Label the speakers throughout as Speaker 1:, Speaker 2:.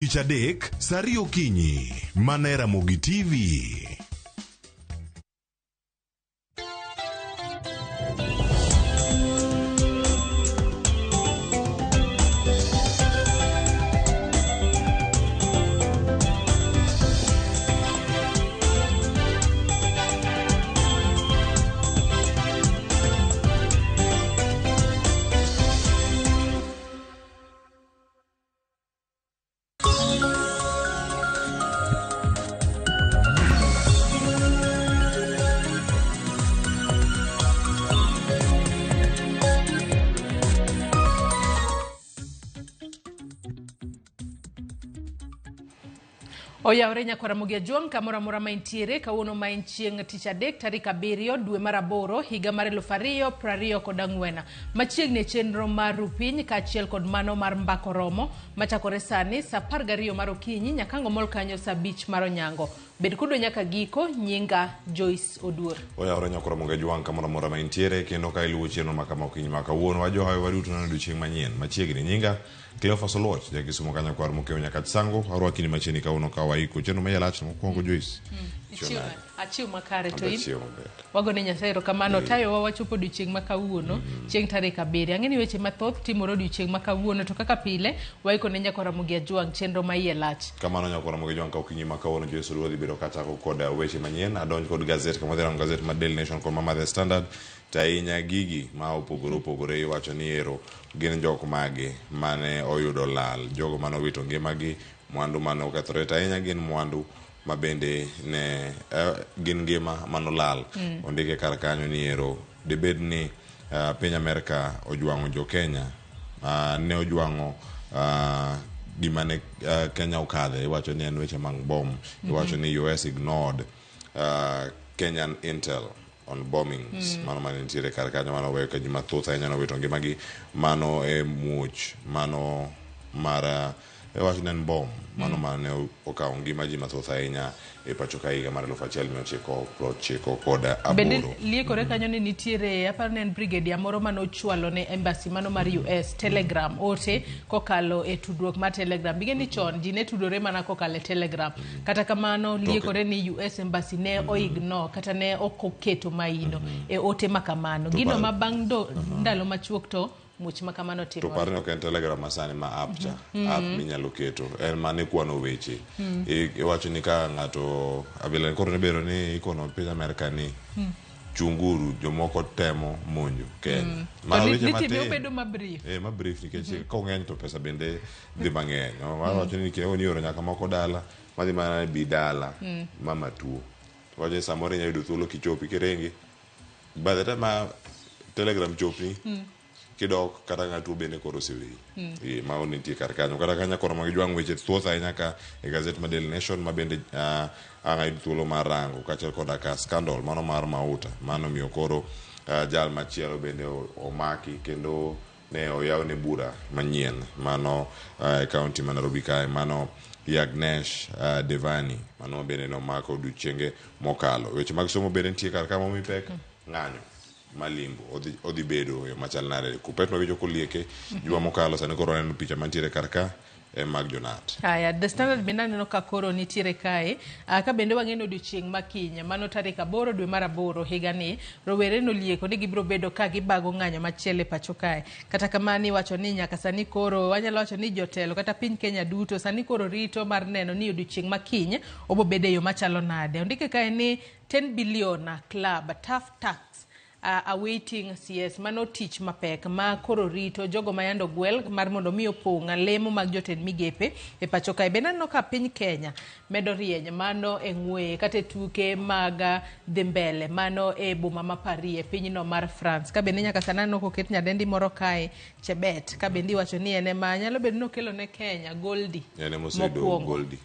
Speaker 1: Tich adek, saa ariyo okinyi, mana e Ramogi TV.
Speaker 2: Oyawre nyakwar Ramogi Ajwang' kamoro amora ma intiere kawuono ma en chieng' tich adek tarik abiriyo dwe mar aboro higa mar 2024. Machiegni e chenro mar Rupiny kaachiel kod mano mar Mbako Romo machakore sani saa 12 mar okinyi nyaka ang' omol kanyo saa 5 mar onyango. Bed kodwa nyaka giko, nyinga Joyce Oduor.
Speaker 3: Oyawre nyakwar Ramogi Ajwang' kamoro amora ma intiere kendo ka iluwo chenro ma kama okinyi ma kawuono wajohawe waduto neno odiochieng' manyien machiegni. Nyinga Cleophas Oluoch, ja Kisumo ka nyakwar Mokeo Nyakach Sango, arwaki ni machiegni kawuono ka waiko chenro ma iye lach mokwongo Joyce. Ichiwo nade?
Speaker 2: Achiw makare to in?
Speaker 3: Achiwo maber.
Speaker 2: Wagone Nyasaye erokamano otayowa wachopo odiochieng' ma kawuono chieng' tarik abiriyo. Ang'e ni weche mathoth timore odiochieng' ma kawuono to kaka pile waiko ne nyakwar Ramogi Ajwang' chenro ma iye lach.
Speaker 3: Kamano nyakwar Ramogi Ajwang' ka okinyi ma kawuono Joyce Oduor dhi bedo kachako kod weche manyien. Adonj kod gazet kama wadhi rango gazet mar Daily Nation kod ma The Standard. To ahinya gigi ma opogore opogore iwacho ni ero gin jok mage mane oyudo lal, jogo mane owito ngimagi, mwandu mane okethore to ahinya gin mwandu ma bende ne eh, gin ngima mane olal. Mm. Ondike kar kanyo ni ero dibed ni uh, piny Amerka ojwang'o jo Kenya uh, ne ojwang'o uh, gima ne uh, Kenya okadhe iwacho ni en weche mag bom mm -hmm. iwacho ni US ignored uh, Kenyan intel on bombings mm. mano mane nitiere kar kanyo mano weyo ka ji mathoth ahinya nowito ngimagi mano e muoch mano mar e wach ne en bom mano mm. mane okawo ngima ji mathoth ahinya e pacho ka higa mar 1998.
Speaker 2: Bende liekore kanyo ni nitiere aparo ni en brigadier moro mane ochwalo ne embassy mano mar US telegram ote kokalo e tudruok mar telegram. Ing'e ni chon ji ne tudore mana kokalo e telegram. Kata kamano liekore ni US embassy ne oignore kata ne ok oketo maino e ote ma kamano. Gino ma bang' ndalo machuok to muoch ma kamano
Speaker 3: To
Speaker 2: timore.
Speaker 3: par ni ok en telegram masani ma app cha app minyalo keto en mana ikwano weche iwacho ni ka ng'ato abila koro ne bedo ni ikono piny Amerka ni chunguru jomoko temo monjo Kenya
Speaker 2: To
Speaker 3: Mana weche
Speaker 2: nitime
Speaker 3: matin.
Speaker 2: obedo ma brief.
Speaker 3: Eh, ma brief nikech kong'eny to pesa bende dhi mang'eny. Wawacho ni nikech onioro nyaka moko dala madhi mana bi dala mama tuo. Wacho ni samoro inyalo yudo thuolo kichopi kiringi. By the time ma telegram chopni kidok kata ng'atuo bende koro oseweyi. Eh, mago nitie kar kanyo. Kata kanyo koro mag jwang' weche thoth ahinya ka e gazet ma Daily Nation ma bende uh, ang' ayud thuolo mar rango kaachiel koda ka scandal mano mar mauta mano miyo koro uh, jal machielo bende omaki kendo ne oyawne bura manyien mano uh, e kaunti ma Nairobi kae mano Yagnesh uh, Devani mano bende nomako odiochienge mokalo. Weche mag somo bende nitie kar ka momi pek ng'anyo malimbo odhi, odhi bedo e yo machal nade kupet mawinjo kolieke juma mokalo sani koro waneno picha mantiere kar ka e mag jonat.
Speaker 2: Aya, The Standard bende aneno ka koro nitiere kae. Ah, ka bende wang'e ni odiochieng' ma kiny, mano tarik aboro dwe mar aboro higani, rowere nolieko ni gibiro bedo ka gibago ng'anyo machielo e pacho kae. Kata kamano iwacho ni nyaka sani koro wanyalo wacho ni jotelo kata piny Kenya duto sani koro rito mar neno ni odiochieng' ma kiny obo bedo e yo machalo nade. Ondike kae ni 10 billion club tough tax awaiting CS. Mano tich mapek ma koro rito jogo ma yande ogwel mar mondo mi opong' lemo mag jotend migepe e pacho kae. Bende aneno ka piny Kenya medo rieny mano e ng'weye kata e tuke mag dhi mbele mano e boma ma Paris e pinyno mar France. Ka bende nyaka sani aneno koket nyadendi moro kae Chebet ka bende iwacho ni en ema nyalo bedo ni okelo ne Kenya goldi
Speaker 3: En ema oseyudo
Speaker 2: mokwongo.
Speaker 3: goldi.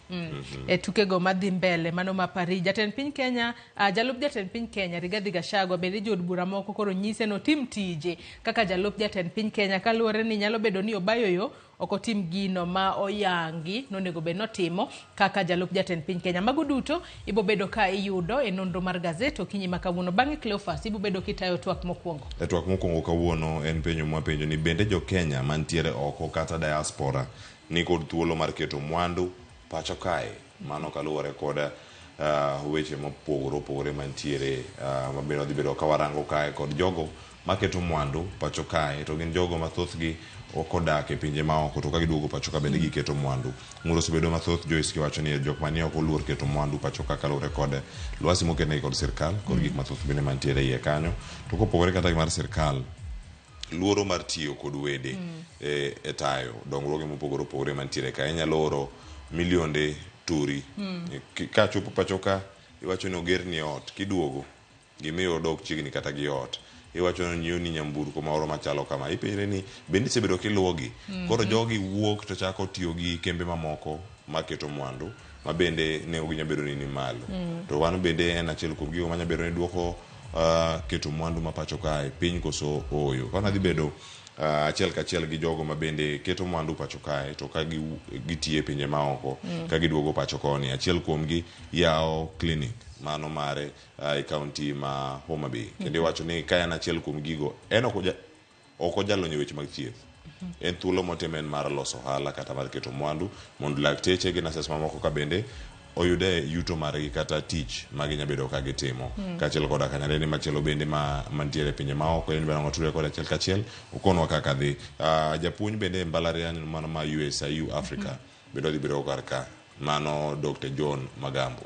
Speaker 2: E tukego madhi mbele mano ma Paris. Jatend piny Kenya Uh, jalup jatend piny Kenya Rigathi Gachagua bende jood bura moko koro nyise notim tije kaka jalup jatend piny Kenya kaluwore ni nyalo bedo ni obayo yo ok otim gino ma oyangi nonego bed notimo kaka jalup jatend piny Kenya. Mago duto ibo bedo ka iyudo e nonro mar gazet okinyi ma kawuono. Bang'e Cleophas ibo bedo kitayo twak mokwongo.
Speaker 3: E twak mokwongo kawuono en penjo mwapenjo ni bende jo Kenya mantiere oko kata diaspora Nikod thuolo mar keto mwandu pacho kae. Mano kaluwore kod weche mopogore opogore mantiere mabende wadhi bedo ka warango kae kod jogo maketo mwandu pacho kae to gin jogo ma thothgi ok odak e pinje maoko to ka giduogo pacho ka bende giketo mwandu. Ng'ur osebedo mathoth Joyce kiwacho ni jok manie oko oluor keto mwandu pacho ka kaluwore kod lwasi moketnegi kod sirkal kod gik mathoth bende mantiere iye kanyo. To kopogore kata gi mar sirkal, luoro mar tiyo kod wede e tayo dongruoge mopogore opogore mantiere ka. Inyalo oro milionde turi. Kachopo pacho ka iwacho ni ogerni ot, kiduogo gimiyo odok chiegni kata gi ot. Iwacho ni onyiewni nyamburko moro machalo kama. Ipenjri ni bende isebedo kiluwogi. Koro jogi wuok to chako tiyo gi kembe mamoko maketo mwandu ma bende nengogi nyalo bedo ni ni malo. To wan bende en achiel kuom gigo manyalo bedo ni duoko keto mwandu ma pacho kae piny koso ooyo. Koro adhi bedo achiel kachiel gi jogo ma bende keto mwandu pacho kae to ka gitiyo e pinje maoko ka giduogo pacho koni. Achiel kuomgi yawo clinic mano mare e kaunti ma Homa Bay. Kendo iwacho ni ka en achiel kuom gigo, en ok ojalony e weche mag thieth. En thuolo motime en mar loso ohala kata mar keto mwandu mondo lakteche gi nurses mamoko ka bende oyude yuto margi kata tich ma ginya bedo ka gitimo. Kaachiel koda ka nyadendi machielo bende ma mantiere e pinje maoko en bende watudre kode achiel kachiel okonwa kaka dhi. Japuonj bende e mbalariany mano ma USIU Africa bende odhi bedo kar ka mano Dr. John Magambo.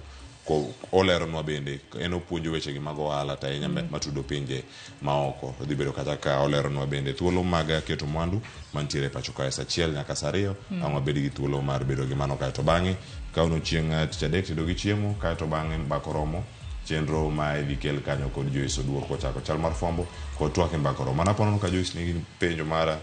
Speaker 3: Oleronwa bende en opuonjo weche gi mag ohala to ahinya matudo pinje maoko. Odhi bedo kata ka oleronwa bende thuolo mag keto mwandu mantiere pacho kae saa 1 nyaka saa 2 ang' wabed gi thuolo mar bedo gi mano kae to bang'e kawuono chieng' tich adek tedo gi chiemo kae to bang'e mbaka oromo chenro ma idhi kel kanyo kod Joyce Oduor kochako chal mar fwambo kod twak e mbaka oromo. Mana ponono ka Joyce nigi penjo mar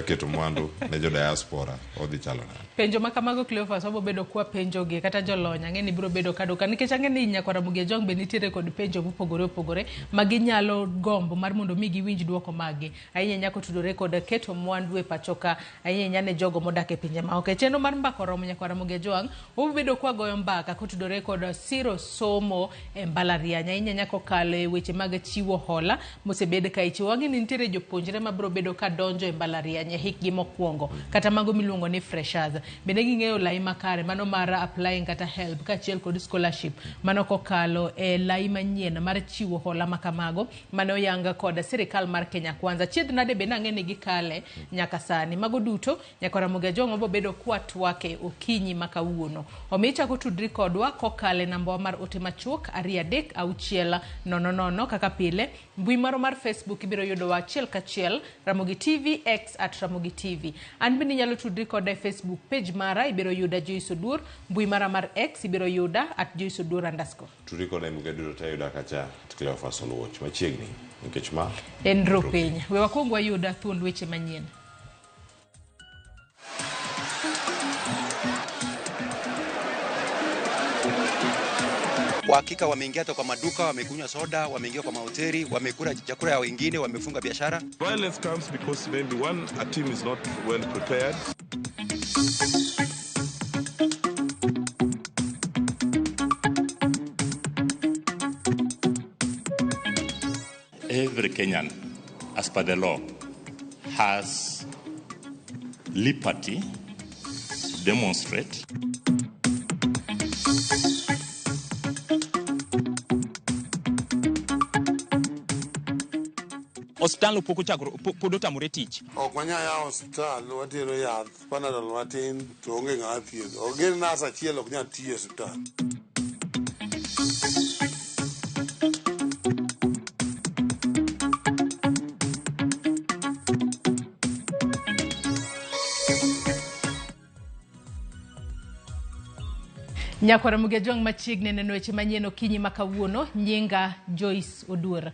Speaker 3: keto mwandu ne jo diaspora odhi chalo nade?
Speaker 2: Penjo ma kamago Cleophas wabo bedo kwa penjogi kata jolony ang'e ni biro bedo kaduka nikech ang'e ni nyakwar Ramogi Ajwang' be nitiere kod penjo mopogore opogore ma ginyalo gombo mar mondo mi giwinj duoko maggi ahinya ahinya kotudore kod keto mwandu e pacho ka ahinya ahinya ne jogo modak e pinje maoko. E chenro mar mbaka oromo nyakwar Ramogi Ajwang' wabo bedo kwa goyo mbaka kotudore kod siro somo e mbalariany ahinya ahinya kokalo e weche mag chiwo hola mosebed ka ichiwo. Wang'e ni nitiere jopuonjre mabiro bedo ka donjo e mbalariany e hikgi mokwongo kata mago miluongo ni freshers. Bende ging'eyo lai makare mano mar applying kata help kaachiel kod scholarship mano kokalo e lai manyien mar chiwo hola makamago mane oyang kod sirikal mar Kenya Kwanza. Chiedh nade bende ang'e ni gikale nyaka sani. Mago duto nyakwar Ramogi Ajwang' wabo bedo kwa twake okinyi ma kawuono. Omiyo ichako tudri kodwa kokalo e namba wa mar ote machuok 2 3 6 0 0 kaka pile. Mbui marwa mar Facebook ibiro yudowa achiel kachiel Ramogi TV, X at Ramogi TV. An bende inyalo tudri koda e Facebook page mara ibiro yuda Joyce Oduor, mbui mara mar X ibiro yuda at Joyce Oduor _.
Speaker 3: Tudri koda e mbui duto te yuda kacha at Cleophas Oluoch machiegni nikech ma
Speaker 2: En ro piny. We wakwong wayud thuond weche manyien.
Speaker 4: Kwa hakika wameingia hata kwa maduka, wamekunywa soda, wameingia kwa mahoteli, wamekula chakula ya wengine, wamefunga biashara.
Speaker 5: Violence comes because maybe one, a team is not well prepared.
Speaker 6: Every Kenyan, as per the law, has liberty to demonstrate.
Speaker 7: Osiptal pok ochakore, pod otamore tich.
Speaker 8: Ok wanyal yawo osiptal, watero yath, Panadol matin to onge ng'ama thiedho. Ok gin nas achiel ok nyal tiyo e osiptal.
Speaker 2: Nyakwar Ramogi Ajwang' machiegni neno weche manyien okinyi ma kawuono, nyinga Joyce Oduor.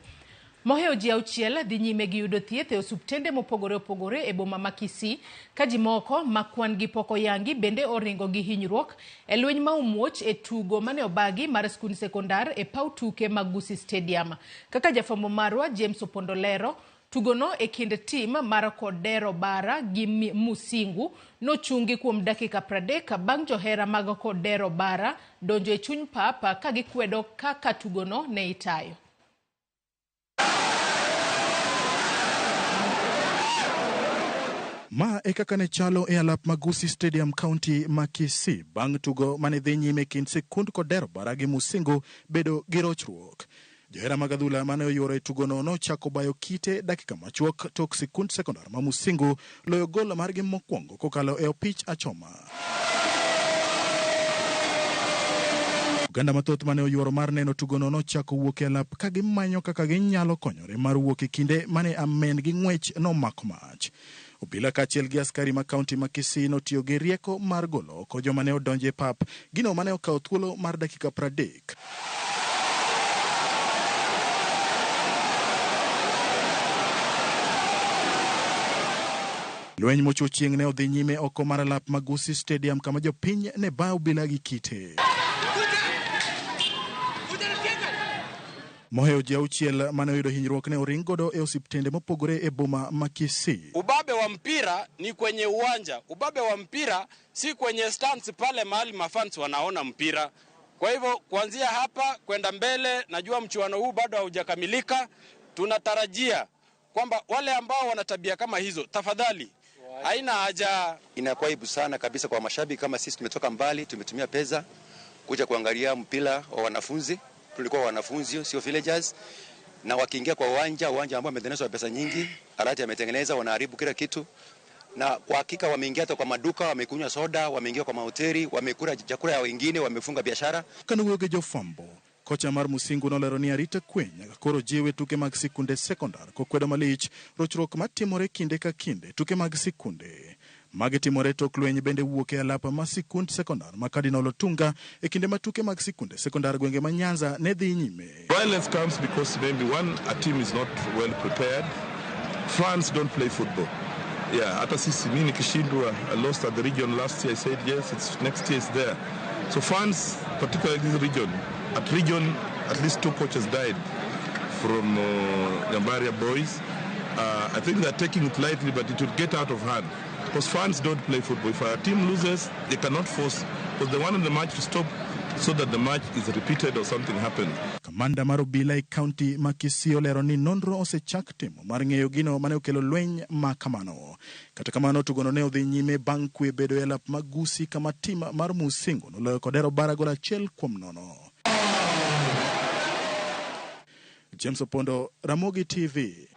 Speaker 2: Mohewo ji 6 dhi nyime gi yudo thieth e osuptende mopogore opogore e boma ma Kisii, ka ji moko ma kwan gi pok oyangi bende oringo gi hinyruok e lweny ma omuoch e tugo mane obagi mar skund sekondar e paw tuke mag Gusii Stadium. Kaka jafwambo marwa James Opondo lero, tugono e kind tim mar Kodero Bara gi Musingu nochungi kuom dakika 30 bang' johera mag Kodero Bara donjo e chuny pap ka gikwedo kaka tugono ne itayo.
Speaker 9: Ma e kaka ne chalo e alap mag Gusii Stadium County ma Kisii bang' tugo mane dhi nyime kind Sikund Kodero Bara gi Musingu bedo gi rochruok. Johera mag adhula mane oyuoro e tugono nochako bayo kite dakika machuok tok Sikund Sekondar ma Musingu loyo gol margi mokwongo kokalo e opich achoma. Oganda mathoth mane oyuoro mar neno tugono nochako wuok e alap ka gimanyo kaka ginyalo konyore mar wuok e kinde mane amen gi ng'wech nomako mach. Obila kaachiel gi askari ma kaunti ma Kisii notiyo gi rieko mar golo oko joma ne odonjo e pap, gino mane okawo thuolo mar dakika 30. Lweny mochwo chieng' ne odhi nyime oko mar alap ma Gusii Stadium kama jopiny ne bayo obila gi kite. Mohewo ji 6 mane oyudo hinyruok ne oring godo e osiptende mopogore e boma ma Kisii.
Speaker 10: Ubabe wa mpira ni kwenye uwanja, ubabe wa mpira si kwenye stands pale mahali mafans wanaona mpira. Kwa hivyo kuanzia hapa kwenda mbele, najua mchuano huu bado haujakamilika. Tunatarajia kwamba wale ambao wana tabia kama hizo, tafadhali, haina haja.
Speaker 4: Inakuwa aibu sana kabisa kwa mashabiki kama sisi, tumetoka mbali, tumetumia pesa kuja kuangalia mpira wa wanafunzi. Tulikuwa wanafunzi, sio villagers, na wakiingia kwa uwanja ambao umetengenezwa pesa nyingi, alati ametengeneza, wanaharibu kila kitu. Na kwa hakika wameingia hata kwa maduka, wamekunywa soda, wameingia kwa mahoteli, wamekula chakula ya wengine, wamefunga biashara.
Speaker 9: Kane gi jofwambo, kocha mar Musingu nolero ni arita kwe nyaka koro jiwe tuke mag sikunde sekondar kokwedo malich rochruok matimore kinde ka kinde tuke mag sikunde. Magi timore tok lweny bende wuok e alap ma sikund sekondar ma Cardinal Otunga e kinde ma tuke mag sikunde sekondar gwenge ma Nyanza ne dhi nyime.
Speaker 5: Violence comes because maybe one, a team is not well prepared. Fans don't play football. Yeah, hata sisi mimi nikishindwa, I lost at the region last year. I said yes, it's next year is there. So fans, particularly this region, at region at least 2 coaches died from Nyambaria boys. I think they're taking it lightly, but it will get out of hand. Because fans don't play football. If a team loses, they cannot force, because they want the match to stop so that the match is repeated or something happens.
Speaker 9: Kamanda mar obila e kaunti ma Kisii olero ni nonro osechak timo mar ng'eyo gino mane okelo lweny ma kamano. Kata kamano tugono ne odhi nyime bang' kwe bedo e alap mag Gusii kama tim mar Musingu noloyo Kodero Bara gol 1-0. James Opondo, Ramogi TV.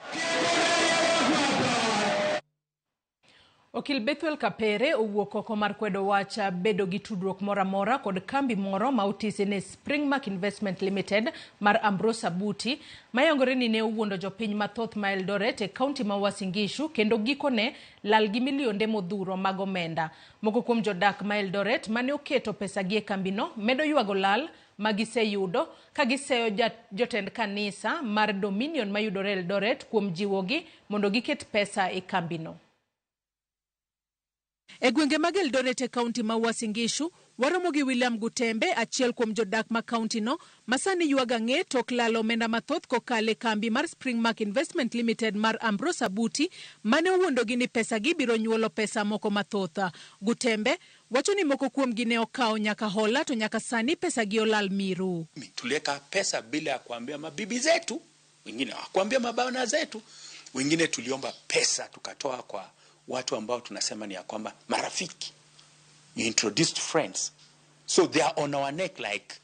Speaker 2: Okil Bethuel Kapere owuok oko mar kwedo wach bedo gi tudruok moro amora kod kambi moro ma otisi ni Springmark Investment Limited mar Ambrose Abuti, mayangore ni ne owuondo jopiny mathoth ma Eldoret e kaunti ma Uasin Gishu kendo gikone lal gi milionde modhuro mag omenda. Moko kuom jodak ma Eldoret mane oketo pesagi e kambino medo ywago lal magiseyudo ka giseyo jotend kanisa mar Dominion mayudore Eldoret kuom jiwogi mondo giket pesa e kambino. E gwenge mag Eldoret e kaunti ma Uasin Gishu, waromo gi William Gutembe, achiel kuom jodak ma kaunti no, masani ywago ang'e tok lalo omenda mathoth kokalo e kambi mar Springmark Investment Limited mar Ambrose Abuti, mane owuondogi ni pesagi biro nyuolo pesa moko mathoth. Gutembe wacho ni moko kuomgi ne okawo nyaka hola to nyaka sani pesagi olal miru.
Speaker 11: Tuliweka pesa bila ya kuambia mabibi zetu, wengine hawakuambia mabwana zetu, wengine tuliomba pesa tukatoa kwa watu ambao tunasema ni ya kwamba marafiki. You introduced friends. So they are on our neck like,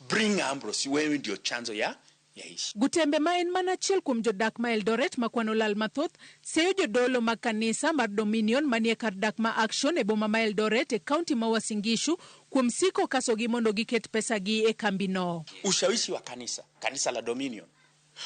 Speaker 11: bring Ambrose, wewe ndio chanzo ya ishi.
Speaker 2: Gutembe ma en mana achiel kuom jodak ma Eldoret ma kwano lal mathoth, seyo jodolo mag kanisa mar Dominion manie kar dak ma Action e boma ma Eldoret e kaunti ma Uasin Gishu kuom siko kasogi mondo giket pesagi e kambino.
Speaker 11: Ushawishi wa kanisa, kanisa la Dominion.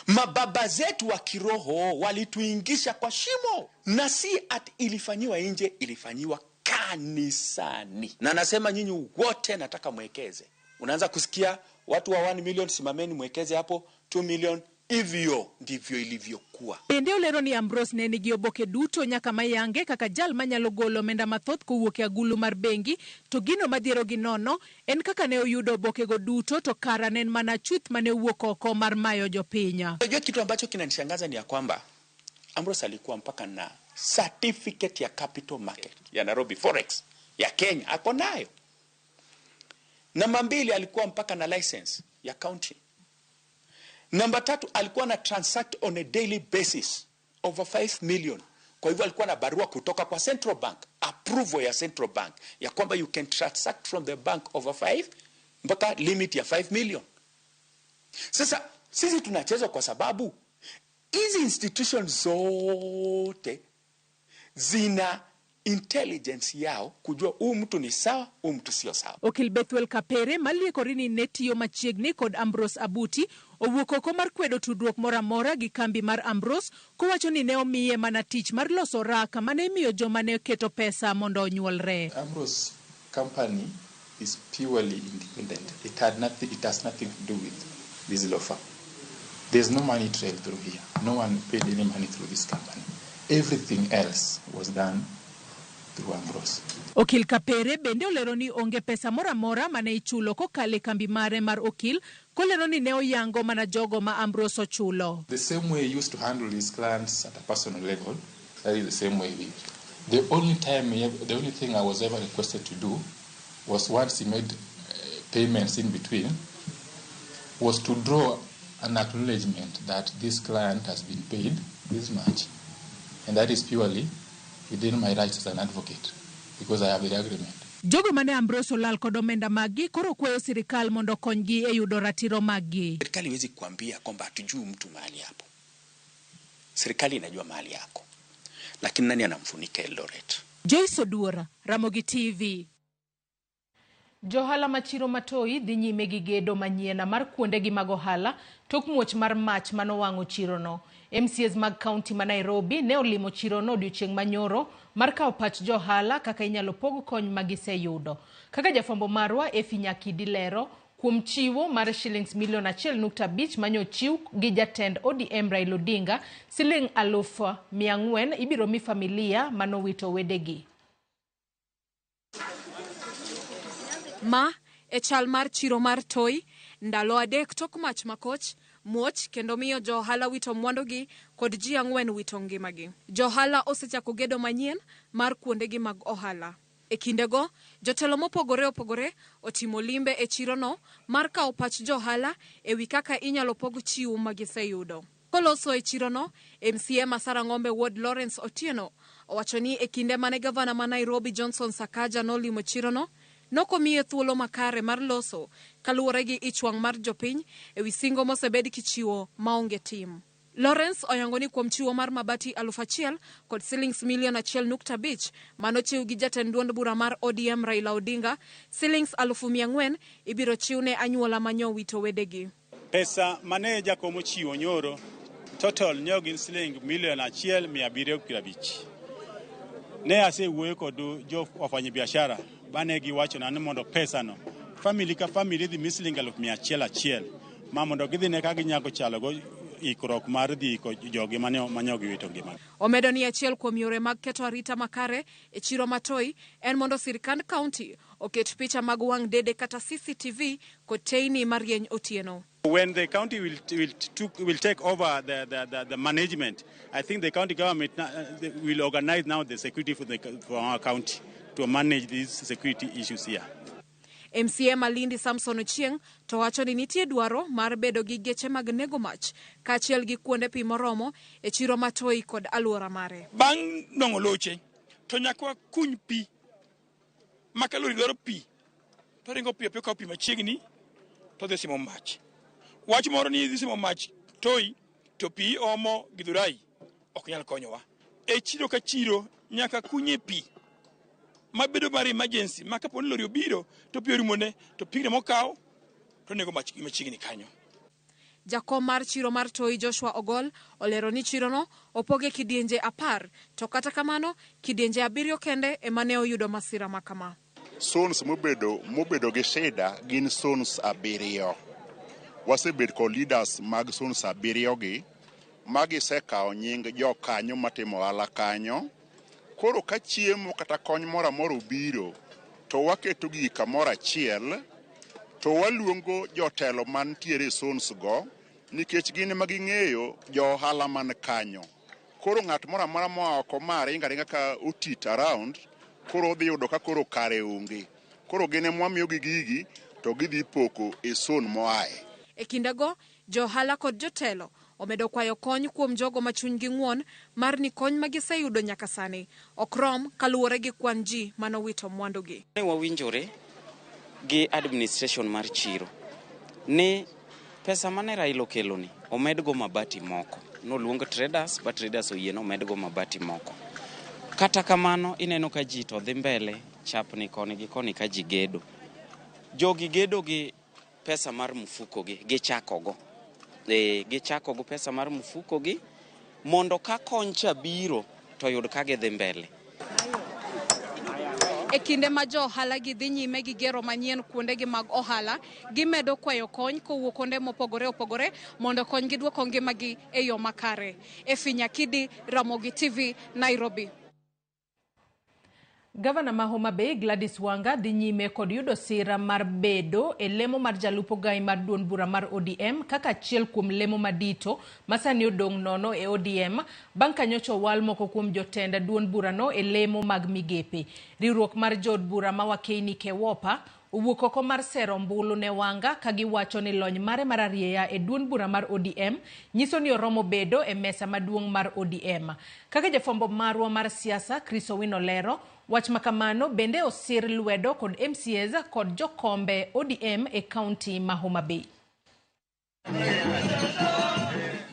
Speaker 11: Mababa zetu wa kiroho walituingisha kwa shimo, na si ati ilifanyiwa nje, ilifanyiwa kanisani. Na nasema nyinyi wote nataka mwekeze. Unaanza kusikia watu wa 1 million simameni mwekeze hapo, 2 million, hivyo ndivyo ilivyokuwa.
Speaker 2: Bende olero ni Ambrose ne nigi oboke duto nyaka mayange kaka jal manyalo golo omenda mathoth kowuok e agulu mar bengi, to gino madhiero gi nono en kaka ne oyudo obokego duto to kara ne en mana chuth mane owuok oko mar mayo jopiny.
Speaker 11: Unajua kitu ambacho kinanishangaza ni ya kwamba Ambrose alikuwa mpaka na certificate ya capital market ya Nairobi Forex ya Kenya ako nayo. Namba 2 alikuwa mpaka na license ya county. Namba 3 alikuwa na transact on a daily basis over 5 million Kwa hivyo alikuwa na barua kutoka kwa Central Bank, approval ya Central Bank ya kwamba you can transact from the bank over 5 mpaka limit ya 5 million. Sasa sisi tunachezwa kwa sababu hizi institutions zote zina intelligence yao kujua huu mtu ni sawa, huu mtu sio sawa.
Speaker 2: Okil Bethuel Kapere maliekore ni ne tiyo machiegni kod Ambrose Abuti owuok oko mar kwedo tudruok moro amora gi kambi mar Ambrose kowacho ni ne omiye mana tich mar loso raka mane imiyo joma ne keto pesa mondo onyuolre.
Speaker 12: Ambrose company is purely independent. It had nothing, it has nothing to do with this law firm. There's no money trail through here. No one paid any money through this company. Everything else was done through Ambrose.
Speaker 2: Okil Kapere bende olero ni onge pesa moro amora mane ichulo kokalo e kambi mare mar okil kolero ni ne oyango mana jogo ma Ambrose ochulo.
Speaker 12: The same way he used to handle his clients at a personal level, that is the same way he. The only time, he ever, the only thing I was ever requested to do was once he made payments in between, was to draw an acknowledgement that this client has been paid this much, and that is purely within my rights as an advocate, because I have the agreement.
Speaker 2: Jogo mane Ambrose olal kod omenda maggi koro kwayo sirikal mondo okonygi e yudo ratiro maggi.
Speaker 11: Serikali haiwezi kuambia kwamba hatujui mtu mahali hapo. Serikali inajua mahali yako, lakini nani anamfunika Eldoret?
Speaker 2: Joyce Oduora, Ramogi TV. Johala ma chiro Matoi dhi nyime gi gedo manyien mar kuondegi mag ohala tok muoch mar mach manowang'o chirono. MCAs mag kaunti ma Nairobi ne olimo chirono odiochieng' manyoro mar kawo pach johala kaka inyalo pog kony ma giseyudo. Kaka jafwambo marwa Effie Nyakidi lero, kuom chiwo mar shillings milion 1.5 manyochiw gi jatend ODM Raila Odinga, siling 400,000 ibiro mi familia manowito wedegi.
Speaker 13: Ma e chal mar chiro mar Toi ndalo 3 tok mach makoch muoch kendo miyo johala wito mwandugi kod ji 4 wito ngimagi. Johala osechako gedo manyien mar kuondegi mag ohala. E kindego, jotelo mopogore opogore otimo limbe e chirono mar kawo pach johala e wi kaka inyalo pog chiwo ma giseyudo. Koloso e chirono, MCA Masara Ng'ombe Ward Lawrence Otieno owacho ni e kinde mane gavana ma Nairobi Johnson Sakaja nolimo chirono, nokomiye thuolo makare mar loso kaluwore gi ich wang' mar jopiny e wi singo mosebed kichiwo maonge tim. Lawrence oyango ni kuom chiwo mar mabati 1,000 kod shillings milion 1.5 manochiw gi jatend duond bura mar ODM Raila Odinga, shillings 400,000 ibiro chiw ne anyuola manyo wito wedegi.
Speaker 14: Pesa mane jakom ochiwo nyoro total nyo gin siling milion 1,750. Ne asewuoyo kod jo wafanyabiashara bane giwachona ni mondo pesa no family ka family dhi mi siling 100,000 ma mondo gidhi ne ka ginyago chalogo ikruok mar dhi iko jogi mane giwito ngima.
Speaker 13: Omedo ni achiel kuom yore mag keto arita makare e chiro Matoi en mondo sirkand county oket picha mag wang' dede kata CCTV kod teyni marieny otieno.
Speaker 14: When the county will take over the management, I think the county government will organize now the security for our county to manage these security issues here.
Speaker 13: MCA Malindi Samson Ochieng to wacho ni nitie dwaro mar bedo gi geche mag nego mach kaachiel gi kuonde pi moromo e chiro Matoi kod alwora mare.
Speaker 15: Bang' nong'o loche to nyaka wakuny pi ma ka lori dwaro pi to ringo piyo piyo kawo pi machiegni to dhi simo mach. Wach moro ni dhi simo mach Toi to pi omo Githurai ok nyal konyowa. E chiro ka chiro nyaka kunye pi mabedo mar emergency ma kapo ni lori obiro to pi orumone to pigno mokawo to nego mach machiegni kanyo.
Speaker 13: Jakom mar chiro mar Toi Joshua Ogol olero ni chirono opoge kidienje 10 to kata kamano kidienje 7 kende ema ne oyudo masira makama.
Speaker 16: Zones mobedo gi shida gin zones 7. Wasebet kod leaders mag zones 7 gi magisekawo nying jokanyo matimo ohala kanyo. Koro ka chiemo kata kony moro amora obiro to waketo gi kamoro achiel to waluongo jotelo mantiere e zones go nikech gin ema ging'eyo jo ohala man kanyo. Koro ng'at moro amora moa oko ma ringo aringa ka otit around koro odhi yudo ka koro kare onge. Koro gin ema wamiyogi gigi to gidhi poko e zone moaye.
Speaker 13: E kindego, jo ohala kod jotelo Omedo kwayo kony kuom jogo ma chunygi ng'won mar ni kony ma giseyudo nyaka sani ok rom kaluwore gi kwan ji manowito mwandugi.
Speaker 17: Ne wawinjore gi administration mar chiro ni pesa mane Raila okeloni omedgo mabati moko. Noluong traders ba traders oyie ni omedgo mabati moko. Kata kamano ineno ka ji to dhi mbele chapni koni gi koni ka ji gedo. Jogi gedo gi pesa mar mfuko gi gichakogo. Gichakogo pesa mar mfuko gi mondo ka kony cha biro to yud ka gidhi mbele.
Speaker 13: E kinde ma jo ohala gi dhi nyime gi gero manyien kuondegi mag ohala, gimedo kwayo kony kowuok kuonde mopogore opogore mondo konygi duoko ngimagi e yo makare. Efi Nyakidi, Ramogi TV, Nairobi.
Speaker 2: Gavana ma Homa Bay Gladys Wanga dhi nyime kod yudo sira mar bedo e lemo mar jalup ogai mar duond bura mar ODM kaka achiel kuom lemo madito ma sani odong' nono e ODM bang' ka nyocha owal moko kuom jotend duond burano e lemo mag migepe. Riwruok mar jood bura ma Wakeini Kewopa owuok oko mar sero ombulu ne Wanga ka giwacho ni lony mare mar arieya e duond bura mar ODM nyiso ni oromo bedo e mesa maduong' mar ODM. Kaka jafwambo marwa mar siasa Chris Owino lero, wach makamano bende osir lwedo kod MCAs kod jokombe ODM e kaunti ma Homa Bay.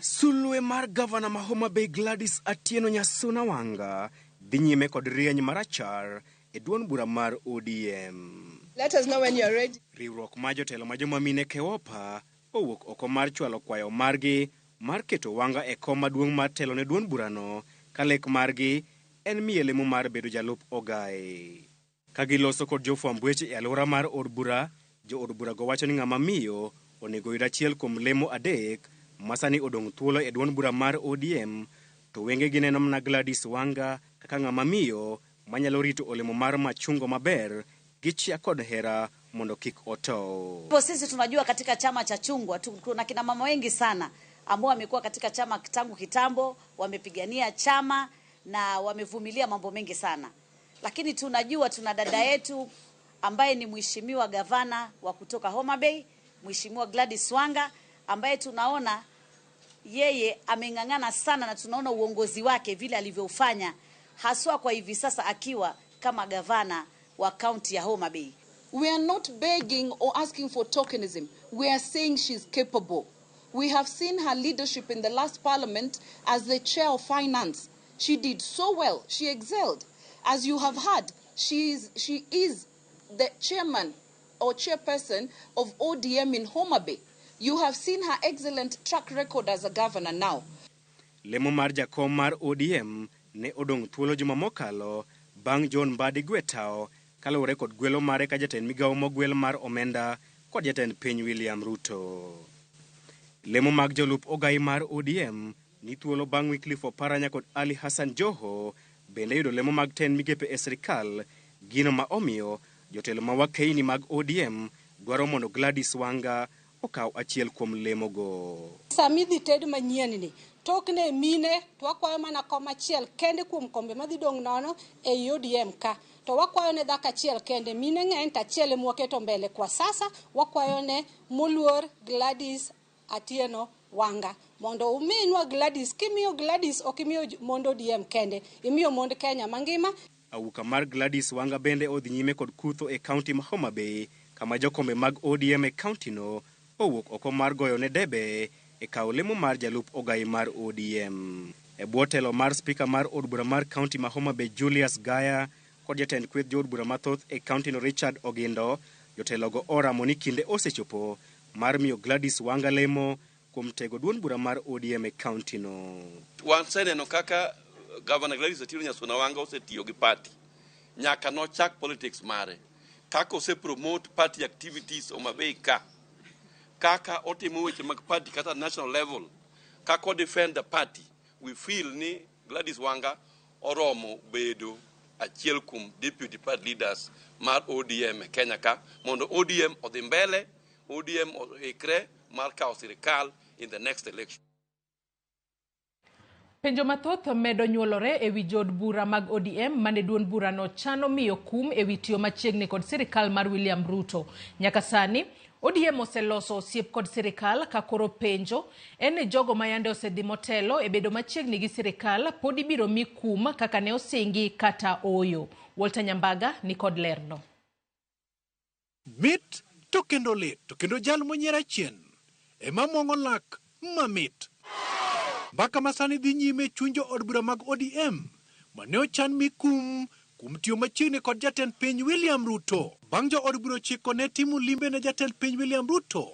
Speaker 18: Sulwe mar gavana ma Homa Bay Gladys Atieno Nyasuna Wanga dhi nyime kod rieny marachar e duond bura mar ODM.
Speaker 19: Let us know when you're ready.
Speaker 18: Riwruok mar jotelo ma joma mine Kewopa owuok oko mar chwalo kwayo margi mar keto Wanga e kom maduong' mar telo ne duond burano ka lek margi en miye lemo mar bedo jalup ogai. Ka giloso kod jofwamb weche e alwora mar od bura, jood burago wacho ni ng'ama miyo onego yud achiel kuom lemo adek ma sani odong' thuolo e duond bura mar ODM, to wengegi neno mana Gladys Wanga kaka ng'ama miyo manyalo rito olemo mar machungo maber gi chia kod hera mondo kik otow.
Speaker 20: Sisi tunajua katika chama cha chungwa kuna kina mama wengi sana ambao wamekuwa katika chama tangu kitambo, wamepigania chama na wamevumilia mambo mengi sana. Lakini tunajua tuna dada yetu ambaye ni mheshimiwa gavana wa kutoka Homa Bay, Mheshimiwa Gladys Wanga, ambaye tunaona yeye ameng'ang'ana sana na tunaona uongozi wake vile alivyoufanya haswa kwa hivi sasa akiwa kama gavana wa kaunti ya Homa Bay.
Speaker 19: We are not begging or asking for tokenism. We are saying she's capable. We have seen her leadership in the last parliament as the chair of finance. She did so well. She excelled. As you have heard, she is the chairman or chairperson of ODM in Homa Bay. You have seen her excellent track record as a governor now.
Speaker 18: Lemo mar jakom mar ODM ne odong' thuolo juma mokalo bang' John Mbadi Gwetao kaluwore kod gwelo mare ka jatend migawo mogwel mar omenda kod jatend piny William Ruto. Lemo mag jolup ogai mar ODM ni thuolo bang' Wycliffe Oparanya kod Ali Hassan Joho bende yudo lemo mag tend migepe e sirikal, gino ma omiyo jotelo ma wakeini mag ODM dwaro mondo Gladys Wanga okaw achiel kuom lemogo.
Speaker 21: Sama idhi ted manyien ni, tokne mine to wakwayo mana kom achiel kende kuom kombe madhi dong' nono ei ODM ka. To wakwayo ne dhako achiel kende, mine ng'eny to achiel ema waketo mbele kwa sasa, wakwayo ne moluor Gladys Atieno Wanga. Mondo uminwa Gladys, kimiyo Gladys ok imiyo mond ODM kende, imiyo mond Kenya mangima.
Speaker 18: Auka mar Gladys Wanga bende odhi nyime kod kutho e kaunti ma Homa Bay, kama jokombe mag ODM e kaunti no owuok oko mar goyo ne debe e kawo lemo mar jalup ogai mar ODM. E bwo telo mar spika mar od bura mar kaunti ma Homa Bay Julius Gaya kod jatend kweth jood bura mathoth e kaunti no Richard Ogindo, jotelogo oramo ni kinde osechopo mar miyo Gladys Wanga lemo kuom tego duond bura mar ODM e kaunti no.
Speaker 22: Waseneno kaka Governor Gladys Atieno Nyasuna Wanga osetiyo gi party nyaka nochak politics mare, kaka ose promote party activities Homa Bay ka, kaka otimo weche mag party kata national level, kaka o defend the party. We feel ni Gladys Wanga oromo bedo achiel kuom deputy party leaders mar ODM e Kenya ka, mondo ODM odhi mbele, ODM oikre mar kawo sirikal in the next election.
Speaker 2: Penjo mathoth medo nyuolore e wi jood bura mag ODM mane duond burano chano miyo kum e wi tiyo machiegni kod sirikal mar William Ruto. Nyaka sani, ODM oseloso osiep kod sirikal ka koro penjo en ni jogo ma yande osedhi motelo e bedo machiegni gi sirikal pod ibiro mi kum kaka ne osingi kata ooyo. Walter Nyambaga ni kod lerno.
Speaker 1: Mit to kendo lit to kendo jal monyiero achien ema mwong'o lak mamit. Mbaka ma sani dhi nyime e chuny jood bura mag ODM mane ochan mi kum kuom tiyo machiegni kod jatend piny William Ruto. Bang' jood bura ochiko ne timo limbe ne jatend piny William Ruto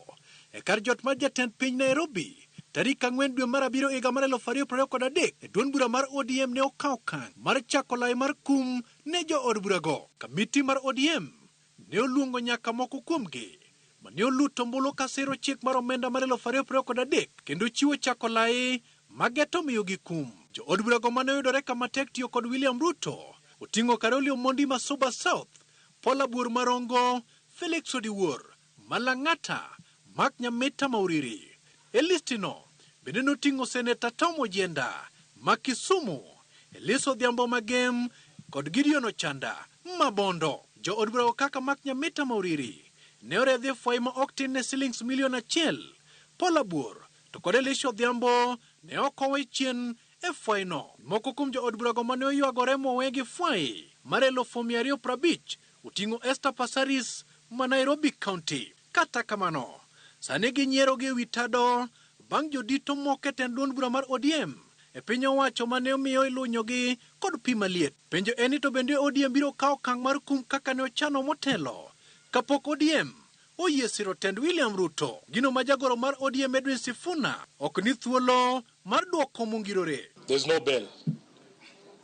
Speaker 1: e kar jot mar jatend piny Nairobi tarik 4 dwe mar abiriyo higa mar 2023 e duond bura mar ODM ne okawo okang' mar chako lai mar kum ne jood burago. Kamiti mar ODM ne oluongo nyaka moko kuomgi mane oluto ombulu ka siro chik mar omenda mar 2023 kendo chiwo chako lai mageto miyogi kum. Jood burago mane oyudore kama tek tiyo kod William Ruto oting'o Karoli Omondi ma Suba South, Paul Abuor Marongo, Felix Odiwuor, Malang'ata, Mark Nyamita Mauriri. E listino bende noting'o Seneta Tom Ojienda ma Kisumu, Elis Odhiambo Magem kod Gideon Ochanda ma Bondo. Jood burago kaka Mark Nyamita Mauriri ne oredhi e fwai ma ok tin ne silings milion 1, Paul Abuor to kod Elisha Odhiambo ne ok owe chien e fwaino. Moko kuom jood burago mane oywagore mowe gi fwai mar 250,000 oting'o Esther Passaris ma Nairobi County. Kata kamano, sani ginyiero gi ewi tado bang' jodito moko e tend duond bura mar ODM e piny owacho mane omiyo ilunyogi kod pi maliet. Penjo en ni to bende ODM biro kawo okang' mar kum kaka ne ochano motelo kapok ODM oyie siro tend William Ruto. Gino ma jagoro mar ODM Edwin Sifuna ok ni thuolo mar duoko mongirore.
Speaker 3: There's no bell.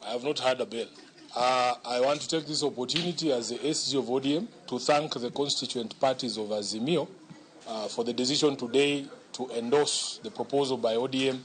Speaker 3: I have not heard a bell. I want to take this opportunity as the SG of ODM to thank the constituent parties of Azimio for the decision today to endorse the proposal by ODM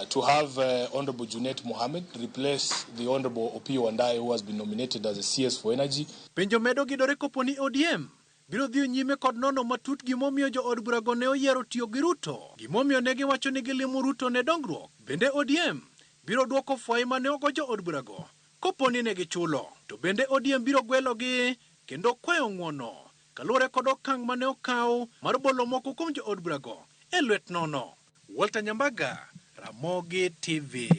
Speaker 3: to have Honorable Junet Mohammed replace the Honorable Opiyo Wandayi, who has been nominated as a CS for Energy.
Speaker 1: Penjo medo gidore kopo ni ODM biro dhi nyime kod nono matut gimomiyo jood burago ne oyiero tiyo gi Ruto, gimomiyo ne giwacho ni gilimo Ruto ne dongruok. Bende ODM biro duoko fwai mane ogo jood burago kopo ni ne gichulo. To bende ODM biro gwelogi kendo kwayo ng'uono kaluwore kod okang' mane okaw mar bolo moko kuom jood burago e lwet nono. Walter Nyambaga, Ramogi TV.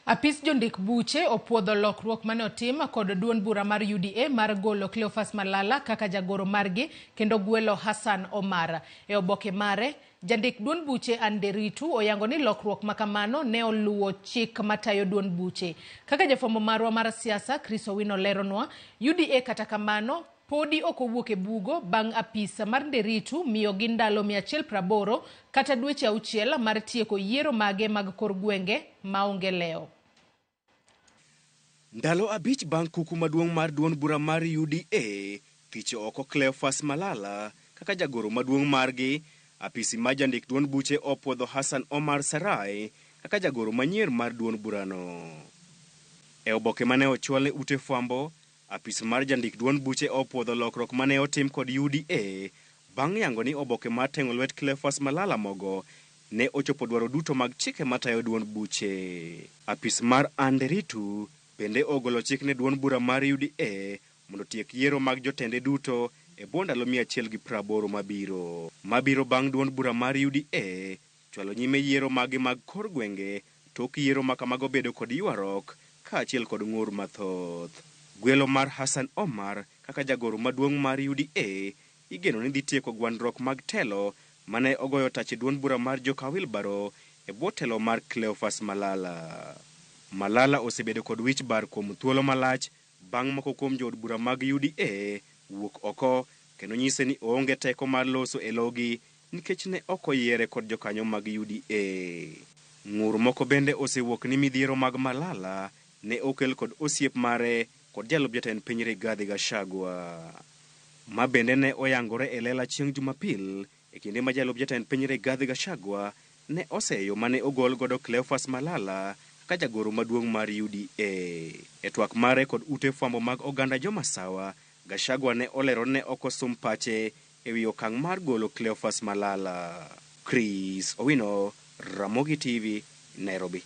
Speaker 2: Apis jondik buche opuodho lokruok mane otim kod duond bura mar UDA mar golo Cleophas Malala kaka jagoro margi kendo gwelo Hassan Omar. E oboke mare, jandik duond buche Anderitu oyango ni lokruok makamano ne oluwo chik matayo duond buche. Kaka jafwambo marwa mar siasa Chris Owino leronwa, UDA kata kamano podi ok owuok e bugo bang' apisa mar Nderitu miyogi ndalo 180 kata dweche 6 mar tieko yiero mage mag kor gwenge maonge lewo.
Speaker 18: Ndalo 5 bang' kuku maduong' mar duond bura mar UDA thicho oko Cleophas Malala kaka jagoro maduong' margi, apisi mar jandik duond buche opuodho Hassan Omar Sarai kaka jagoro manyien mar duond burano. E oboke mane ochwal ne ute fwambo, apis mar jandik duond buche opuodho lokruok mane otim kod UDA bang' yango ni oboke mar teng'o lwet Cleophas Malala mogo ne ochopo dwaro duto mag chike matayo duond buche. Apis mar Anderitu bende ogolo chik ne duond bura mar UDA mondo otiek yiero mag jotende duto e bwo ndalo 180 mabiro. Mabiro bang' duond bura mar UDA chwalo nyime yiero mage mag kor gwenge tok yiero makamago bedo kod ywaruok kaachiel kod ng'ur mathoth. Gwelo mar Hassan Omar kaka jagoro maduong' mar UDA igeno ni dhi tieko gwandruok mag telo mane ogoyo tach e duond bura mar joka Wilbaro e bwo telo mar Cleophas Malala. Malala osebedo kod wich bar kuom thuolo malach bang' moko kuom jood bura mag UDA wuok oko kendo nyise ni oonge teko mar loso e logi nikech ne ok oyiere kod jokanyo mag UDA. Ng'ur moko bende osewuok ni midhiero mag Malala ne okel kod osiep mare kod jalup jatend piny Rigathi Gachagua. Ma bende ne oyangore e lela chieng' Jumapil e kinde ma jalup jatend piny Rigathi Gachagua ne oseyo mane ogol godo Cleophas Malala kaka jagoro maduong' mar UDA. E twak mare kod ute fwambo mag oganda Jomasawa, Gachagua ne olero ne ok osum pache e wi okang' mar golo Cleophas Malala. Chris Owino, Ramogi TV, Nairobi.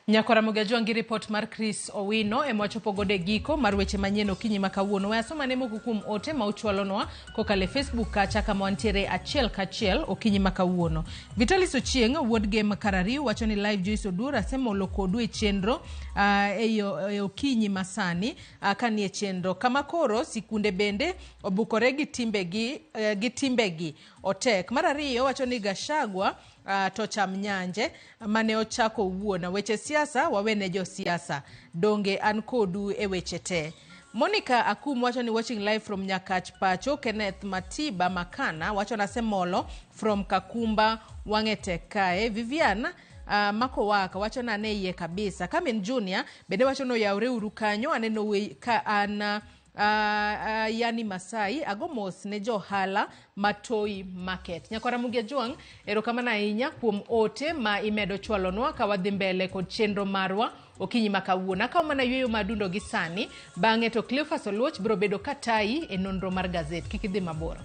Speaker 2: Nyakwara Ramogi Ajwang' gi ripot mar Chris Owino ema wachopo godo e giko mar weche manyien okinyi ma kawuono. We asomane moko kuom ote ma uchwalonwa kokalo e Facebook kacha kama wantiere achiel kachiel okinyi ma kawuono. Vitalis Ochieng' wuod Gem Karariu wacho ni live Joyce Oduor asemolo kodu e chenro e, e okinyi masani ka nie chenro kama koro sikunde bende obukore gi timbegi, gi timbegi otek. Mar ariyo wacho ni Gachagua to cham nyanje mane ochako owuon. Weche siasa wawene josiasa. Donge an kodu e weche te. Monica Akum wacho ni watching live from Nyakach Pacho. Kenneth Matiba Makana wacho nasemolo from Kakumba wang'e tek kae. Vivian Makowaka wacho ni ane iye kabisa. Kamin Junior bende wacho ni oyawre uru kanyo aneno we, ka an Yani Masai ago mos ne johala ma Toi Market. Nyakwara Ramogi Ajwang' erokamano ahinya kuom ote ma imedo chwalonwa ka wadhi mbele kod chenro marwa okinyi ma kawuono. Akawo mana yueyo madundo gi sani, bang'e to Cleophas Oluoch biro bedo ka tayi e nonro mar gazet. Kik idhi mabor.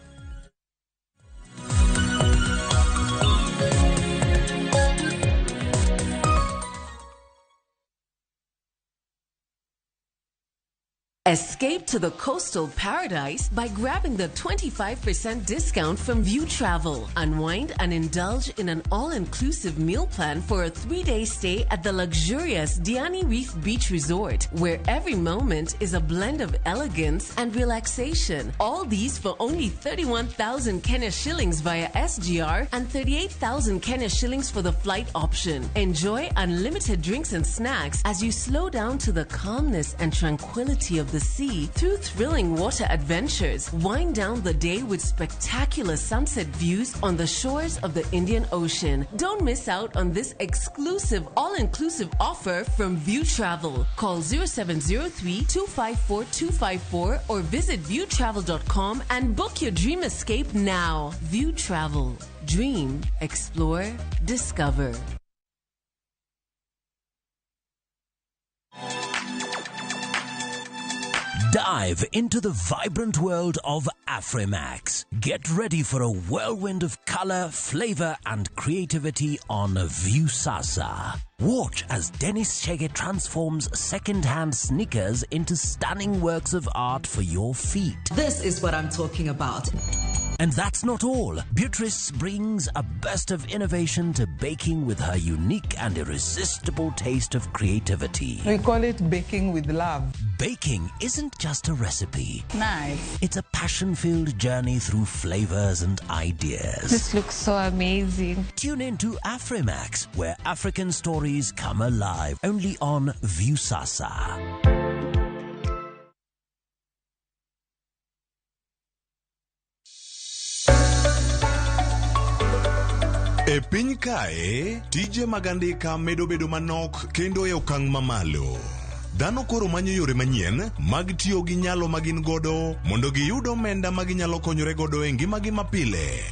Speaker 6: Escape to the coastal paradise by grabbing the 25% discount from View Travel. Unwind and indulge in an all-inclusive meal plan for a 3-day stay at the luxurious Diani Reef Beach Resort, where every moment is a blend of elegance and relaxation. All these for only 31,000 Kenya shillings via SGR and 38,000 Kenya shillings for the flight option. Enjoy unlimited drinks and snacks as you slow down to the calmness and tranquility of the sea through thrilling water adventures. Wind down the day with spectacular sunset views on the shores of the Indian Ocean. Don't miss out on this exclusive all-inclusive offer from View Travel. Call 0703 254 254 or visit viewtravel.com and book your dream escape now. View Travel. Dream, explore, discover.
Speaker 7: Dive into the vibrant world of Afrimax. Get ready for a whirlwind of color, flavor, and creativity on Viusasa. Watch as Dennis Chege transforms second-hand sneakers into stunning works of art for your feet.
Speaker 23: This is what I'm talking about.
Speaker 7: And that's not all. Beatrice brings a burst of innovation to baking with her unique and irresistible taste of creativity.
Speaker 24: We call it baking with love.
Speaker 7: Baking isn't just a recipe.
Speaker 24: Nice.
Speaker 7: It's a passion-filled journey through flavors and ideas.
Speaker 25: This looks so amazing.
Speaker 7: Tune in to Afrimax, where African stories come alive, only on Viusasa.
Speaker 26: E piny kae, tije mag andika medo bedo manok kendo e okang' mamalo. Dhano koro manyo yore manyien mag tiyo gi nyalo ma gin godo mondo giyud omenda ma ginyalo konyore godo e ngimagi mapile.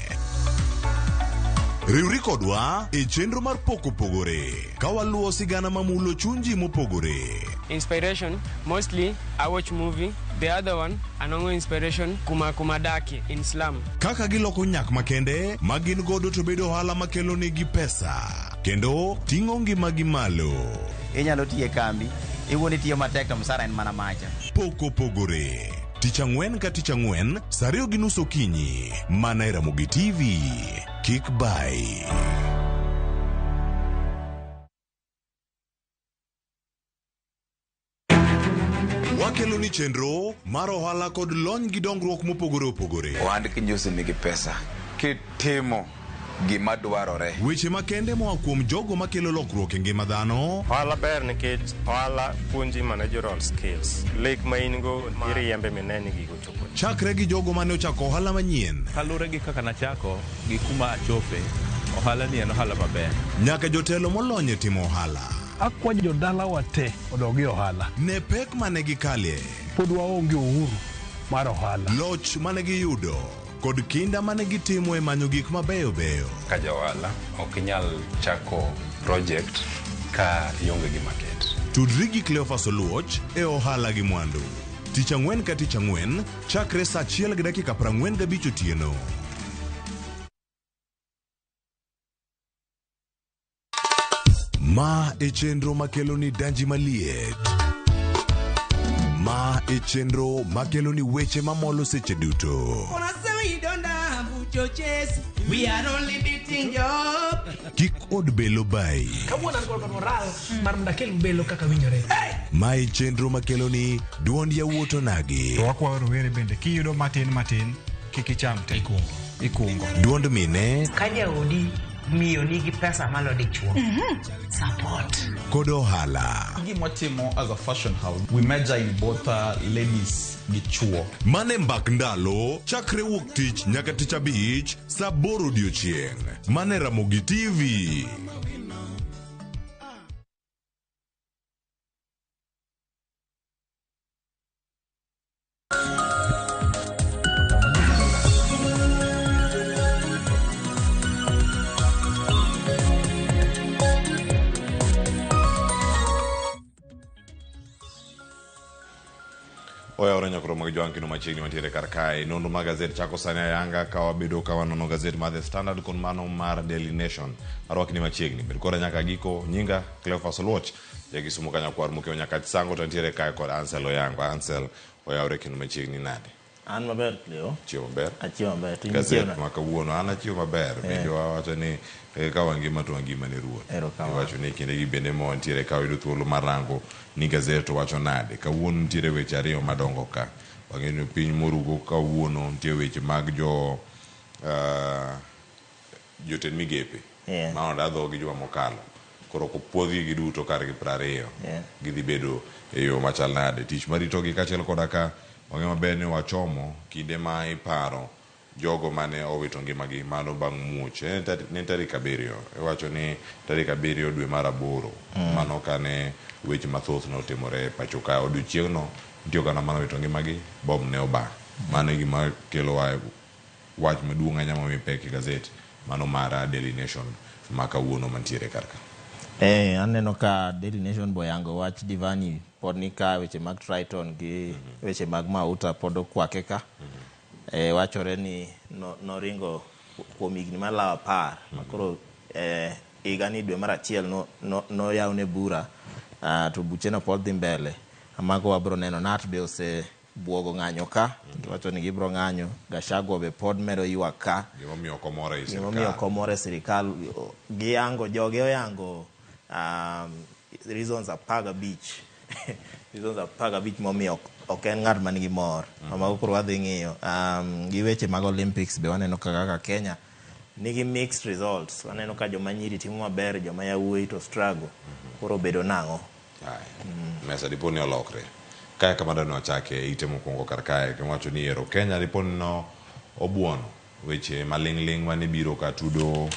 Speaker 26: Riwri kodwa e chenro mar Pok Opogore ka waluwo sigana mamulo chuny ji mopogore.
Speaker 27: Inspiration, mostly I watch movie. The other one, anongo inspiration kuma kuma daki in slum.
Speaker 26: Kaka giloko nyak makende ma gin godo to bedo ohala makelo negi pesa kendo ting'o ngimagi malo.
Speaker 28: Inyalo tiyo e kambi, iwuon itiyo matek to msara en mana macha.
Speaker 26: Pok Opogore. Tich ang'wen ka tich ang'wen, saa 2:30 okinyi, mana e Ramogi TV. Kik bai. Wakelo ni chenro mar ohala kod lony gi dongruok mopogore opogore.
Speaker 29: Ohand kinyosi nigi pesa kitimo gima dwarore.
Speaker 26: Weche makende moa kuom jogo makelo lokruok e ngima dhano.
Speaker 30: Ohala ber nikech ohala puonji managerial skills. Lek ma in go iriembe mine ni gigo chopo.
Speaker 26: Chakre gi jogo mane ochako ohala manyien.
Speaker 31: Kaluwore gi kaka nachako gi kuma achope, ohala ni en ohala maber.
Speaker 26: Nyaka jotelo molony e timo ohala.
Speaker 32: Akwayo jodalawa te odog e ohala.
Speaker 26: Ne pek mane gikalie.
Speaker 32: Pod waonge uhuru mar ohala.
Speaker 26: Loch mane giyudo kod kinda mane gitimo e manyo gik mabeyo beyo.
Speaker 33: Ka ja ohala ok inyal chako project ka ionge gi market.
Speaker 26: Tudri gi Cleophas Oluoch e ohala gi mwandu. Tich ang'wen ka tich ang'wen chakre saa 1:45 otieno. Ma e chenro makeloni danji maliet. Ma e chenro makeloni weche mamolo seche duto.
Speaker 4: We are only beating job.
Speaker 26: Kik od belo bayi.
Speaker 4: Kawuono an kod moral mar mondo akel belo kaka winjore.
Speaker 26: Ma e chenro makeloni duond yawuot onagi.
Speaker 5: To wakwayo rowere bende kiyudo matin matin kik icham te. Ikungo.
Speaker 26: Duond mine
Speaker 8: Ka jaodi miyo nigi pesa malo dichuo. Support.
Speaker 26: kod ohala.
Speaker 9: Gima watimo as a fashion house, we major in both ladies gi chuo.
Speaker 26: Mane mbak ndalo chakre wuok tich nyaka tich abich saa aboro odiochieng'. Mane Ramogi TV. Oyawore nyakoro mag jwang' kendo machiegni mantiere kar kae. Nonro mag gazet chako sani ayanga ka wabedo ka wanono gazet mar The Standard kod mano mar Daily Nation. Arwakni machiegni. Bed koda nyaka giko. Nyinga Cleophas Oluoch. Jakisumo kanyakwar mokeo nyaka Sango to nitiere kae kod Ansel Oyango. Ansel oyawore kendo machiegni nade?
Speaker 10: An maber Cleo.
Speaker 26: Chiemo maber?
Speaker 10: Achiewo maber. To in
Speaker 26: Gazet
Speaker 10: ichiewo nade?
Speaker 26: ma kawuono an achiewo maber. Bende wawacho ni ka wangima to wangima ne ruoth.
Speaker 10: Erokamano.
Speaker 26: Iwacho ni kindegi bende ma wantiere ka wayudo thuolo mar rango ni gazet to wacho nade. Kawuono nitiere weche ariyo madongo ka. Wang'eyo ni piny morugo kawuono nitie weche mag jo jotend migepe ma oda dhogi juma mokalo. Koro kopuodhgi giduto kargi 20 gidhi bedo e yo machal nade. Tich maritogi kaachiel koda ka wang'eyo maber ni wachomo kinde ma iparo jogo mane owito ngimagi mano bang' muoch. Ne tarik 7, iwacho ni tarik 7 dwe mar 8 mano kane weche mathoth notimore e pacho ka. Odiochieng'no nitie oganda mane owito ngimagi, bom ne oba. Mano e gima kelo wach maduong' ahinya momi pek e gazet mano mar Daily Nation ma kawuono mantiere kar ka.
Speaker 10: Aneno ka Daily Nation boyango wach Divani pod ni ka, weche mag Triton gi weche mag Mauta pod okwake ka. Wachore ni noringo kuom higni malawo 10 makoro higani dwe mar 1 noyawne bura, to bucheno pod dhi mbele. Mago wabro neno. Nat be osebuogo ng'anyo ka, giwacho ni gibro ng'anyo. Gachagua be pod medo ywak ka.
Speaker 26: Gimomiyo ok omor ei
Speaker 10: Gimomiyo ok
Speaker 26: sirkal.
Speaker 10: omor e sirikal. Giyango, joge oyango reasons 15. Reasons 15 momiyo ok en ng'at man gi mor. Mago koro wadhi ng'iyo. Gi weche mag Olympics be waneno kaka Kenya nigi mixed results. Waneno ka joma nyiri timo maber, joma yawuoyi to struggle. Koro bedo nang'o?
Speaker 26: Mesa dipo ni olokre. Kae kama dani wachake ite mokwongo kar kae kiwacho ni ero Kenya dipo ni no obuono weche maling'ling' mane biro ka tudo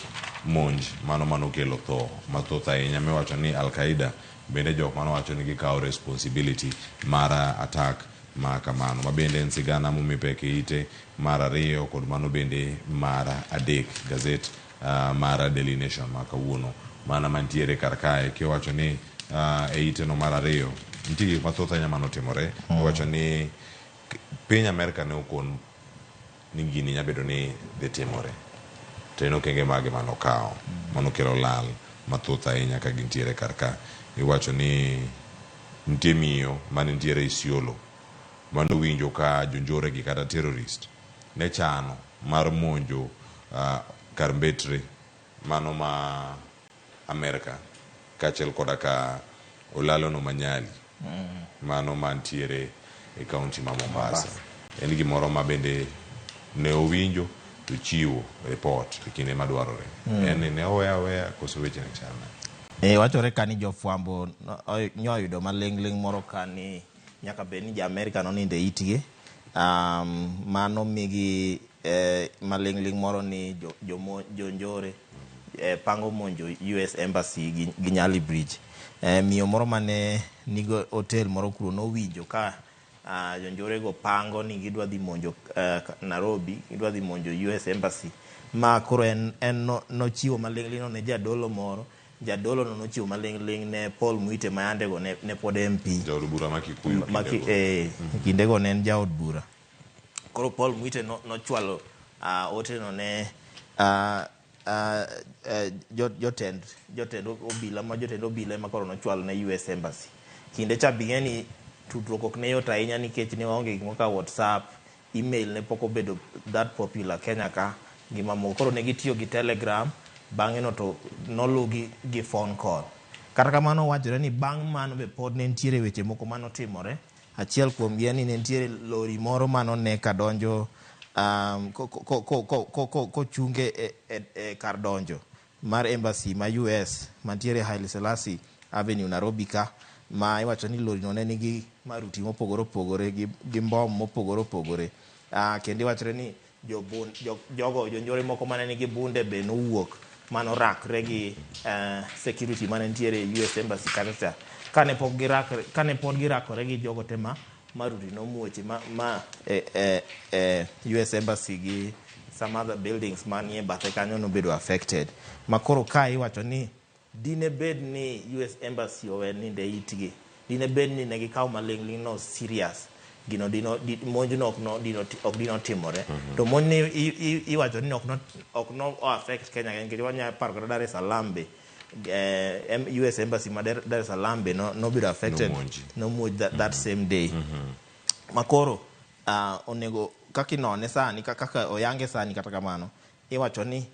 Speaker 26: monj mano manokelo tho mathoth ahinya miwacho ni Al-Qaeda bende jok manowacho ni gikawo responsibility mar attack ma kamano ma bende en sigana momi pek e ite mar 2 kod mano bende mar 3 gazet mar Daily Nation ma kawuono mana mantiere kar kae kiwacho ni e ite no mar 2 nitie gik mathoth ahinya manotimore. Iwacho ni piny Amerka ne okon ni gini nyalo bedo ni dhi timore to en okenge mage manokawo manokelo lal mathoth ahinya ka gintiere kar ka. Iwacho ni nitie miyo mane nitiere Isiolo manowinjo ka jonjore gi kata terrorist ne chano mar monjo kar mbetre mano ma Amerka kaachiel koda ka olalo no manyali mano mantiere e kaunti ma Mombasa. En gimoro ma bende ne owinjo to chiwo report e kinde madwarore. En ni ne oweya aweya koso weche ne chal nade?
Speaker 10: Wachore ka ni jofwambo nyoyudo maling'ling' moro ka ni nyaka bed ni ja-Amerika nonindo e itgi. Mano migi maling'ling' moro ni jonjore pango monjo US Embassy gi Nyali Bridge. Miyo moro mane nigo hotel moro kuro nowinjo ka jonjore go pango ni gidwa dhi monjo Nairobi, gidwa dhi monjo US Embassy. Ma koro en nochiwo maling'ling' ne jadolo moro. Jadolo no nochiwo maling'ling' ne Paul Muite ma yande go ne pod MP.
Speaker 26: Jaod bura ma Kikuyu kindego.
Speaker 10: Kindego ne en jaod bura. Koro Paul Muite nochwalo ote no ne Jotend obila ma jotend obila ema koro nochwalo ne US Embassy. Kinde cha bing'e ni tudruok ok ne yot ahinya nikech ne waonge gik moko kaka WhatsApp, email ne pok obedo that popular Kenya ka gi mamoko. Koro ne gitiyo gi Telegram, bang'e no to noluw gi phone call. Kata kamano wachore ni bang' mano be pod ne nitiere weche moko manotimore. Achiel kuom gi en ni ne nitiere lori moro manone ka donjo kochunge e kar donjo mar embassy ma US mantiere Haile Selassie Avenue, Nairobi ka, ma iwacho ni lori no ne nigi maruti mopogore opogore gi mbom mopogore opogore. Kendo iwachore ni jogo jonjore moko mane nigi bunde be nowuok manorakre gi security mane nitiere US Embassy kacha cha. Kane pod girakore gi jogo te ma maruti nomuoche ma US Embassy gi some other buildings manie bathe kanyo nobedo affected. Ma koro ka iwacho ni dine bed ni US Embassy owe ninde itgi, dine bed ni ne gikawo maling'ling' no serious, gino dino monjno ok dino timore. To monj ni iwacho ni ok no affect Kenya nikech wanyalo paro kata Dar es Salaam be, US Embassy ma Dar es Salaam be nobedo affected, nomuoch that same day. Makoro onego kaka inone sani, kaka oyange sani, kata kamano iwacho ni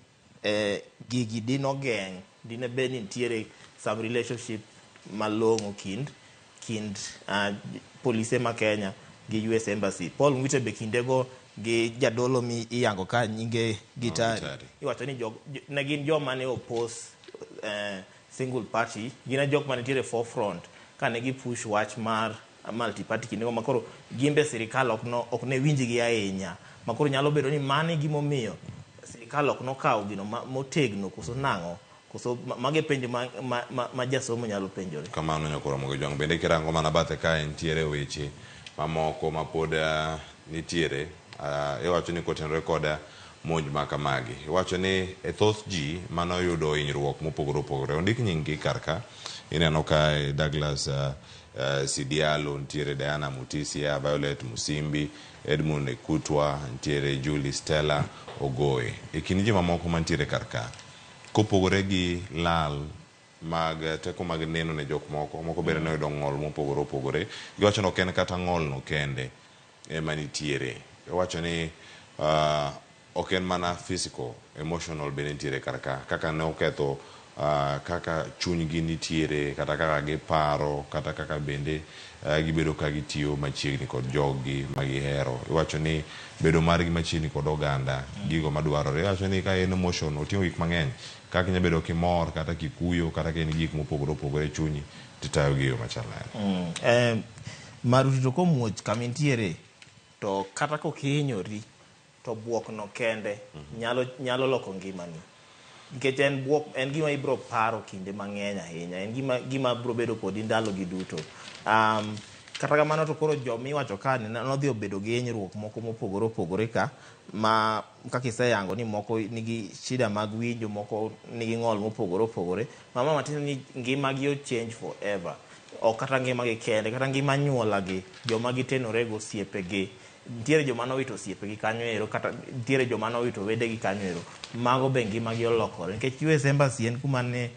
Speaker 10: gigi dino geng' dine bed ni nitiere some relationship malong'o kind polise ma Kenya gi US Embassy. Paul Ngwite be kindego gi jadolo mi iyango ka nyinge Gitari, iwacho ni ne gin joma ne oppose single party, gin e jok mane nitiere forefront kane gi push wach mar multi party kindego, makoro gimbe sirikal ok ne winjgi ahinya. Makoro nyalo bedo ni mano e gimomiyo sirikal ok nokawo gino motegno koso nang'o, koso mage penjo ma jasomo nyalo penjore.
Speaker 1: Kamano nyakoro Ramogi Jwang', bende kirango mana bathe kae nitiere weche mamoko ma pod nitiere. Iwacho ni kotenore koda monj ma kamagi, iwacho ni e thoth ji manoyudo hinyruok mopogore opogore, ondik nying gi kar ka, ineno kae Douglas Sidialo, nitiere Diana Mutisia, Violet Musimbi, Edmund Ekutwa, nitiere Julie Stella Ogoe. E kind ji mamoko mantiere kar ka, kopogore gi lal mag teko mag neno ne jok moko, moko bende noyudo ng'ol mopogore opogore. Giwacho ni ok en kata ng'ol no kende ema nitiere. Iwacho ni ok en mana physical, emotional bende nitiere kar ka, kaka ne oketho kaka chunygi nitiere, kata kaka giparo, kata kaka bende gibedo ka gitiyo machiegni kod joggi ma gihero. Iwacho ni bedo margi machiegni kod oganda, gigo madwarore. Iwacho ni ka en emotion, oting'o gik mang'eny, kaka inyalo bedo kimor, kata kikuyo, kata ka en gik mopogore opogore e chunyi, titayo gi yo machal nade.
Speaker 10: Maruti to komuoch kama intiere, to kata kokihinyori, to buok no kende nyalo loko ngimani. Nikech en buok, en gima ibiro paro kinde mang'eny ahinya, en gima biro bedo kodi ndalo gi duto. Kata kamano to koro joma iwacho ka ni nodhi obedo gi hinyruok moko mopogore opogore ka, ma kaka iseyango ni moko nigi shida mag winjo, moko nigi ng'ol mopogore opogore. Mama matin ni ngimagi o change forever. Ok kata ngimagi kende, kata ngima anyuolagi, joma gitenorego, osiepegi. Nitiere joma nowito osiepegi kanyo ero, kata nitiere joma nowito wedegi kanyo ero. Mago be ngimagi olokore. Nikech US Embassy en kuma ne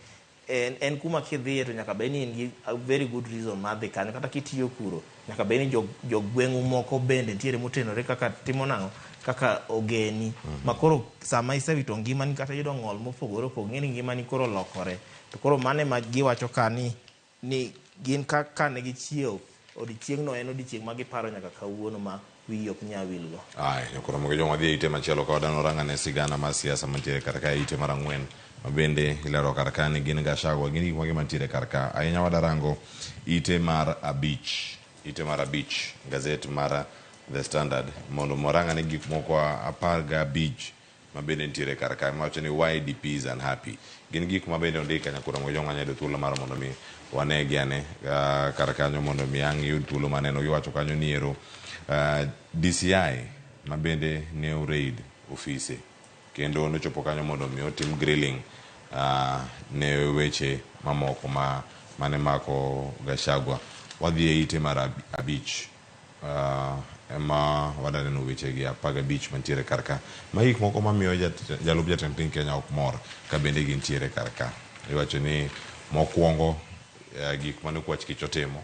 Speaker 10: en kuma kidhiye to nyaka bed ni in gi a very good reason mar dhi kanyo. Kata kitiyo kuro, nyaka bed ni jogweng'u moko bende nitiere motenore kaka timo nang'o, kaka ogeni. Ma koro sama isewito ngimani kata yudo ng'ol mopogore opogore, ng'e ni ngimani koro olokore. To koro mano ema giwacho ka ni gin ka ne gichiewo, odiechieng'no en odiechieng' ma giparo nyaka kawuono ma wiyi ok nyal wilgo.
Speaker 1: Ai, nyakoro Ramogi Jwang' wadhi e ite machielo ka wadano rang'ane sigana mar siasa mantiere kar ka e ite mar 4 ma bende ilero kar ka ni gin Gachagua, gin gik mage mantiere kar ka. Ahinya wadarango ite mar 5, ite mar 5, gazet mar The Standard, mondo morang'ane gik moko 15 ma bende nitiere kar ka, mawacho ni why DP is unhappy. Gin gik ma bende ondik ka nyakoro Ramogi Jwang' wanyalo yudo thuolo mar mondo mi wanegi ane kar kanyo mondo mi ang' yud thuolo maneno. Giwacho kanyo ni ero DCI ma bende ne o-raid ofise kendo nochopo kanyo mondo mi otim grilling ne weche mamoko ma mane mako Gachagua. Wadhi e ite mar 5. ema wadaneno wechegi 15 mantiere kar ka. Ma gik moko mamiyo jalup jatend piny Kenya ok mor ka bende gintiere kar ka. Iwacho ni mokwongo gik mane Okwach Kich otimo.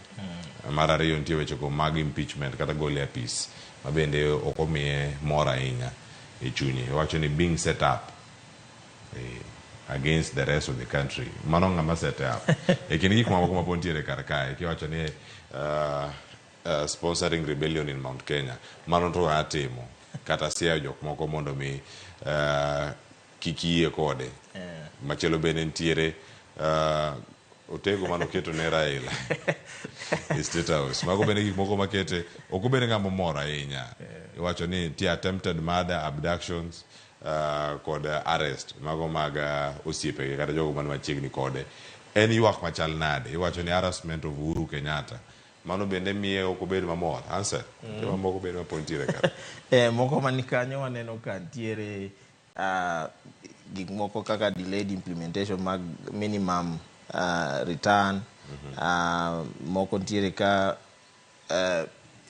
Speaker 1: Mar ariyo nitie wechego mag impeachment kata gole apis ma bende ok omiye mor ahinya e chunye. Iwacho ni being set up against the rest of the country. Mano ng'ama set up. E kind gik mamoko ma pod nitiere kar kae, kiwacho ni sponsoring rebellion in Mount Kenya. Mano to atimo. Kata siayo jok moko mondo mi kik yie kode. Machielo bende nitiere otego manoketo ne Raila e State House. Mago bende gik moko makete ok obed ng'ama mor ahinya. Iwacho ni nitie attempted murder, abductions kod arrest mago mag osiepege kata jogo man machiegni kode. En ywak machal nade? Iwacho ni harassment of Uhuru Kenyatta. Mano bende miye ok obed mamor. Answer. Joma moko bende mapod nitiere ka.
Speaker 10: Moko mani kanyo waneno ka nitiere gik moko kaka delayed implementation mag minimum return. Moko nitiere ka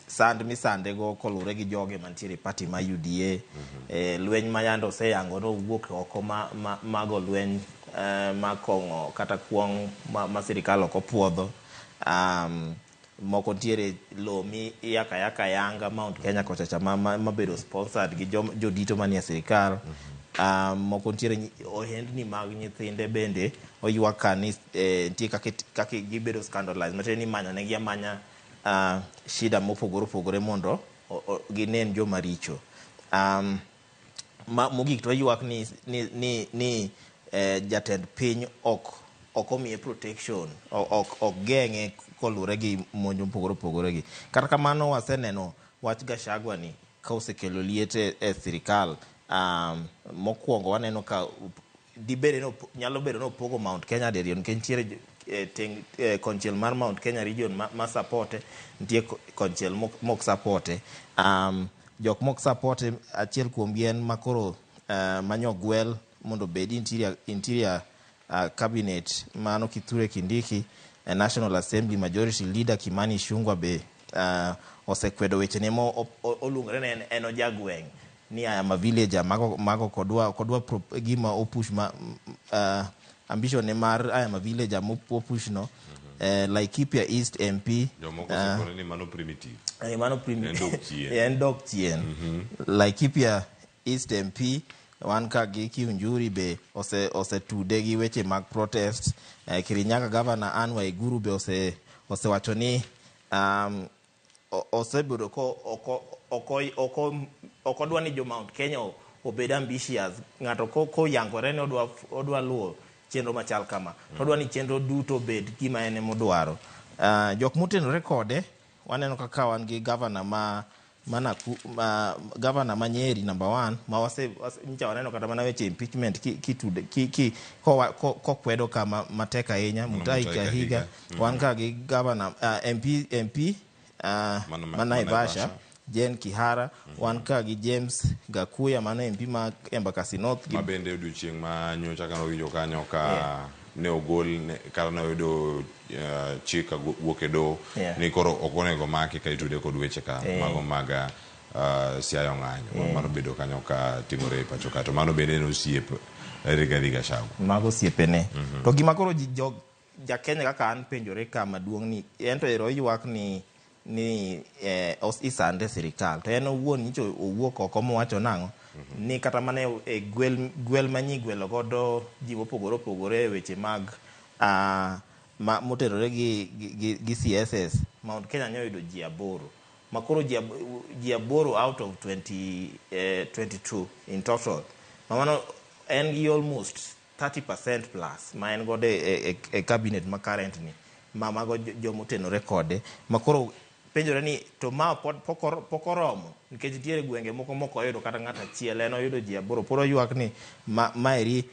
Speaker 10: sand misande go kolure gi joge mantiere e party ma UDA. Lweny ma yande oseyango nowuok oko ma, ma, mago lweny ma kong'o kata kuong' ma sirikal ok opuodho. Moko nitiere lowo mi iyako ayaka ayanga Mount Kenya kocha cha mabedo sponsored gi jodito manie sirikal. Moko nitiere ohendni mag nyithinde bende oywak ka ni nitie kaka gibedo scandalized matiende ni imanyo negi amanya shida mopogore opogore mondo ginen joma richo. Mogik to oywak ni jatend piny ok omiye protection, ok geng'e kolure gi monj mopogore opogore gi. Kata kamano waseneno wach Gachagua ni ka osekelo liet e sirikal. Mokwongo waneno ka dibed ni nyalo bedo ni opogo Mount Kenya diriyo nikech nitiere konchiel mar Mount Kenya region ma supporte, nitie konchiel mok supporte. Jok mok supporte achiel kuomgi en makoro manyogwel mondo obed interior cabinet mano Kithure Kindiki. National Assembly Majority Leader Kimani Ichung'wah be osekwedo wechene mo oluongore ni en ojagweng' ni I am a villager mago kodwa gima opush ma ambition ne mar I am a villager mopush no. Laikipia East MP
Speaker 1: Jomoko osekone ni mano primitive.
Speaker 10: Mano
Speaker 1: En dok chien.
Speaker 10: En dok chien. Laikipia East MP wan ka gi Kiunjuri be osetude gi weche mag protest. Kirinyaga Governor Anne Waiguru be osewacho ni osebedo ko ok odwa ni jo Mount Kenya obed ambitious. Ng'ato koyangore ni odwa luwo chenro machal kama, to odwa ni chenro duto obed gima en emodwaro. Jok motenore kode waneno kaka wan gi governor ma governor ma Nyeri number one ma wase nyicha waneno kata mana weche impeachment ki, kitude ki, ki, kokwedo kama matek ahinya. Mutahi
Speaker 1: Mutahi
Speaker 10: Kahiga.
Speaker 1: Kahiga.
Speaker 10: Wan ka gi governor MP ma
Speaker 1: ma
Speaker 10: Naivasha
Speaker 1: Naivasha.
Speaker 10: Jane Kihara. Wan ka gi James Gakuya mano MP ma Embakasi North gi
Speaker 1: Ma bende odiochieng' ma nyocha kane wawinjo kanyo ka ne ogol kata ne oyudo chik wuok e doho ni koro ok onego maki ka itude kod weche ka mago mag siayo ng'anyo mano bedo kanyo ka timore e pacho ka, to mano bende en osiep Rigathi Gachagua.
Speaker 10: Mago osiepene. To gima koro ji jo ja Kenya kaka an penjore ka maduong' ni en to ero oywak ni isande sirikal, to en owuon nyicho owuok oko mowacho nang'o ni kata mana e gwel ma nyigwelo godo ji mopogore opogore e weche mag ma motenore gi CSS, Mount Kenya ne oyudo ji 8 ma koro ji 8 out of 20, 22 in total, ma mano en gi almost 30% plus ma en godo e cabinet ma current ni ma mago jomotenore kode, ma koro penjore ni to ma pok oromo nikech nitiere gwenge moko mok oyudo kata ng'ato achiel, en oyudo ji 8. Pod oywak ni maeri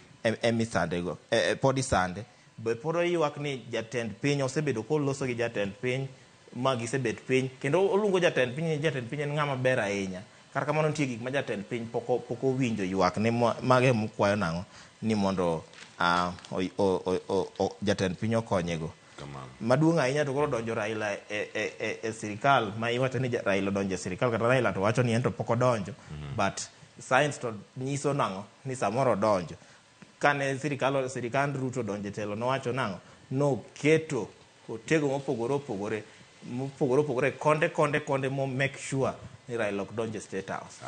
Speaker 10: emisandego pod isande be, pod oywak ni jatend piny osebedo koloso gi jatend piny ma gisebet piny, kendo oluongo jatend piny ni jatend piny en ng'ama ber ahinya. Kata kamano nitie gik ma jatend piny pok owinjo ywak ne mage mokwayo nang'o ni mondo jatend piny okonyego. Maduong' ahinya to koro donjo Raila e, e, e, e sirikal ma iwacho ni Raila odonjo e sirikal kata Raila to wacho ni en to pok odonjo but science to nyiso nang'o ni samoro odonjo. Kane sirikal sirikand Ruto odonjo e telo nowacho nang'o noketo otego mopogore opogore mopogore opogore konde konde konde mo make sure ni Raila ok donjo e State House.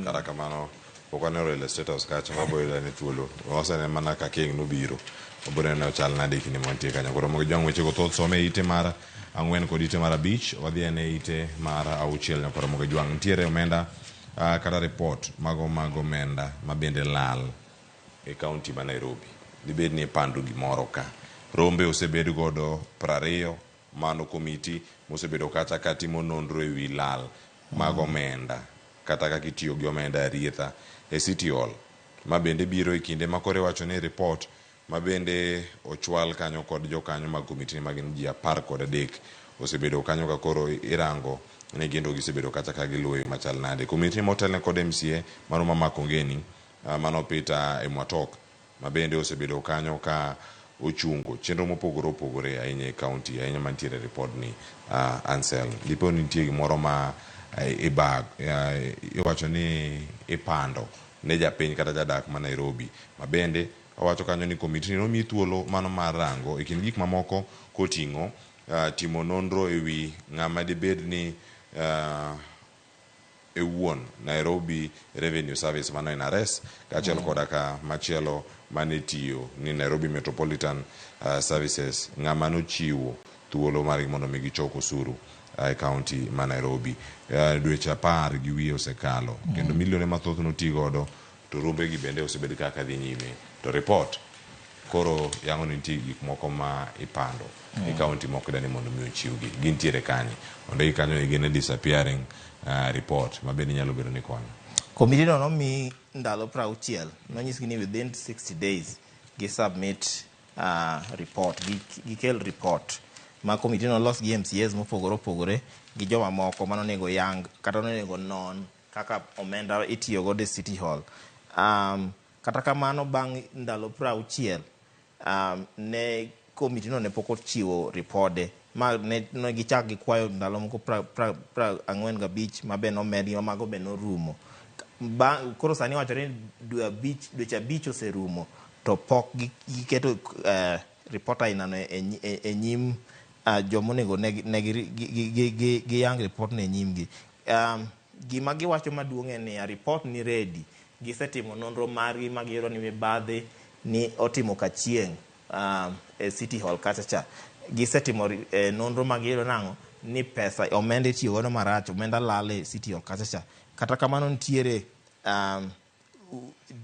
Speaker 1: Kata kamano pok waneno Raila e State House kacha wabo yudo ni thuolo. Wasene mana ka King nobiro. Wabiro neno ochal nade e kinde mantie kanyo. Koro mondo jwang' wechego thoth some e ite mar ang'wen kod ite mar abich. Wadhi ane ite mar auchiel nyakoro mondo jwang'. Nitiere omenda uh, kata report mago mag omenda ma bende lal e kaunti ma Nairobi. Dibed ni ipando gimoro ka. Rombe osebed godo 20 mano komiti mosebedo kacha ka timo nonro e wi lal mag omenda kata kaka itiyo gi omenda arietha e City Hall. Ma bende biro e kinde ma koro iwacho ni ripot ma bende ochwal kanyo kod jokanyo mag komitini ma gin ji 13 osebedo kanyo ka koro irango ni gin to gisebedo kacha ka giluwo e yo machal nade. Komitini motelne kod MCA mano ma Makongeni mano Peter Emwatok ma bende osebedo kanyo ka ochungo chenro mopogore opogore ahinya e kaunti ahinya mantiere e ripodni uh, Ansel dipo ni nitie gimoro ma ibag iwacho ni ipando ne japiny kata jadak ma Nairobi ma bende owacho kanyo ni komitini nomi thuolo mano mar rango e kind gik mamoko koting'o uh, timo nonro e wi ng'ama dibed ni uh, e wuon Nairobi Revenue Service mano NRS kaachiel koda ka machielo mane tiyo ni Nairobi Metropolitan uh, Services ng'ama nochiwo thuolo margi mondo mi gichok osuru uh, e kaunti ma Nairobi. Uh, dweche apar gi wiye osekalo kendo milione mathoth noti godo to rombegi bende osebed kaka dhi nyime to report koro yango ni nitie gik moko ma ipando e kaunti moko idani mondo mi ochiwgi gintiere kanye ondiki kanyo ni gin a disappearing uh, report ma bende nyalo bedo ni konyo
Speaker 10: Komiti no nomi ndalo 60 nonyisgi ni within 60 days gi submit report gikel report ma komiti no los gi MCAs mopogore opogore gi joma moko manonego yang kata nonego non kaka omenda itiyo godo e City Hall. Kata kamano bang' ndalo 60 ne komiti no ne pok ochiwo ripode ma ne, ne gichak gikwayo ndalo moko 45 ma be nomedgi ma mago be norumo. Bang, koro sani wachore ni dwe abich, dweche abich oserumo to pok giketo report ainano e, e, e nyim joma onego ne, ne giyang report no e nyimgi. Gima giwacho maduong' en niya, report ni ready. Gisetimo nonro margi ma giyudo ni mibadhi ni otimo kachieng' e City Hall kacha cha. Gisetimo nonro ma giyudo nang'o ni pesa omenda itiyo godo marach, omenda lal e City Hall kacha cha. Kata kamano nitiere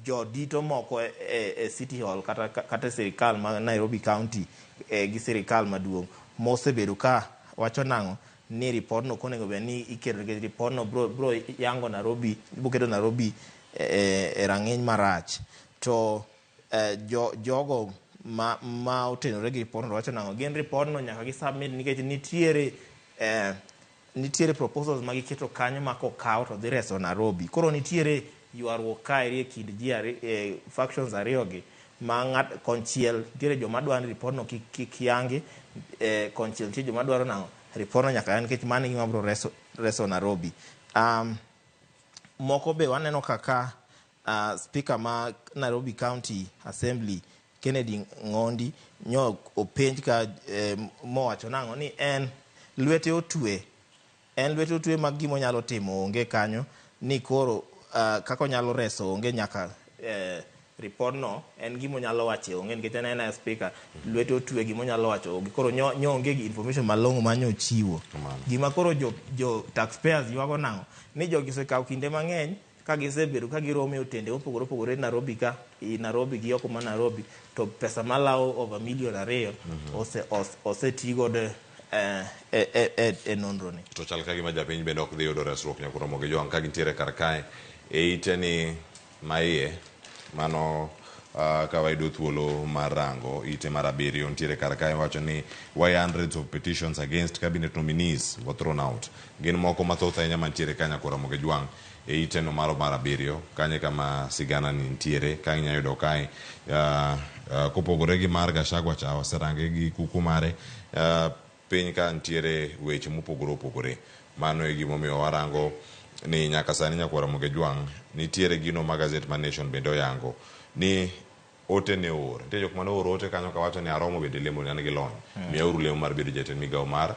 Speaker 10: jodito moko e, e, e City Hall kata, kata e sirikal ma Nairobi County e, gi sirikal maduong' mosebedo ka wacho nang'o ni report no ok onego bed ni iketo nikech report no bro, bro yango Nairobi, bro keto Nairobi e, e, e rang'iny marach. To eh, jo, jogo ma, ma otenore gi report no wacho nang'o gin report no nyaka gi submit nikech nitiere eh, nitiere proposals ma giketo kanyo ma kokaw to dhi reso Nairobi. Koro nitiere ywaruok kaeri e kind ji eh, factions ariyo gi ma ng'at konchiel nitiere joma dwaro ni report no kik, kik yangi eh, konchiel nitie joma dwaro nang'o report no nyaka yang nikech mano e gima biro reso, reso Nairobi. Moko be waneno kaka speaker ma Nairobi County Assembly Kennedy Ng'ondi nyo openj ka eh, mowacho nang'o ni en lwete otwe en lwete otwe ma gima onyalo timo onge kanyo ni koro kaka onyalo reso onge nyaka eh, report no en gima onyalo wacho onge nikech en ena speaker lwete otwe gima onyalo wacho onge koro nyo, nyo onge gi information malong'o ma nyo chiwo gima koro jo, jo taxpayers ywago nang'o ni jogi osekawo kinde mang'eny ka gisebedo ka giromo e otende mopogore opogore Nairobi ka i Nairobi gi oko ma Nairobi to pesa malawo over million ariyo ose, ose, oseti godo eh, e, e, e, e nonro ni.
Speaker 1: To chal ka gima japiny bende ok dhi yudo resruok nyaka romo gi jowang' ka gintiere kar kae e ite ni maiye mano uh, ka wayudo thuolo mar rango ite mar abiriyo nitiere kar kae wacho ni why hundreds of petitions against cabinet nominees were thrown out gin moko mathoth ahinya mantiere ka nyaka romo gi jwang' e iteno maro mar 7 kanye kama sigana ni nitiere ka inyalo yudo kae kopogore gi mar Gachagua cha waserange gi kuku mare piny ka nitiere weche mopogore opogore. Mano e gimomiyo warango ni nyaka sani nyakwar Ramogi Ojwang' nitiere gino ma gazet ma Nation bende oyango ni ote ne oor. Nitie jok mane ooro ote kanyo kawacho ni aromo bedo e lemo ni an gi lony. Miyauru lemo mar bedo jatend migawo mar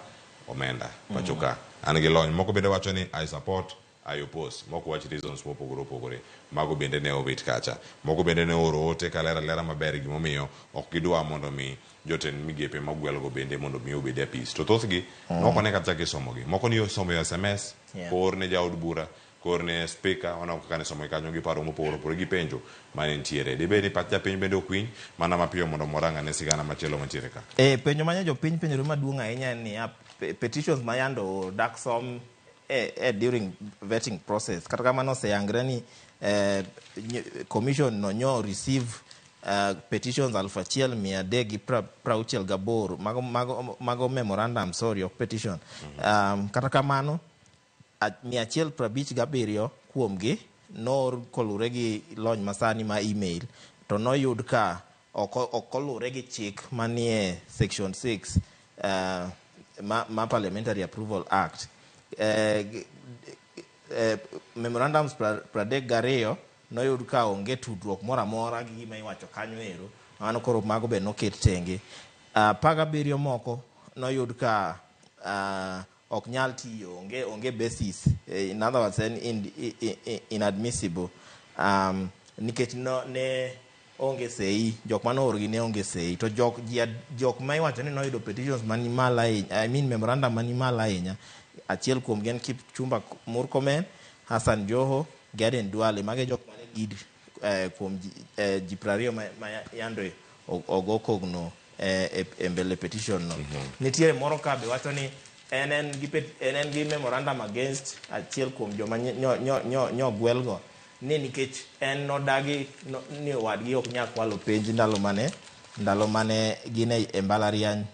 Speaker 1: omenda pacho ka. An gi lony. Moko bende wacho ni I support, I oppose. Moko wach reasons mopogore opogore. Mago bende ne owit kacha. Moko bende ne ooro ote kalero alera maber gimomiyo ok gidwa mondo mi jotend migepe magwelgo bende mondo mi obed e apis. To thothgi nokone kata kisomogi. Moko ni osomo e SMS, koor ne jaod bura, koor ne speaker, waneno kaka ne somo kanyo gi paro mopogore opogore gi penjo mane nitiere. Dibed ni pach japiny bende ok winj mana mapiyo mondo morang ane sigana machielo mantiere ka.
Speaker 10: Penjo ma jopiny penjore maduong' ahinya en niya, petitions ma yando oor dak som during vetting process. Kata kamano oseyangre ni commission no nyo receive petitions 1368 mago memorandum, sorry, ok petition. Kata kamano 157 kuomgi noor kolure gi lony masani ma email, to noyud ka ok olure gi chik manie section 6 ma Parliamentary Approval Act. Memorandums 32 noyud ka onge tudruok moro amora gi gima iwacho kanyo ero, mano koro mago be noket tenge. 17 moko noyud ka ok nyal tiyo, onge basis, in other words en inadmissible, nikech ne onge sei, jok mane oorgi ne onge sei. To jok ma iwacho ni noyudo petitions mani malo ahinya, I mean memorandum mani malo ahinya, achiel kuomgi en Kipchumba Murkomen, Hassan Joho, gi Aden Duale. Mage jok mane lead kuom ji 20 ma yando ogo kogno e mbele petition no. Nitiere moro ka be wacho ni en en gi memorandum against achiel kuom joma nyo gwelgo, ni nikech en nodagi ni owadgi ok nyal kwalo penj ndalo mane gin e mbalariany,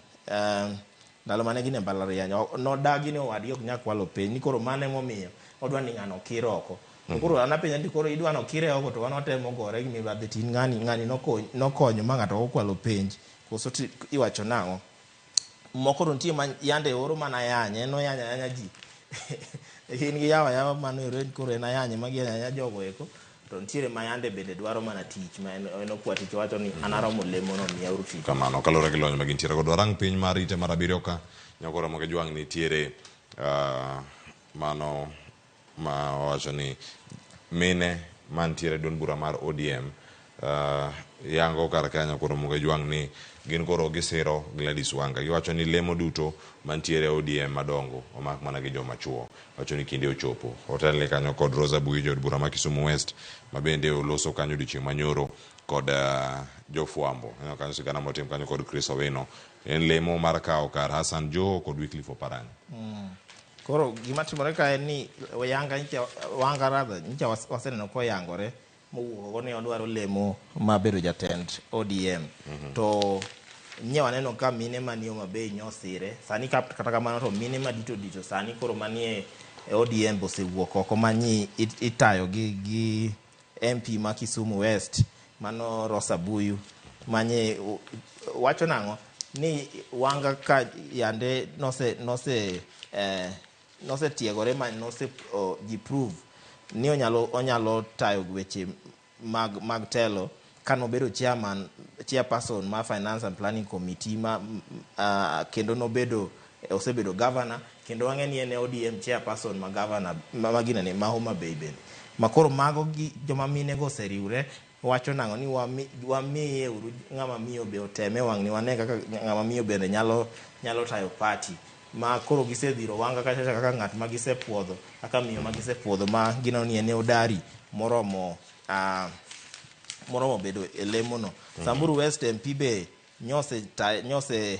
Speaker 10: ndalo mane gin e mbalariany nodagi ni owadgi ok nyal kwalo penj, ni koro mano emomiyo odwa ni ng'ano okir oko. To koro an apenja ni koro idwa ni okire oko to wan watemo gore gi mibadhi to in ng'ani nokonyo ma ng'ato ok okwalo penj, koso iwacho nang'o? Moko to nitie ma yande oro mana yanye, en oyanyo ayanya ji. In gi yawa yawa mano ero en koro en ayanye ma giyanyo ayanya jogo eko. To nitiere ma yande bende dwaro mana tich, ma en okwa tich, owacho ni an aromo lemo no, miyauru tich.
Speaker 1: Kamano, kaluwore gi lony ma gintiere godo. Warang piny mar ite mar 7 ka, Nyakwar Ramogi Ojwang' nitiere mano ma owacho ni mine mantiere e duond bura mar ODM yango kar ka Nyakwar Ramogi Ojwang' ni gin koro gisiro Gladys Wanga. Giwacho ni lemo duto mantiere e ODM madongo omak mana gi joma chuo. Wacho ni kinde ochopo. Otelne kanyo kod Rosa Buyi, jaod bura ma Kisumu West, ma bende oloso kanyo odiochieng' manyoro kod jofwambo. Aneno kanyo sigana motim kanyo kod Chris Owino. En lemo mar kawo kar Hassan Joho kod Wycliffe Oparanya.
Speaker 10: Koro gima timore ka en ni Wanga nyicha, Wanga rather, nyicha waseneno koyangore mowuok oko ni odwaro lemo ma bedo jatend ODM. To nye waneno ka mine manie Homa Bay nyosire. Sani kata kamano to mine madito dito sani koro manie ODM osewuok oko manyi itayo gi MP ma Kisumu West, mano Rosa Buyu, manye wacho nang'o ni Wanga ka yande nosetiegore ma nose ji prove ni onyalo tayo weche mag telo kanobedo chairperson ma Finance and Planning Committee ma kendo osebedo governor, kendo wang'e ni en e ODM chairperson ma governor ma ginene ma Homa Bay bende. Ma koro mago gi joma mine go oseriwre wacho nang'o ni wamiye uru ng'ama miyo be oteme wang' ni wane kaka ng'ama miyo bende nyalo tayo party. Ma koro gisedhiro Wanga kacha kaka ng'at ma gisepuodho, kaka miyo ma gisepuodho ma gineno ni en e odari moromo bedo e lemo no. Samburu West MP be nyose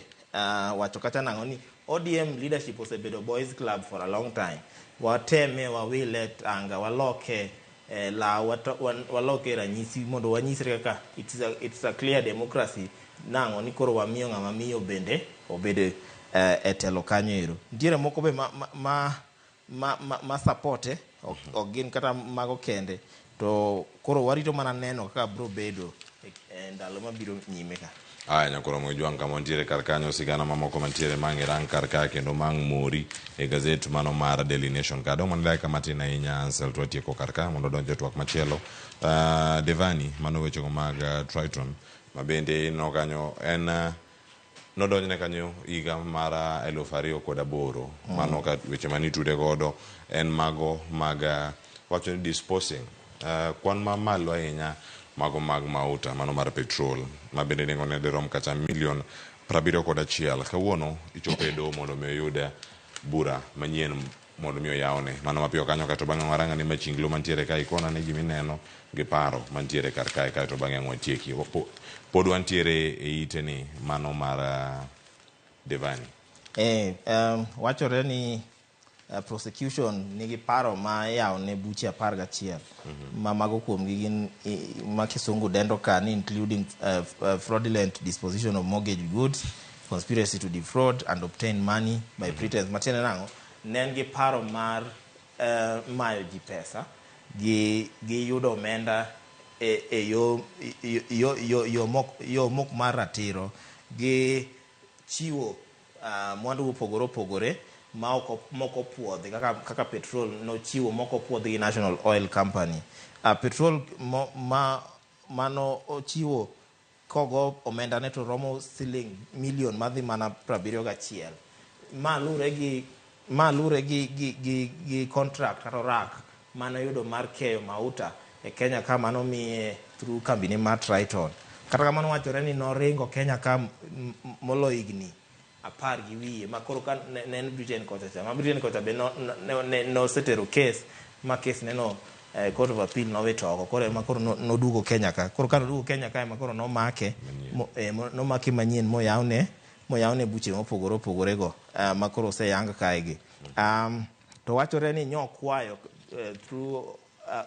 Speaker 10: wacho kata nang'o ni ODM leadership osebedo boys club for a long time. Wateme wawile tanga, waloke law, waloke ranyisi mondo wanyisre kaka it's a clear democracy. Nang'o ni koro wamiyo ng'ama miyo bende obedo e telo kanyo ero. Nitiere moko be ma ma supporte ok gin kata mago kende to koro warito mana neno kaka bro bedo e ndalo mabiro nyime ka.
Speaker 1: Aya, nyakoro Mojwang' kama wantiere kar kanyo, sigana mamoko mantiere mang' irang kar ka kendo mang' mori e gazet mano mar Daily Nation. Ka dong' mana dakika matin ahinya Ansel to watieko kar ka mondo donjo e twak machielo. Devani mano wechego mag Triton ma bende ineno kanyo en nodonjne kanyo higa mar 2008. Mano ka weche mane itude godo en mago mag wacho ni disposing kwan mamalo ahinya mago mag mauta mano mar petrol ma bende nengone dirom kata milion 71. Kawuono ichopo e doho mondo mi oyud bura manyien mondo mi oyawne mano mapiyo kanyo. Kato bang'e waranga ni machinglo mantiere ka ikona ni gimineno gi paro mantiere kar kae, kaeto bang'e ang' watieki. Pod wantiere e ite ni mano mar Devani.
Speaker 10: Wachore ni prosecution nigi paro ma yawo ne buche 11 ma mago kuomgi gin ma kisungu dendo ka ni including fraudulent disposition of mortgage goods, conspiracy to defraud and obtain money by pretense. Matiende nang'o? Ne en gi paro mar mayo ji pesa gi yudo omenda e yo mok mar ratiro gi chiwo mwandu mopogore opogore ma moko puodhi kaka petrol nochiwo moko puodhi gi National Oil Company. Petrol mano ochiwo kogo omenda ne to romo siling milion madhi mana 71. Ma lure gi contract kata orak mano yudo mar keyo mauta e Kenya ka mano miye through kambini mar Triton. Kata kamano wachore ni noringo Kenya ka molo higni 10 gi wiye ma koro ka ne en Britain kocha cha. Ma Britain kocha be nosetero case ma case neno Court of Appeal nowito oko. Koro ema koro noduogo Kenya ka. Koro ka noduogo Kenya ka ema koro nomake nomake manyien moyawne buche mopogore opogore go ma koro oseyang kae gi. To wachore ni nyokwayo through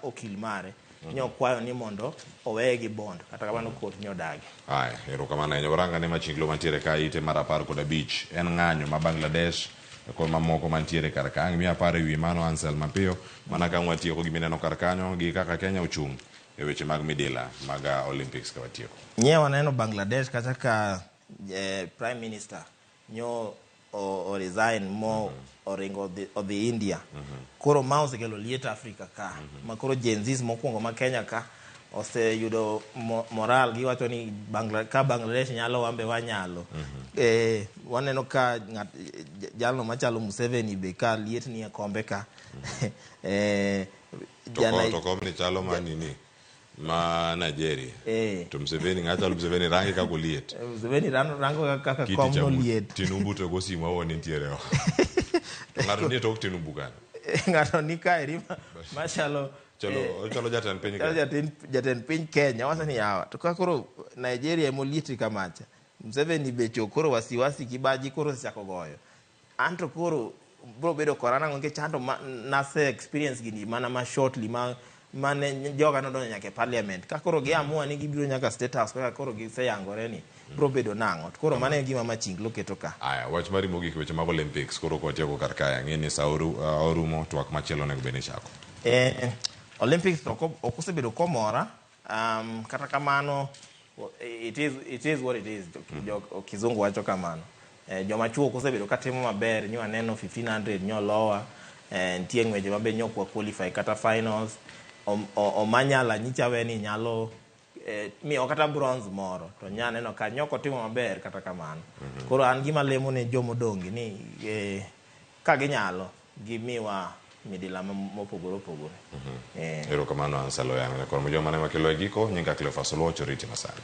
Speaker 10: okil mare nyokwayo ni mondo oweye gi bond kata kamano court nyodagi.
Speaker 1: Aya, erokamano ahinya. Waranga ne machinglo mantiere ka ite mar 15 en ng'anyo ma Bangladesh kod mamoko mantiere kar ka. Ang' miya paro ewi mano Ansel mapiyo mana ka watieko gimineno kar kanyo gi kaka Kenya ochung' e weche mag midila mag Olympics ka watieko.
Speaker 10: Nye waneno Bangladesh kata ka Prime Minister nyo o resign mo oringo odhi India. Koro ma osekelo liet Africa ka. Ma koro Gen Zs mokwongo ma Kenya ka oseyudo moral giwacho ni ka Bangladesh nyalo wambe wanyalo. Waneno ka jalno machalo Museveni be ka liet ni e kombe ka.
Speaker 1: To komni chalo ma nini? Ma Nigeria. To Museveni ng'achalo Museveni range kaka oliet.
Speaker 10: Museveni rango kaka komno liet.
Speaker 1: Tinubu to go simu awuon nitiere oko. To ng'ato nie tok Tinubu kanyo.
Speaker 10: Ng'ato ni kaeri machalo
Speaker 1: chalo jatend piny Kenya.
Speaker 10: Jatend piny Kenya wacho ni yawa. To ka koro Nigeria emoliet kamacha. Museveni be koro wasiwasi kibaji koro osechako goyo. Anto koro bro bedo kora nang'o nikech anto nase experience gini mana ma shortly ma mane joga nodonjo nyaka e parliament. Ka koro giamua ni gibiro nyaka State House kaka koro giseyangore ni bro bedo nang'o. To koro mano e gima Machinglo keto ka.
Speaker 1: Aya, wach mari mogik weche mag Olympics koro kwatieko kar kae ang'e ni sa orumo twak machielo onego bed ni chako.
Speaker 10: Olympics ok osebedo komora. Kata kamano it is what it is. Kizungu wacho kamano. Joma chuo ok osebedo katimo maber, nyo aneno 1500 nyo lowa, nitie ng'weje mabe nyo ok qualify kata finals. Omanyala nyicha we ni nyalo miyo kata bronze moro to nya neno ka nyoko timo maber kata kamano. Koro an gima lemo ne jomodong' ni ka ginyalo gimiwa midila mopogore opogore.
Speaker 1: Erokamano Ansel Oyang. Koro mojoma ne makelo e giko nyinga Cleophas Oluoch oriti masani.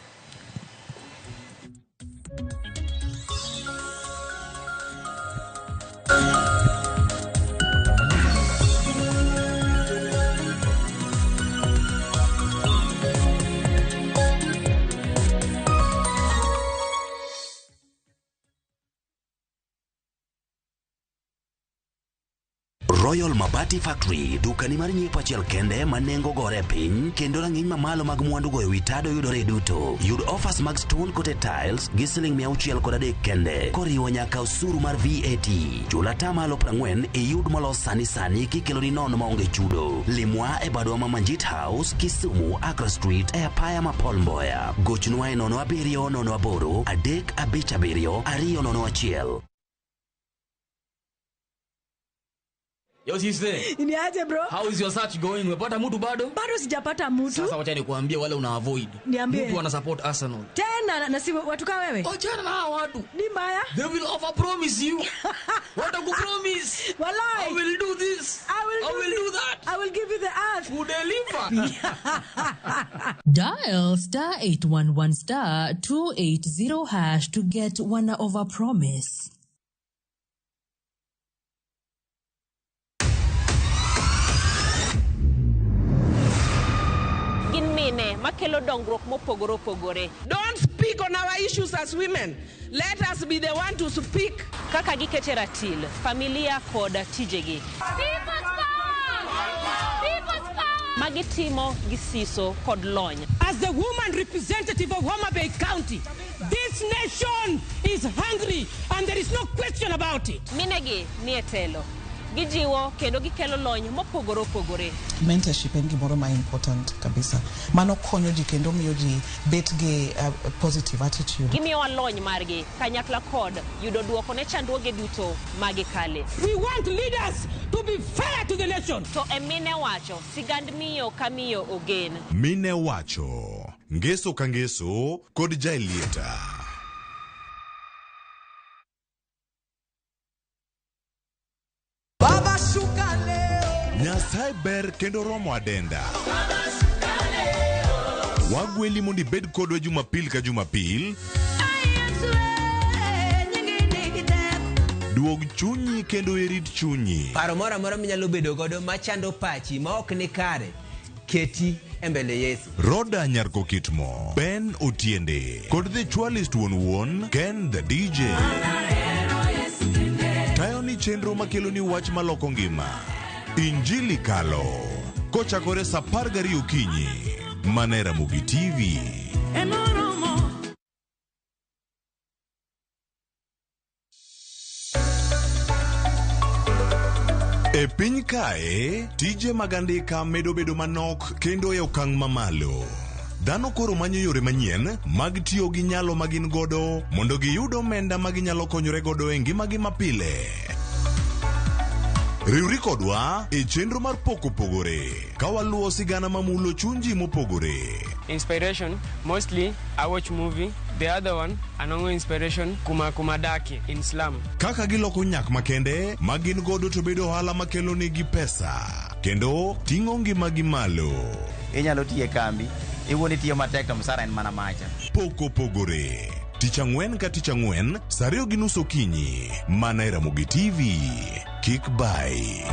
Speaker 7: Royal Mabati Factory, dukani mar nyiepo achiel kende ma nengo gore piny kendo rang'iny mamalo mag mwandu goyo wi tado yudore duto. Yud offers mag stone coated tiles gi siling 603 kende koriwo nyaka osuru mar VAT. Chul atamalo 40 iyud molos sani sani kikeloni nono maonge chudo. Limwa e badwa ma Manjit House, Kisumu, Accra Street e apaya ma Paul Mboya. Gochnwa e 07 08 357 201.
Speaker 3: Yo sister.
Speaker 11: Ni aje bro?
Speaker 3: How is your search going? Umepata mtu bado?
Speaker 11: Bado sijapata mtu.
Speaker 3: Sasa wacha nikuambie wale una avoid.
Speaker 11: Niambie.
Speaker 3: Mtu ana support Arsenal.
Speaker 11: Tena na si watu kama wewe?
Speaker 3: Achana na hawa watu.
Speaker 11: Ni mbaya.
Speaker 3: They will over promise you. Watakupromise.
Speaker 11: Walai.
Speaker 3: I will do this.
Speaker 11: I will
Speaker 3: do that.
Speaker 11: I will give you the earth.
Speaker 3: Who deliver.
Speaker 6: Dial star 811 star 280 hash to get one over promise.
Speaker 12: Gin mine makelo dongruok mopogore opogore.
Speaker 13: Don't speak on our issues as women. Let us be the one to speak.
Speaker 12: Kaka gikete ratil, familia kod tijegi. Magitimo gi siso kod lony.
Speaker 13: As the woman representative of Homa Bay County, this nation is hungry and there is no question about it.
Speaker 12: Minegi nie telo. Gijiwo kendo gikelo lony mopogore opogore.
Speaker 24: Mentorship en gimoro ma important kabisa. Mano konyo ji kendo miyo ji bet gi positive attitude.
Speaker 12: Gimiyowa lony margi kanyakla kod yudo duoko ne chandruoge duto magikale.
Speaker 13: We want leaders to be fair to the nation.
Speaker 12: To e mine wacho, sigand miyo ka miyo ogen.
Speaker 26: Mine wacho, ngeso ka ngeso kod Jaelieta.
Speaker 23: Baba shuka leo.
Speaker 26: Nyasaye ber kendo romo adenda. Wagweli mondo ibed kodwa Jumapil ka Jumapil. Duog chunyi kendo irit chunyi.
Speaker 8: Paro moro amora minyalo bedo godo machando pachi ma ok ni kare, keti e mbele Yesu.
Speaker 26: Roda Nyarko Kitmo, Ben Otiende, kod The Chwalist wuon wuon, Ken the DJ. Tayo ni chenro makelo ni wach maloko ngima. Injili Kalo. Kochakore saa 12 okinyi. Mana e Ramogi TV. E piny kae, tije mag andika medo bedo manok kendo e okang' mamalo. Dhano koro manyo yore manyien mag tiyo gi nyalo ma gin godo mondo giyud omenda ma ginyalo konyore godo e ngimagi mapile. Riwri kodwa e chenro mar Pok Opogore ka waluwo sigana mamulo chuny ji mopogore.
Speaker 27: Inspiration, mostly I watch movie. The other one, anongo inspiration kuma kumadaki in slum.
Speaker 26: Kaka giloko nyak makende ma gin godo to bedo ohala makelo negi pesa kendo ting'o ngimagi malo.
Speaker 28: Inyalo tiyo e kambi, iwuon itiyo matek to msara en mana macha.
Speaker 26: Pok Opogore. Tich ang'wen ka tich ang'wen, saa 2:30 okinyi, mana e Ramogi TV. Kik bai.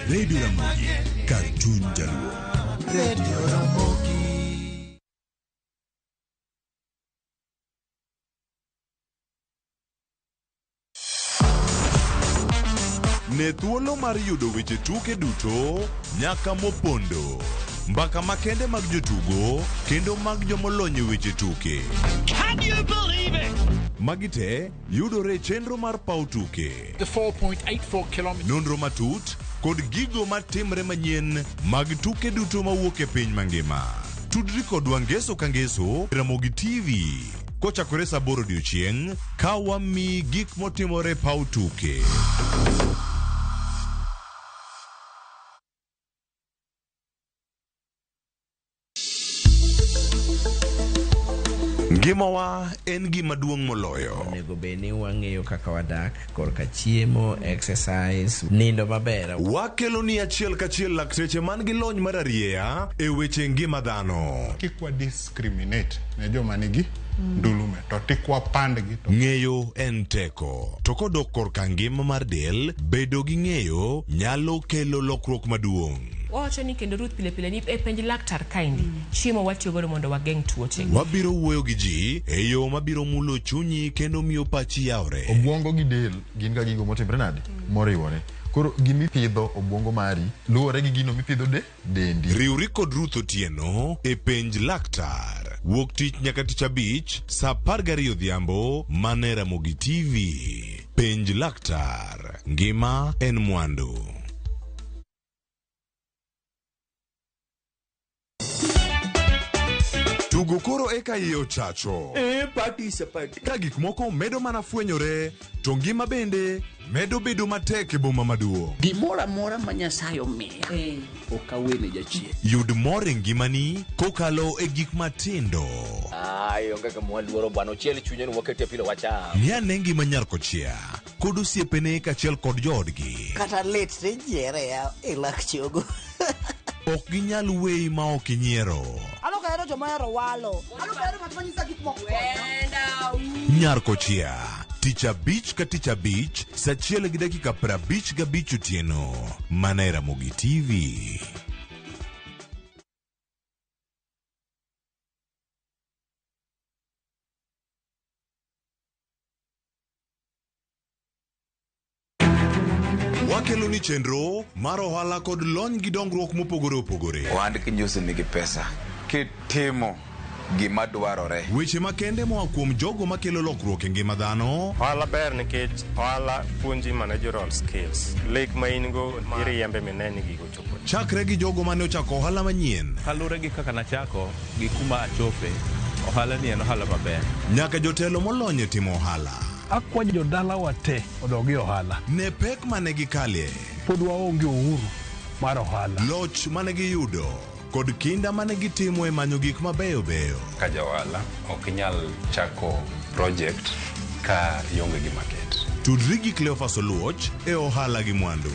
Speaker 26: Radio Ramogi, kar chuny Jaluo.
Speaker 23: Radio Ramogi.
Speaker 26: Ne thuolo mar yudo weche tuke duto nyaka mopondo. Mbaka makende mag jotugo kendo mag jomolony e weche tuke.
Speaker 4: Can you believe it?
Speaker 26: Magi te yudore e chenro mar paw tuke.
Speaker 4: The 4.84 kilometers.
Speaker 26: Nonro matut kod gigo matimre manyien mag tuke duto mawuok e piny mangima. Tudri kodwa ngeso ka ngeso Ramogi TV. kochakore saa 8 odiochieng' ka wamiyi gik motimore e paw tuke. Ngimawa en gima duong' moloyo.
Speaker 8: Onego bed ni wang'eyo kaka wadak korka chiemo, exercise, nindo maber.
Speaker 26: Wakeloni achiel kachiel lakteche man gi lony mararieya e weche ngima dhano.
Speaker 5: Kik wa discriminate ne joma nigi ndulume to tik wapandgi to
Speaker 26: Ng'eyo en teko. To kodok korka ngima mar del, bedo gi ng'eyo nyalo kelo lokruok maduong'.
Speaker 2: Wawacho ni kendo Ruth pile pile ni e penj laktar kaendi chiemo watiyo godo mondo wageng' tuoche.
Speaker 26: Wabiro wuoyo gi ji e yo mabiro mulo chunyi kendo miyo pachi yawre.
Speaker 14: Obwongo gi del gin ga gigo motimre nade? Moriwore. Koro gimipidho obwongo mari luwore gi gino mipidho de dendi.
Speaker 26: Riwri kod Ruth Otieno e Penj Laktar. Wuok tich nyaka tich abich saa 12 odhiambo mana e Ramogi TV. Penj Laktar. Ngima en mwandu. Tugo koro eka iye ochacho.
Speaker 3: E party is a party.
Speaker 26: Ka gik moko medo mana fwenyore, to ngima bende medo bedo matek e boma maduong'.
Speaker 3: Gimoro amora ma Nyasaye omiya ok awene jachien.
Speaker 26: Yud mor e ngimani kokalo e gik matindo.
Speaker 3: Ai, onge gima waluoro bwana, ochiel chunye ni wakete pilo wacham.
Speaker 26: Ng'i ane ngima nyar kochia kod osiepene kaachiel kod joodgi.
Speaker 15: Kata lit tijiere ya e lak chogo.
Speaker 26: Ok ginyal weyi ma ok inyiero.
Speaker 15: An ok ahero joma ohero walo. An ok ahero ng'at ma nyisa gik moko.
Speaker 26: Nyar kochia tich abich ka tich abich saa achiel gi dakika 55 otieno mana e Ramogi TV. Wakelo ni chenro mar ohala kod lony gi dongruok mopogore opogore.
Speaker 16: Ohand kinyosi nigi pesa kitimo gima dwarore.
Speaker 26: Weche makende moa kuom jogo makelo lokruok e ngima dhano.
Speaker 17: Ohala ber nikech ohala puonji managerial skills. Lek ma in go iriembe mine ni gigo chopo.
Speaker 26: Chakre gi jogo mane ochako ohala manyien.
Speaker 31: Kaluwore gi kaka nachako gi kuma achope, ohala ni en ohala maber.
Speaker 26: Nyaka jotelo molony e timo ohala.
Speaker 32: Akwayo jodalawa te odog e ohala.
Speaker 26: Ne pek mane gikalie.
Speaker 32: Pod waonge uhuru mar ohala.
Speaker 26: Loch mane giyudo kod kinda mane gitimo e manyo gik mabeyo beyo.
Speaker 33: Ka ja ohala ok inyal chako project ka ionge gi market.
Speaker 26: Tudri gi Cleophas Oluoch e ohala gi mwandu.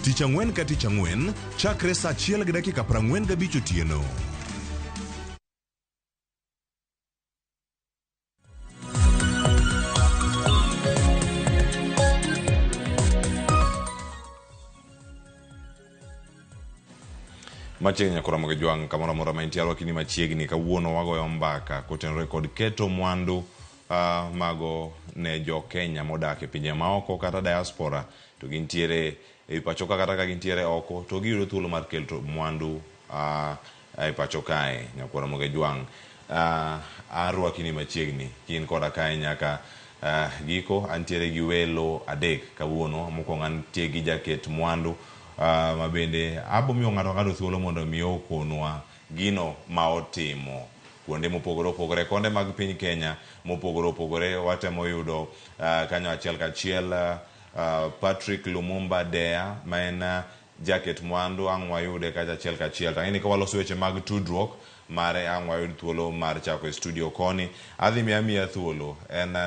Speaker 26: Tich ang'wen ka tich ang'wen chakre saa achiel gi dakika 45 otieno.
Speaker 1: Machiegni nyaka Ramogi Jwang' kamoro amora ma intie arwaki ni machiegni kawuono wagoyo mbaka kotenore kod keto mwandu mago ne jo Kenya modak e pinje maoko kata diaspora to gintiere e pacho ka kata ka gintiere oko to giyudo thuolo mar keto mwandu e pacho kae nyaka Ramogi Jwang'. Arwaki ni machiegni kin koda kae nyaka giko antiere gi welo adek kawuono. Mokwongo antie gi jaket mwandu ma bende abo miyo ng'ato ng'ato thuolo mondo mi okonwa gino ma otimo kuonde mopogore opogore konde mag piny Kenya mopogore opogore. Watemo yudo kanyo achiel kachiel Patrick Lumumba Dea ma en jaket mwandu ang' wayude kacha achiel kachiel. To ang'e ni ka waloso weche mag tudruok mare ang' wayud thuolo mar chako e studio koni. Adhi miya thuolo en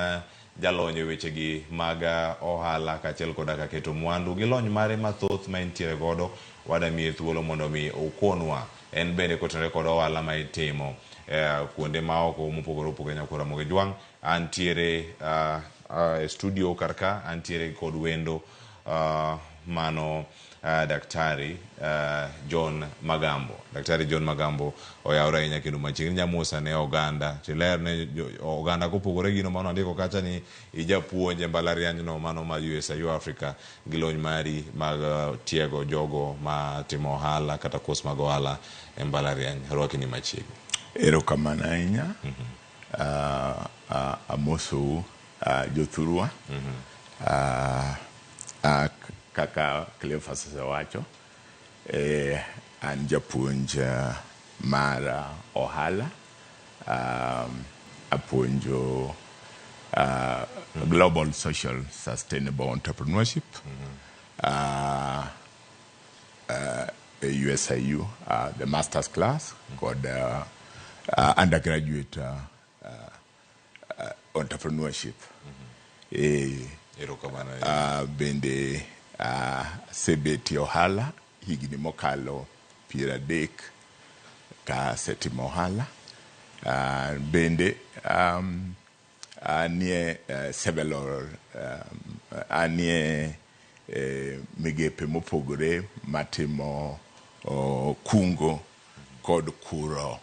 Speaker 1: jalony e wechegi mag ohala kaachiel koda ka keto mwandu gi lony mare mathoth ma entiere godo. Wadamiye thuolo mondo mi okonwa en bende kotenore kod ohala ma itimo kuonde ma oko mopogore opogore nyaka Ramogi Jwang'. Antiere e studio kar ka antiere kod wendo mano Daktari John Magambo. Daktari John Magambo oyawore ahinya kendo machiegni nyamusa ne oganda tiler ne oganda kopogore gino mano andiko kacha ni ijapuonj e mbalariany no mano ma USIU Africa gi lony mari mag tiego jogo ma timo ohala kata kos mag ohala e mbalariany. Arwaki ni machiegni.
Speaker 18: Erokamano ahinya. Amosou jothurwa. Kaka Cleophas osewacho, an japuonj mar ohala. Apuonjo Global Social Sustainable Entrepreneurship e USIU, the master's class kod undergraduate entrepreneurship.
Speaker 1: Erokamano.
Speaker 18: Bende asebetie ohala higni mokalo 30 ka asetimo ohala. Bende anie several anie migepe mopogore matimo kungo kod kuro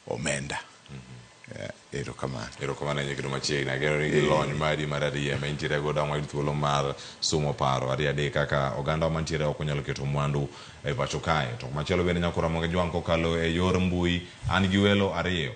Speaker 18: omenda. Erokamano.
Speaker 1: Erokamano ahinya kendo machiegni. Ageno ni gi lony mari mar ariya ma intiere godo ang' wayud thuolo mar sumo paro ariyo adek kaka oganda mantiere oko nyalo keto mwandu e pacho kae. To machielo bende nyako Ramogi Jwang' kokalo e yor mbui an gi welo ariyo.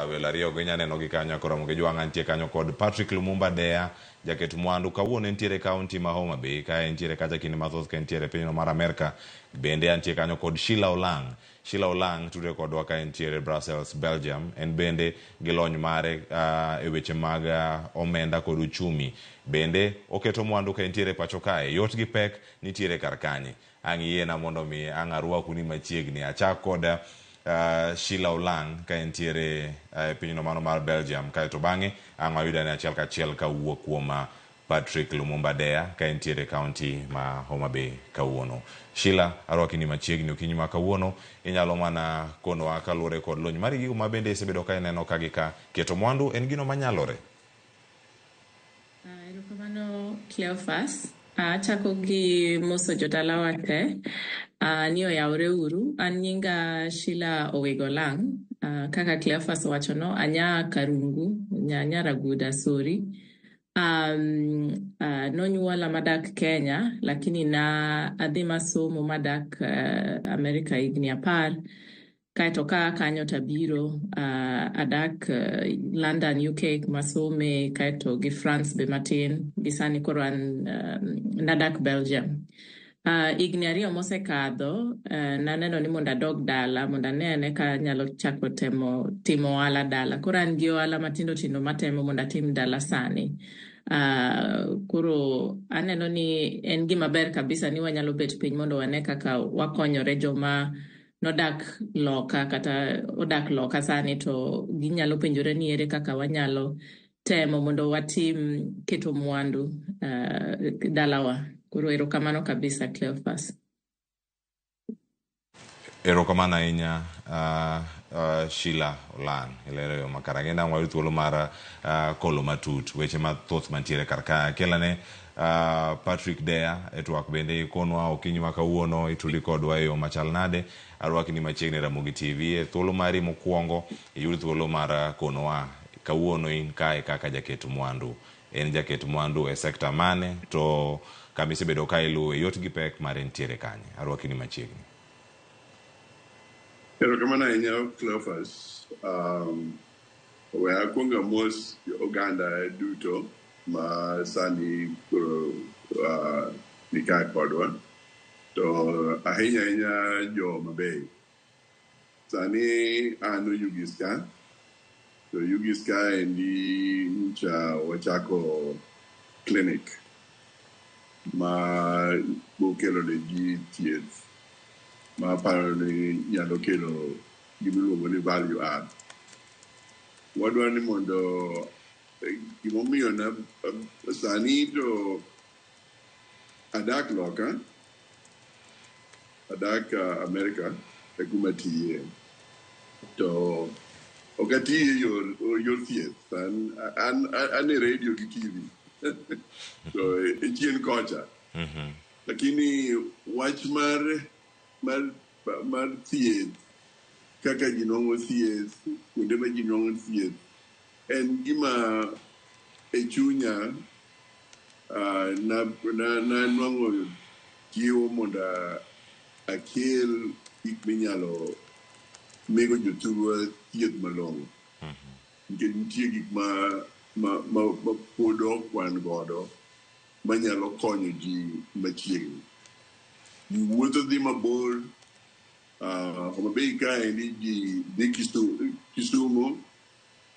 Speaker 1: Welo ariyo go inya neno gi kanyo nyako Ramogi Jwang' antie kanyo kod Patrick Lumumba Deya jaket mwandu kawuono entiere kaunti ma Homa Bay ka entiere kacha kinde mathoth ka entiere pinyno mar Amerka. Bende antie kanyo kod Sheila Olang'. Sheila Olang' tudre kodwa ka entiere Brussels, Belgium. En bende gi lony mare e weche mag omenda kod uchumi. Bende oketo mwandu ka entiere pacho kae. Yot gi pek nitiere kar kanye. Ang' iyiena mondo mi ang' arwaku ni machiegni. Achak kod Sheila Olang' ka entiere e pinyno mano mar Belgium. Kaeto bang'e ang' wayudane achiel kachiel kawuok kuom Patrick Lumumba Deya ka entiere kaunti ma Homa Bay kawuono. Sheila, arwaki ni machiegni okinyi ma kawuono. Inyalo mana konowa kaluwore kod lony mari gigo ma bende isebedo ka ineno ka gi ka keto mwandu en gino manyalore.
Speaker 6: Erokamano Cleophas. Achako gi moso jodalawa te ni oyawre uru. An nyinga Sheila Owego Olang'. Kaka Cleophas owachono, anya Karungu, Nyaraguda, sorry. Nonyuola madak Kenya, lakini na adhi masomo madak Amerika higni 10. Kaeto ka kanyo tabiro adak London, UK masome, kaeto gi France be matin, gi sani koro an nadak Belgium. Higni 2 mosekadho, naneno ni mondo adog dala, mondo ane ane ka anyalo chako temo timo ohala dala. Koro an gi ohala matindo tindo matemo mondo atim dala sani. Koro aneno ni en gima ber kabisa ni wanyalo bet piny mondo wane kaka wakonyore joma nodak loka kata odak loka sani to ginyalo penjore ni ere kaka wanyalo temo mondo watim keto mwandu dalawa. Koro erokamano kabisa Cleophas.
Speaker 1: Erokamano ahinya Sheila Olang' ilero yo makare. Ang'e ni wayud thuolo mar kolo matut weche mathoth mantiere kar ka. Akelane Patrick Deya e twak bende ikonwa okinyi ma kawuono ituli kodwa e yo machal nade. Arwaki ni machiegni Ramogi TV e thuolo mari mokwongo iyud thuolo mar konowa kawuono in kae kaka jaket mwandu. En jaket mwandu e sekta mane to kama isebedo ka iluwe yot gi pek mare nitiere kanye. Arwaki ni machiegni.
Speaker 7: Erokamano ahinya Cleophas. We akwongo amos oganda duto ma sani koro ni ka kodwa, to ahinya ahinya jo Homa Bay. Sani an Oyugis ka, to Oyugis ka endi nyocha wachako clinic ma bokelo ne ji thieth ma aparo ni nyalo kelo gimiluongo ni value add. Wadwa ni mondo gimomiyo na sani to adak loka, adak Amerika e kuma tiye. To ok ati e yor thieth, an e radio gi TV. To e chien kocha. Lakini wach mar thieth, kaka ji nwang'o thieth, kuonde ma ji nwang'o thieth, en gima e chunya na nwang'o jiwo mondo akel gik minyalo migo jothurwa thieth malong'o. Nikech nitie gik ma pod ok wan godo manyalo konyo ji machiegni. Ji wuotho dhi mabor, Homa Bay kaendi ji dhi Kisumu,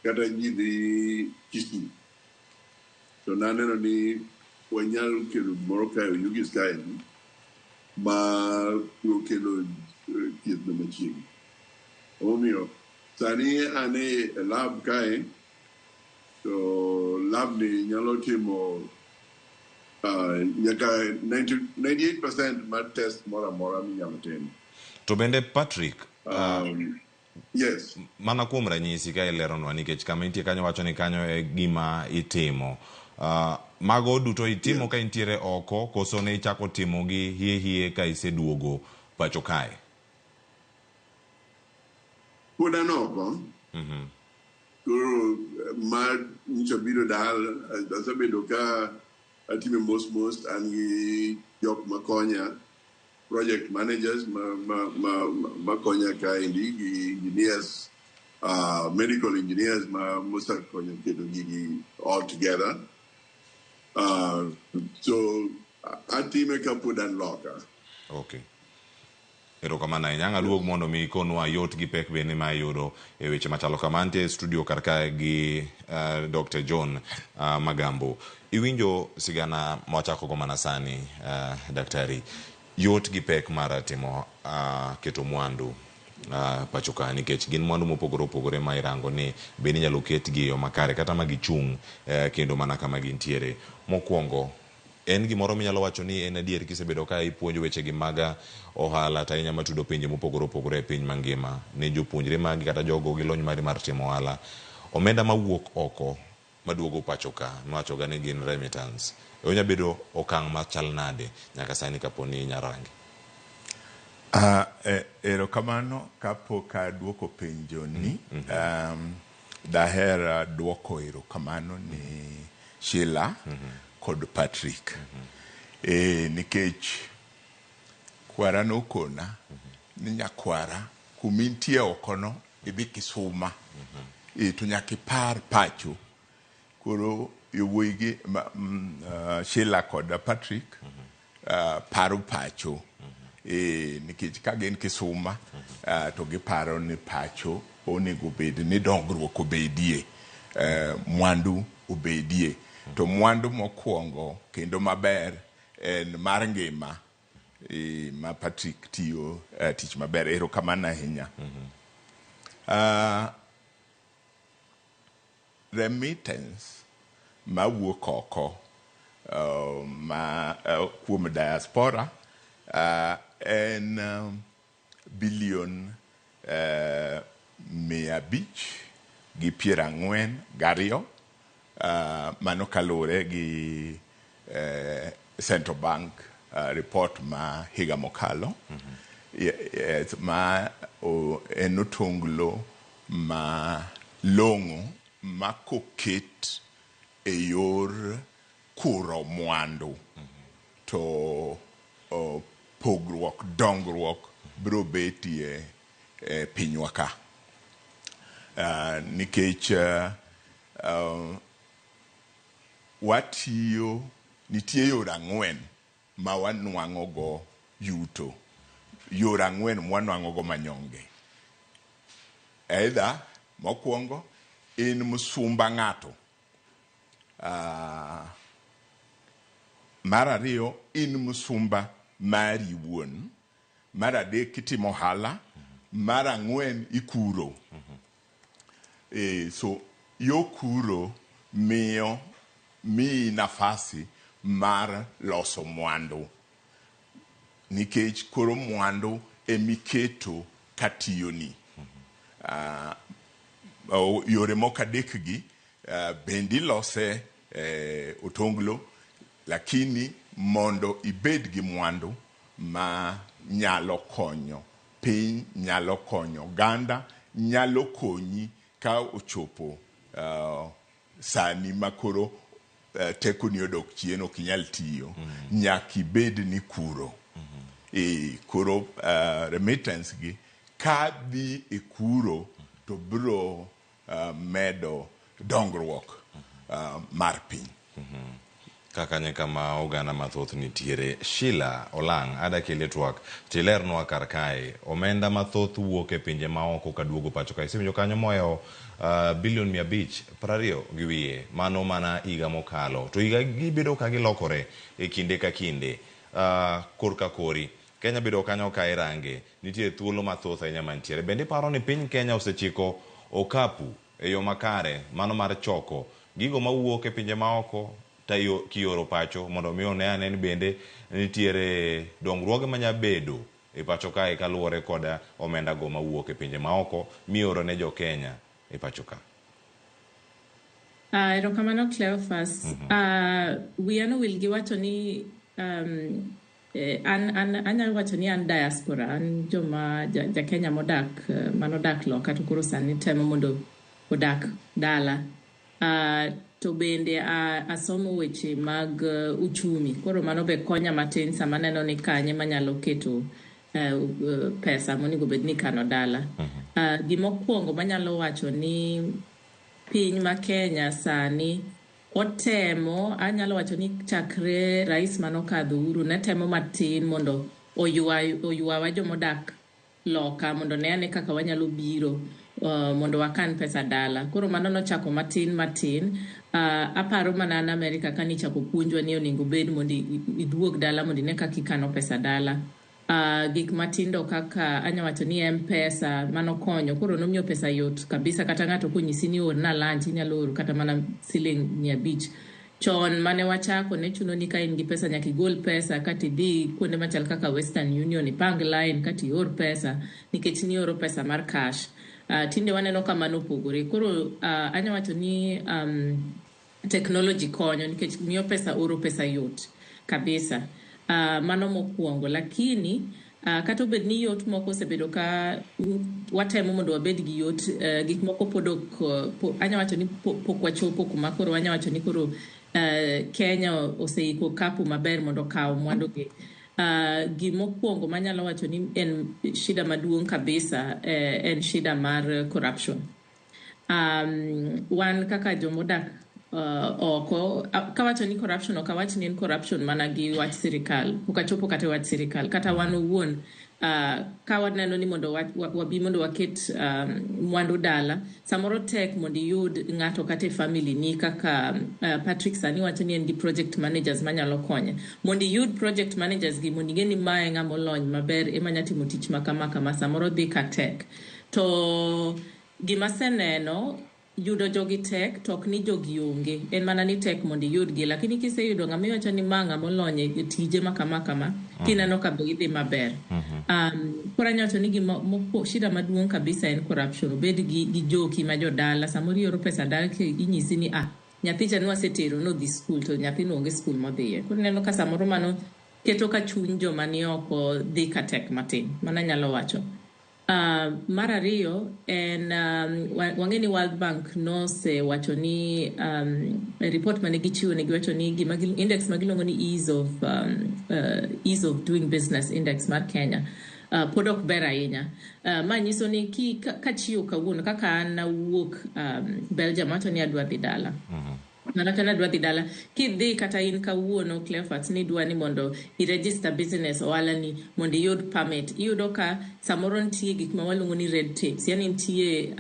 Speaker 7: Kata ji dhi Kisii. To naneno ni wanyalo kelo gimoro kae Oyugis kaendi ma biro kelo thieth no machiegni. Emomiyo sani an e lab kae to lab ni nyalo timo nyaka 90, 98% mar test moro amora minyalo tim.
Speaker 1: To bende Patrick,
Speaker 7: yes.
Speaker 1: Mana kuom ranyisi ka ileronwa nikech kama intie kanyo wacho ni kanyo e gima itimo. Mago duto itimo ka intiere oko koso ne ichako timo gi hie hie ka iseduogo pacho kae?
Speaker 7: Pod an oko. Koro ma nyocha biro dala, asebedo ka atime mos mos, an gi jok makonya, project managers ma konya kaendi gi engineers, medical engineers ma mosekonyo keto gigi all together. So atime ka pod an loka.
Speaker 1: Okay. Erokamano ahinya. Ang' aluog mondo mi ikonwa yot gi pek bende ma iyudo e weche machalo kama. Antie e studio kar kae gi Dr. John Magambo. Iwinjo sigana mwachako go mana sani, daktari. Yot gi pek mar timo keto mwandu pacho ka nikech gin mwandu mopogore opogore ma irango ni bende inyalo ketgi e yo makare kata ma gichung' kendo mana kama gintiere. Mokwongo, en gimoro minyalo wacho ni en adier kisebedo ka ipuonjo wechegi mag ohala to ahinya matudo pinje mopogore opogore e piny mangima ne jopuonjre magi kata jogo gi lony mari mar timo ohala. Omenda mawuok oko maduogo pacho ka miwachoga ni gin remittance onya bedo okang' machal nade nyaka sani kapo ni inya range?
Speaker 18: Erokamano kapok aduoko penjo ni daher duoko erokamano ni Sheila kod Patrick. Nikech kwara nokona ni nyakwara kumintie oko no idhi Kisuma to nyaka ipar pacho. Koro yowuoyi gi Sheila kod Patrick paro pacho. Nikech ka gin Kisuma to giparo ni pacho onego bed ni dongruok obedie, mwandu obedie. To mwandu mokwongo kendo maber en mar ngima ma Patrick tiyo tich maber. Erokamano ahinya. Remittance mawuok oko ma kuom diaspora en bilion 542, mano kaluwore gi Central Bank report ma higa mokalo. Yes, ma en otonglo ma long'o ma koket e yor kuro mwandu to pogruok dongruok biro betie e pinywa ka. Nikech watiyo nitie yore ang'wen ma wanwang'o go yuto, yore ang'wen mwanwang'o go manyonge. Either mokwongo in msumba ng'ato, mar ariyo in msumba mari wuon, mar adek itimo ohala, mar ang'wen ikuro. So yo kuro miyo miyi nafasi mar loso mwandu nikech koro mwandu emiketo katiyoni. Yore moko adek gi bende ilose otonglo, lakini mondo ibed gi mwandu ma nyalo konyo piny, nyalo konyo oganda, nyalo konyi ka ochopo sani makoro tekoni odok chien ok inyal tiyo, nyaka ibed ni kuro. Koro remittance gi ka dhi e kuro to biro medo dongruok mar piny.
Speaker 1: Ka kanyo e kama oganda mathoth nitiere. Sheila Olang' adakeli e twak tilernwa kar kae omenda mathoth wuok e pinje maoko kaduogo pacho kae. Isewinjo kanyo mohewo bilion 520 gi wiye mano mana higa mokalo to higa gibedo ka gilokore e kinde ka kinde korka kori Kenya bedo kanyo ka irange nitie thuolo mathoth ahinya mantiere. Bende iparo ni piny Kenya osechiko okapu e yo makare mano mar choko gigo mawuok e pinje maoko to kioro pacho mondo mi one ane ni bende nitiere dongruoge manya bedo e pacho kae kaluwore kod omenda go mawuok e pinje maoko mioro ne jo Kenya e pacho ka?
Speaker 6: Erokamano Cleophas. Wiya nowil gi wacho ni an anyalo wacho ni an diaspora, an joma ja Kenya modak manodak loka to koro sani temo mondo odak dala. To bende asomo weche mag uchumi, koro mano be konya matin sama aneno ni kanye manyalo keto pesa monego bed ni ikano dala. Gimokwongo manyalo wacho ni piny ma Kenya sani otemo, anyalo wacho ni chakre rais manokadho Uhuru ne temo matin mondo oywawa jomodak loka mondo ne ane kaka wanyalo biro mondo wakan pesa dala. Koro mano nochako matin matin. Aparo mana an Amerika kanichako puonjwa ni onego bed mondo iduog dala mondo ine kaka ikano pesa dala. Gik matindo kaka anya wacho ni M-Pesa mano konyo, koro nomiyo pesa yot kabisa. Kata ng'ato konyisi ni orna lunch inyalo oro kata mana siling 500. Chon mane wachako ne chuno ni ka in gi pesa nyaka igol pesa kata idhi kuonde machal kaka Western Union ipang line kata ior pesa nikech nioro pesa mar cash. Tinde waneno ka mano opogore. Koro anya wacho ni technology konyo nikech miyo pesa oro pesa yot kabisa. Mano mokwongo. Lakini kata obed ni yot moko osebedo ka watemo mondo wabed gi yot, gik moko pod ok anya wacho ni pok wachopo kuma koro wanya wacho ni koro Kenya oseiko okapu maber mondo okaw mwandu gi. Gimokwongo manyalo wacho ni en shida maduong' kabisa en shida mar corruption. Wan kaka jomodak oko, kawacho ni corruption ok awach ni en corruption mana gi wach sirikal, pok achopo kata e wach sirikal, kata wan owuon ka waneno ni mondo wabi mondo waket mwandu dala, samoro tek mondo iyud ng'ato kata e family ni kaka Patrick sani wacho ni en gi project managers manyalo konye. Mondo iyud project managers gi mondo ing'e ni mae ng'ama olony maber ema nya timo tich ma kama kama, samoro dhi ka tek. To gima aseneno, yudo jogi tek to ok ni jogi onge, en mana ni tek mondo iyudgi, lakini kiseyudo ng'ama iwacho ni ma ng'ama olony e tije ma kama kama, tineno ka be gidhi maber. Koro anyalo wacho ni gima shida maduong' kabisa en corruption. Obed gi joki ma jodala, samoro ioro pesa dala inyisi ni nyathi cha nwasetero nodhi skul to nyathino onge skul modhiye. Koro ineno ka samoro mano keto ka chuny joma ni oko dhi ka tek matin. Mano anyalo wacho. Mar ariyo en wang'e ni World Bank nosewacho ni report mane gichiwo ne giwacho ni gima index ma giluongo ni ease of doing business index mar Kenya pod ok ber ahinya. Ma nyiso ni kachiewo kawuono kaka an nawuok Belgium awacho ni adwa dhi dala. Mana kana adwa dhi dala, kidhi kata in kawuono Cleophas ni idwa ni mondo i-register business ohala ni mondo iyud permit, iyudo ka samoro nitie gik ma waluongo ni red tapes, yani nitie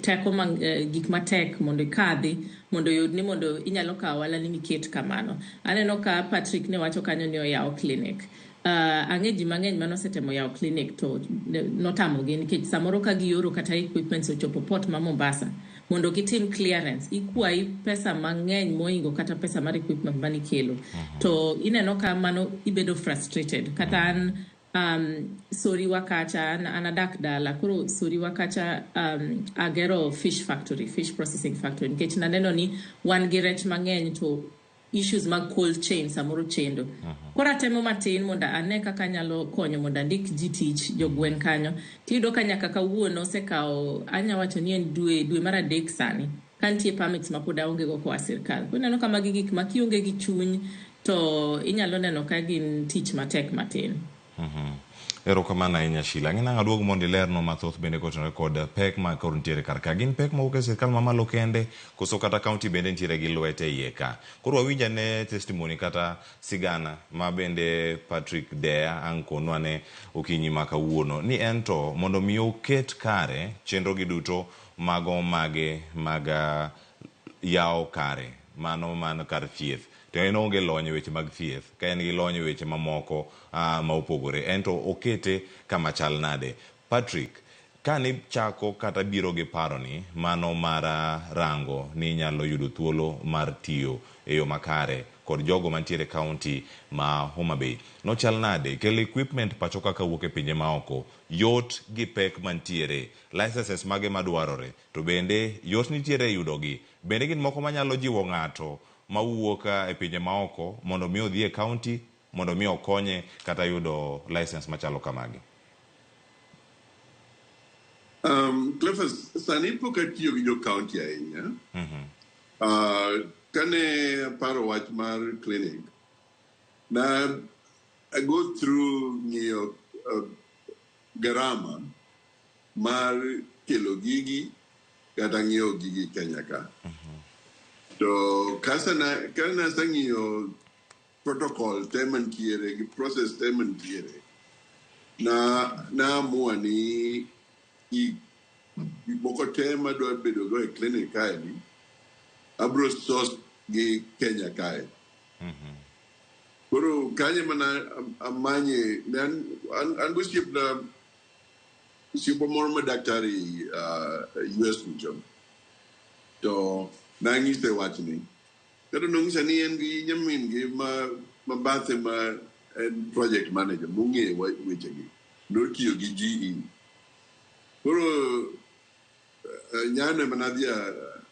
Speaker 6: teko ma gik matek mondo ikadhi mondo oyud ni mondo inyalo kawo ohala ni miket kamano. Aneno ka Patrick ne wacho kanyo ni oyawo clinic. Ang'e ji mang'eny manosetemo yawo clinic to notamogi nikech samoro ka gioro kata equipments ochopo port ma Mombasa mondo gitim clearance, ikwayi pesa mang'eny moingo kata pesa mar equipment manikelo. To ineno ka mano ibedo frustrated. Kata an soriwa kacha, an adak dala, koro soriwa kacha agero fish factory, fish processing factory, nikech naneno ni wan gi rech mang'eny to issues mag cold chain samoro chendo. Koro atemo matin mondo ane kaka anyalo konyo mondo andik ji tich jogweng' kanyo. Tiyudo ka nyaka kawuono osekawo, anya wacho ni en dwe mar 3 sani, ka nitie permits ma pod aonge go koa sirkal. Koro ineno ka magi gik ma kionge gi chuny to inyalo neno ka gin tich matek matin.
Speaker 1: Erokamano ahinya Sheila. Ang'e nang'o aduog mondo ilerno mathoth bende kotenore kod pek ma koro nitiere kar ka. Gin pek mawuok e sirkal mamalo kende koso kata kaunti bende nitiere gi lwete iye ka. Koro wawinj ane testimony kata sigana ma bende Patrick Deya ang' konwa ne okinyi ma kawuono ni en to mondo mi oket kare chenro gi duto mago mage mag yawo kare mano man kar thieth to en onge lony e weche mag thieth ka en gi lony e weche mamoko ma opogore en to okete kama chal nade. Patrick, kane chako kata biro gi paroni mano mar rango ni inyalo yudo thuolo mar tiyo e yo makare kod jogo mantiere e kaunti ma Homa Bay, nochal nade? Kelo equipment pacho kaka wuok e pinje maoko yot gi pek mantiere, licenses mage madwarore, to bende yot nitiere e yudogi? Bende gin moko manyalo jiwo ng'ato mawuok e pinje maoko mondo mi odhi e kaunti mondo mi okonye kata yudo license machalo kamagi?
Speaker 7: Cleophas, sani pok atiyo gi jo county ahinya. Kane aparo wach mar clinic, na I go through ng'iyo garama mar kelo gigi kata ng'iewo gigi Kenya ka. To kane aseng'iyo protocol te mantiere gi process te mantiere, na amua ni gik moko te madwa bedo go e clinic kaeni, abro source gi Kenya kae. Koro kanyo mana amanye, ne an gosiepna, osiepwa moro ma daktari US kucho, to nang'ise wachni. Kendo nong'isa ni en gi nyamin gi ma bathe ma en project manager mong'eyo wechegi, notiyo gi GE. Koro nyano ema nadhi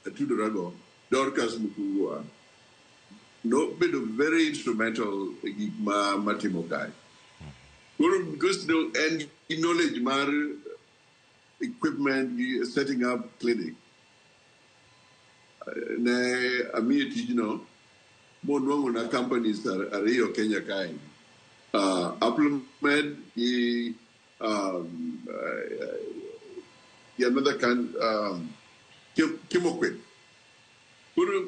Speaker 7: atudorago, Dorcas Mukungwa, nobedo very instrumental e gik ma matimo kae. Koro because no, en gi knowledge mar equipment gi setting up clinic, ne amiye tijno monwang'o na companies ariyo Kenya kae. Applemed gi another kind, Kimoquip. Koro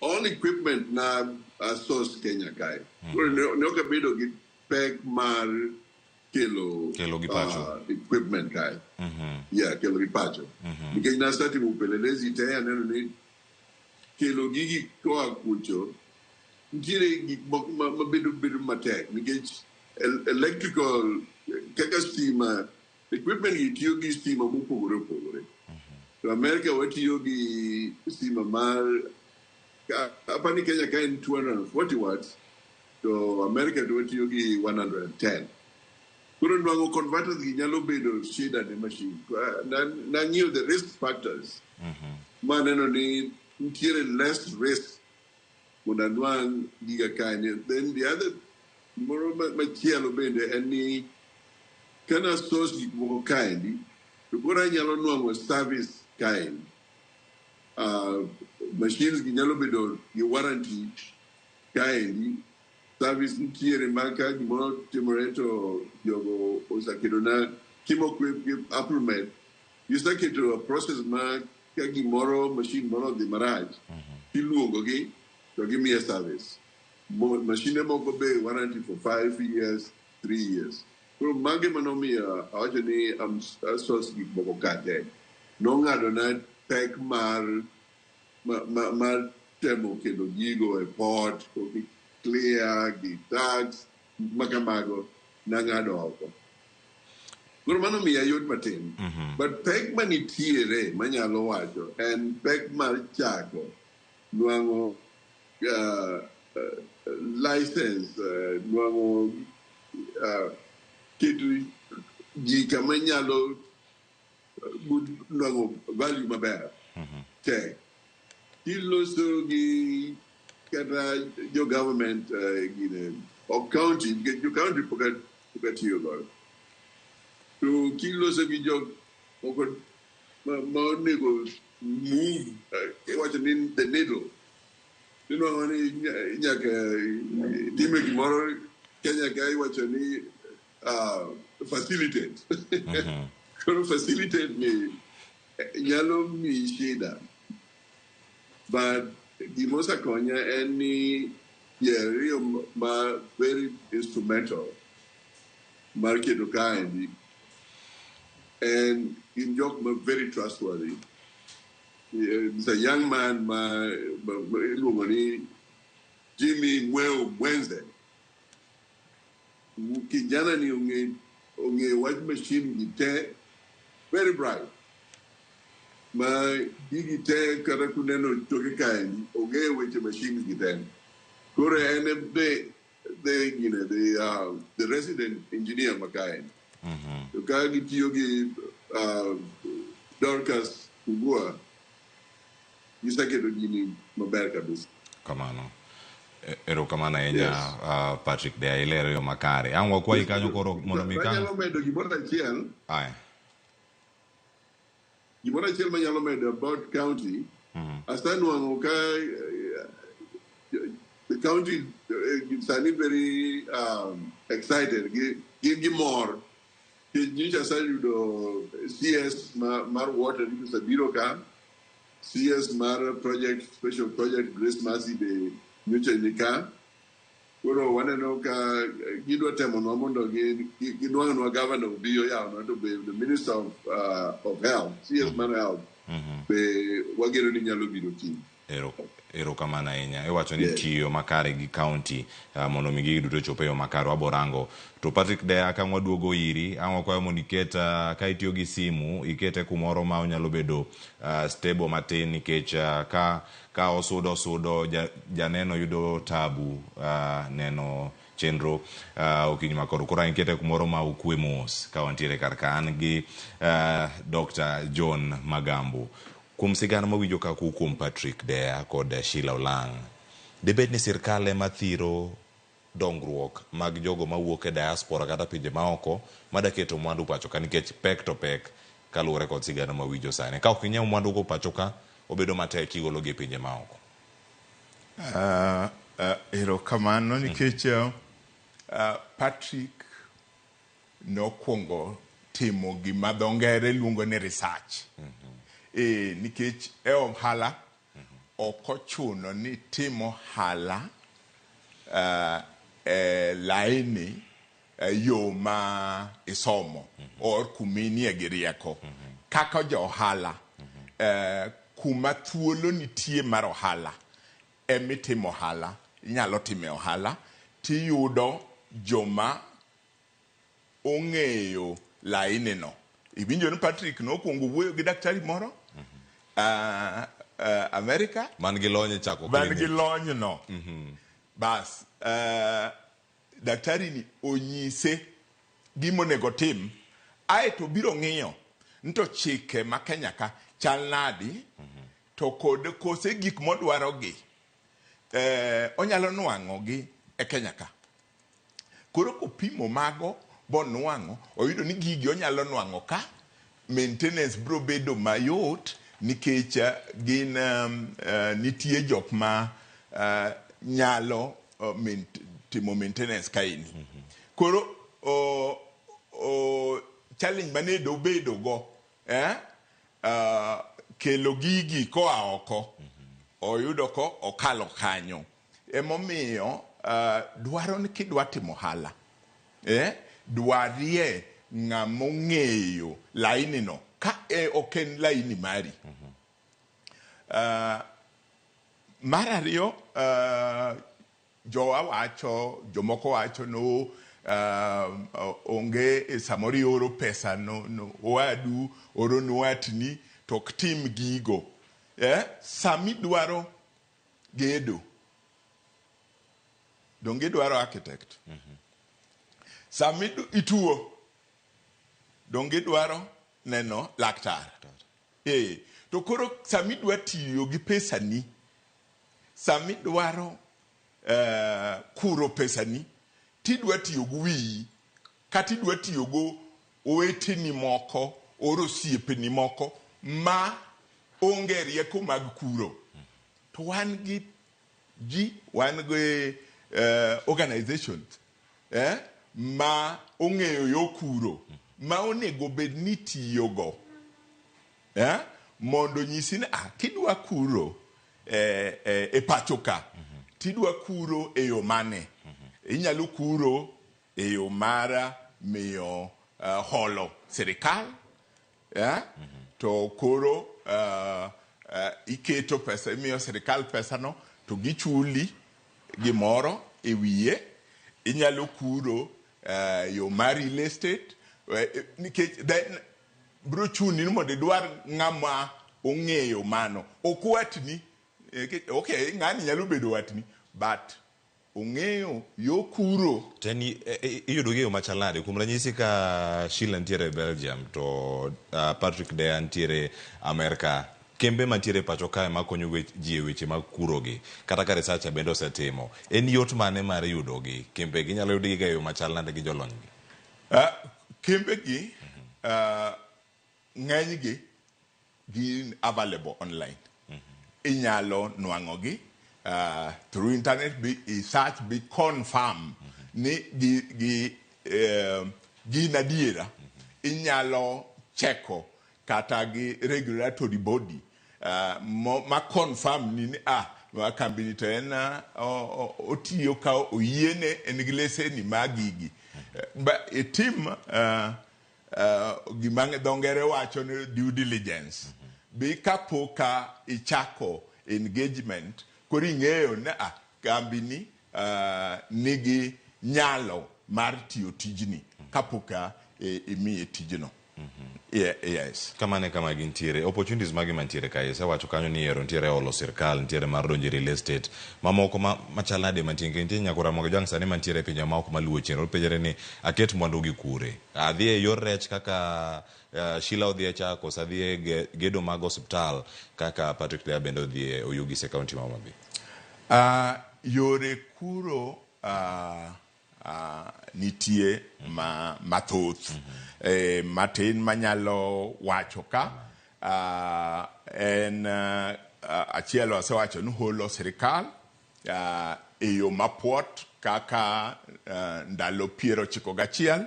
Speaker 7: all equipment na source Kenya kae. Koro ne ok abedo gi pek mar kelo
Speaker 1: Kelo gi pacho.
Speaker 7: Equipment kae. Yeah, kelo gi pacho. Nikech nasetimo upelelezi te aneno ni kelo gigi koa kucho nitiere gik moko ma bedo matek nikech electrical kaka stima equipment gi tiyo gi stima mopogore opogore. To America watiyo gi stima mar apani Kenya ka en 240 watts to America to watiyo gi 110. Koro nwang'o converters gi nyalo bedo shida ne machine. Nang'iyo the risk factors maneno ni nitiere less risk mondo anwang' giga kanyo. Then the other moro machielo bende en ni kana source gik moko kaendi to koro anyalo nwang'o service kaendi. Machines gi nyalo bedo gi warranty kaendi, service nitiere ma ka gimoro timore to jogo oseketo na Kimoquip gi Applemed giseketo a process ma ka gimoro machine moro odhi marach tiluongo gi to gimiye service. Machine moko be warranty for 5 years, 3 years. Koro mage manomiyo awacho ni source gik moko ka te. Nong'ado na pek mar temo kelo gigo e port, gi clear, gi tax, makamago, nang'ado oko. Koro mano miya yot matin. But pek manitiere manyalo wacho en pek mar chako nwang'o license, nwang'o keto ji kama nyalo nwang'o value maber. Tek. Kiloso gi kata jo government gine, ok county, nikech jo county pok atiyo godo. To kiloso gi jok moko ma onego move, iwacho ni the needle. Inuang'o ni nyaka time gimoro Kenya ka iwacho ni facilitate. Koro facilitate ni nyalo miyi shida. But gima osekonya en ni ji ariyo ma very instrumental mar keto kaendi en gin jok ma very trustworthy. It's a young man ma iluongo ni Jimmy Mweu Mwenze. Kijana ni ong'e wach machine gi te, very bright. Ma gigi te kata kuneno toke kaendi, ong'e weche machines gi te. Koro en e the resident engineer ma kaendi. To ka gitiyo gi Dorcas Kugua, giseketo gini maber kabisa.
Speaker 1: Kamano. Erokamano ahinya. Patrick Deya, ilero yo makare. Ang' wakwayi kanyo koro mondo mi
Speaker 7: Anyalo medo gimoro achiel.
Speaker 1: Aya.
Speaker 7: Gimoro achiel manyalo medo about county, asenwang'o ka the county sani very excited, gin gi mor. Nikech nyocha aseyudo CS mar water nyocha osebiro ka, CS mar project, special project Grace Mercy be nyocha ni ka. Koro waneno ka gidwa temonwa mondo ginwang'nwa governor obi oyawnwa to be the minister of health, CS mar health, be wageno ni nyalo biro kiny.
Speaker 1: Erokamano ahinya. Iwacho ni tiyo makare gi county mondo mi gigi duto ochop e yo makare waborango. To Patrick Deya, ka waduogo iri, ang' wakwayo mondo iket ka itiyo gi simu, ikete kumoro ma onyalo bedo stable matin nikech ka osudo janeno yudo tabu neno chenro okinyi makoro. Koro ikete kumoro ma okwe mos ka wantiere kar ka an gi Dr. John Magambo. Kuom sigana mawinjo ka kuom Patrick Deya kod Sheila Olang', dibed ni sirkal ema thiro dongruok mag jogo mawuok e diaspora kata pinje maoko mada keto mwandu pacho ka nikech pek to pek kaluwore kod sigana mawinjo sani. Ka ok inyiew mwandu go pacho ka, obedo matek kigologi e pinje maoko.
Speaker 18: Erokamano nikech Patrick nokwongo timo gima dho ngere luongo ni research. Nikech e ohala ok ochuno ni tim ohala e laini yo ma isomo or kuminie gi rieko. Kaka ja ohala, kuma thuolo nitie mar ohala emitimo ohala, inyalo time ohala tiyudo joma ong'eyo laini no. Iwinjo ni Patrick nokwongo wuoyo gi daktari moro America
Speaker 1: Man gi lony e chako
Speaker 18: man gi
Speaker 1: clinic.
Speaker 18: Lony no. Bas, daktari ni onyise gimonego tim, aeto biro ng'iyo ni to chike ma Kenya ka chal nadi to kod kose gik modwaro gi onyalo nwang'o gi e Kenya ka. Koro kopimo mago bonwang'o, oyudo ni gigi onyalo nwang'o ka, maintenance biro bedo mayot nikech gin nitie jok ma nyalo timo maintenance kaeni. Koro challenge mane dobedo go kelo gigi koa oko oyudo ko okalo kanyo. Emomiyo dwaro ni kidwa timo ohala, dwarie ng'ama ong'eyo laini no ka ok en laini mari. Mar ariyo, jowa wacho, jomoko wacho no onge samoro ioro pesa no owadu oro ni watni to ok tim gigo. Samidwaro gedo, donge idwaro architect? Sami ituo, donge idwaro neno laktar? To koro samidwa tiyo gi pesani, samidwaro kuro pesani, tidwa tiyo gi wiyi, kata idwa tiyo go oweteni moko or osiepeni moko ma onge rieko mag kuro. To wan gi ji, wan gi organizations. ma ong'eyo yo kuro ma onego bed ni tiyogo mondo nyisi ni kidwa kuro e pacho ka tidwa kuro e yo mane. Inyalo kuro e yo mar miyo holo sirikal, to koro iketo pesa, imiyo sirikal pesano to gichuli gimoro e wiye. Inyalo kuro yo mar real estate, nikech then bro chuni ni mondo idwar ng'ama ong'eyo mano. Ok watni, okay, ng'ani nyalo bedo watni, but ong'eyo yo kuro.
Speaker 1: To en iyudo gi e yo machal nade? Kuom ranyisi ka Sheila nitiere Belgium to Patrick Deya nitiere Amerka, kembe mantiere pacho kae makonyo ji e weche mag kurogi, kata ka researcher bende osetimo, en yot mane mar yudogi? Kembe gi nyalo yudgi ga e yo machal nade gi jolony gi?
Speaker 18: Kembe gi ng'enygi gin available online. Inyalo nwang'o gi through internet, bi i search, bi confirm ni gi gin adiera. Inyalo cheko kata gi regulatory body ma confirm ni kambi ni to en otiyo ka oyiene, en gi leseni mag gigi. Ba itim gima dho ngere wacho ni due diligence. Bi kapok ka ichako engagement, koro ing'eyo ni kambi ni nigi nyalo mar tiyo tijni kapok ka imiye tijno. Yeah, yes.
Speaker 1: Kamano e kama gintiere. Opportunities mage mantiere kae? Isewacho kanyo ni ero nitiere holo sirkal, nitiere mar donjo e real estate. Mamoko machal nade mantie? Nitie nyaka Ramogi Ojwang' sani mantiere e pinje maoko maluwo chien. Openjore ni aket mwandu gi kure? Adhi e yor rech kaka Sheila odhi e cha, koso adhi e gedo mag osiptal kaka Patrick Deya bende odhi e Oyugis e kaunti ma Homa Bay?
Speaker 18: Yore kuro nitie mathoth. Matin manyalo wacho ka en achiel asewacho ni holo sirikal e yo mapuot kaka ndalo 91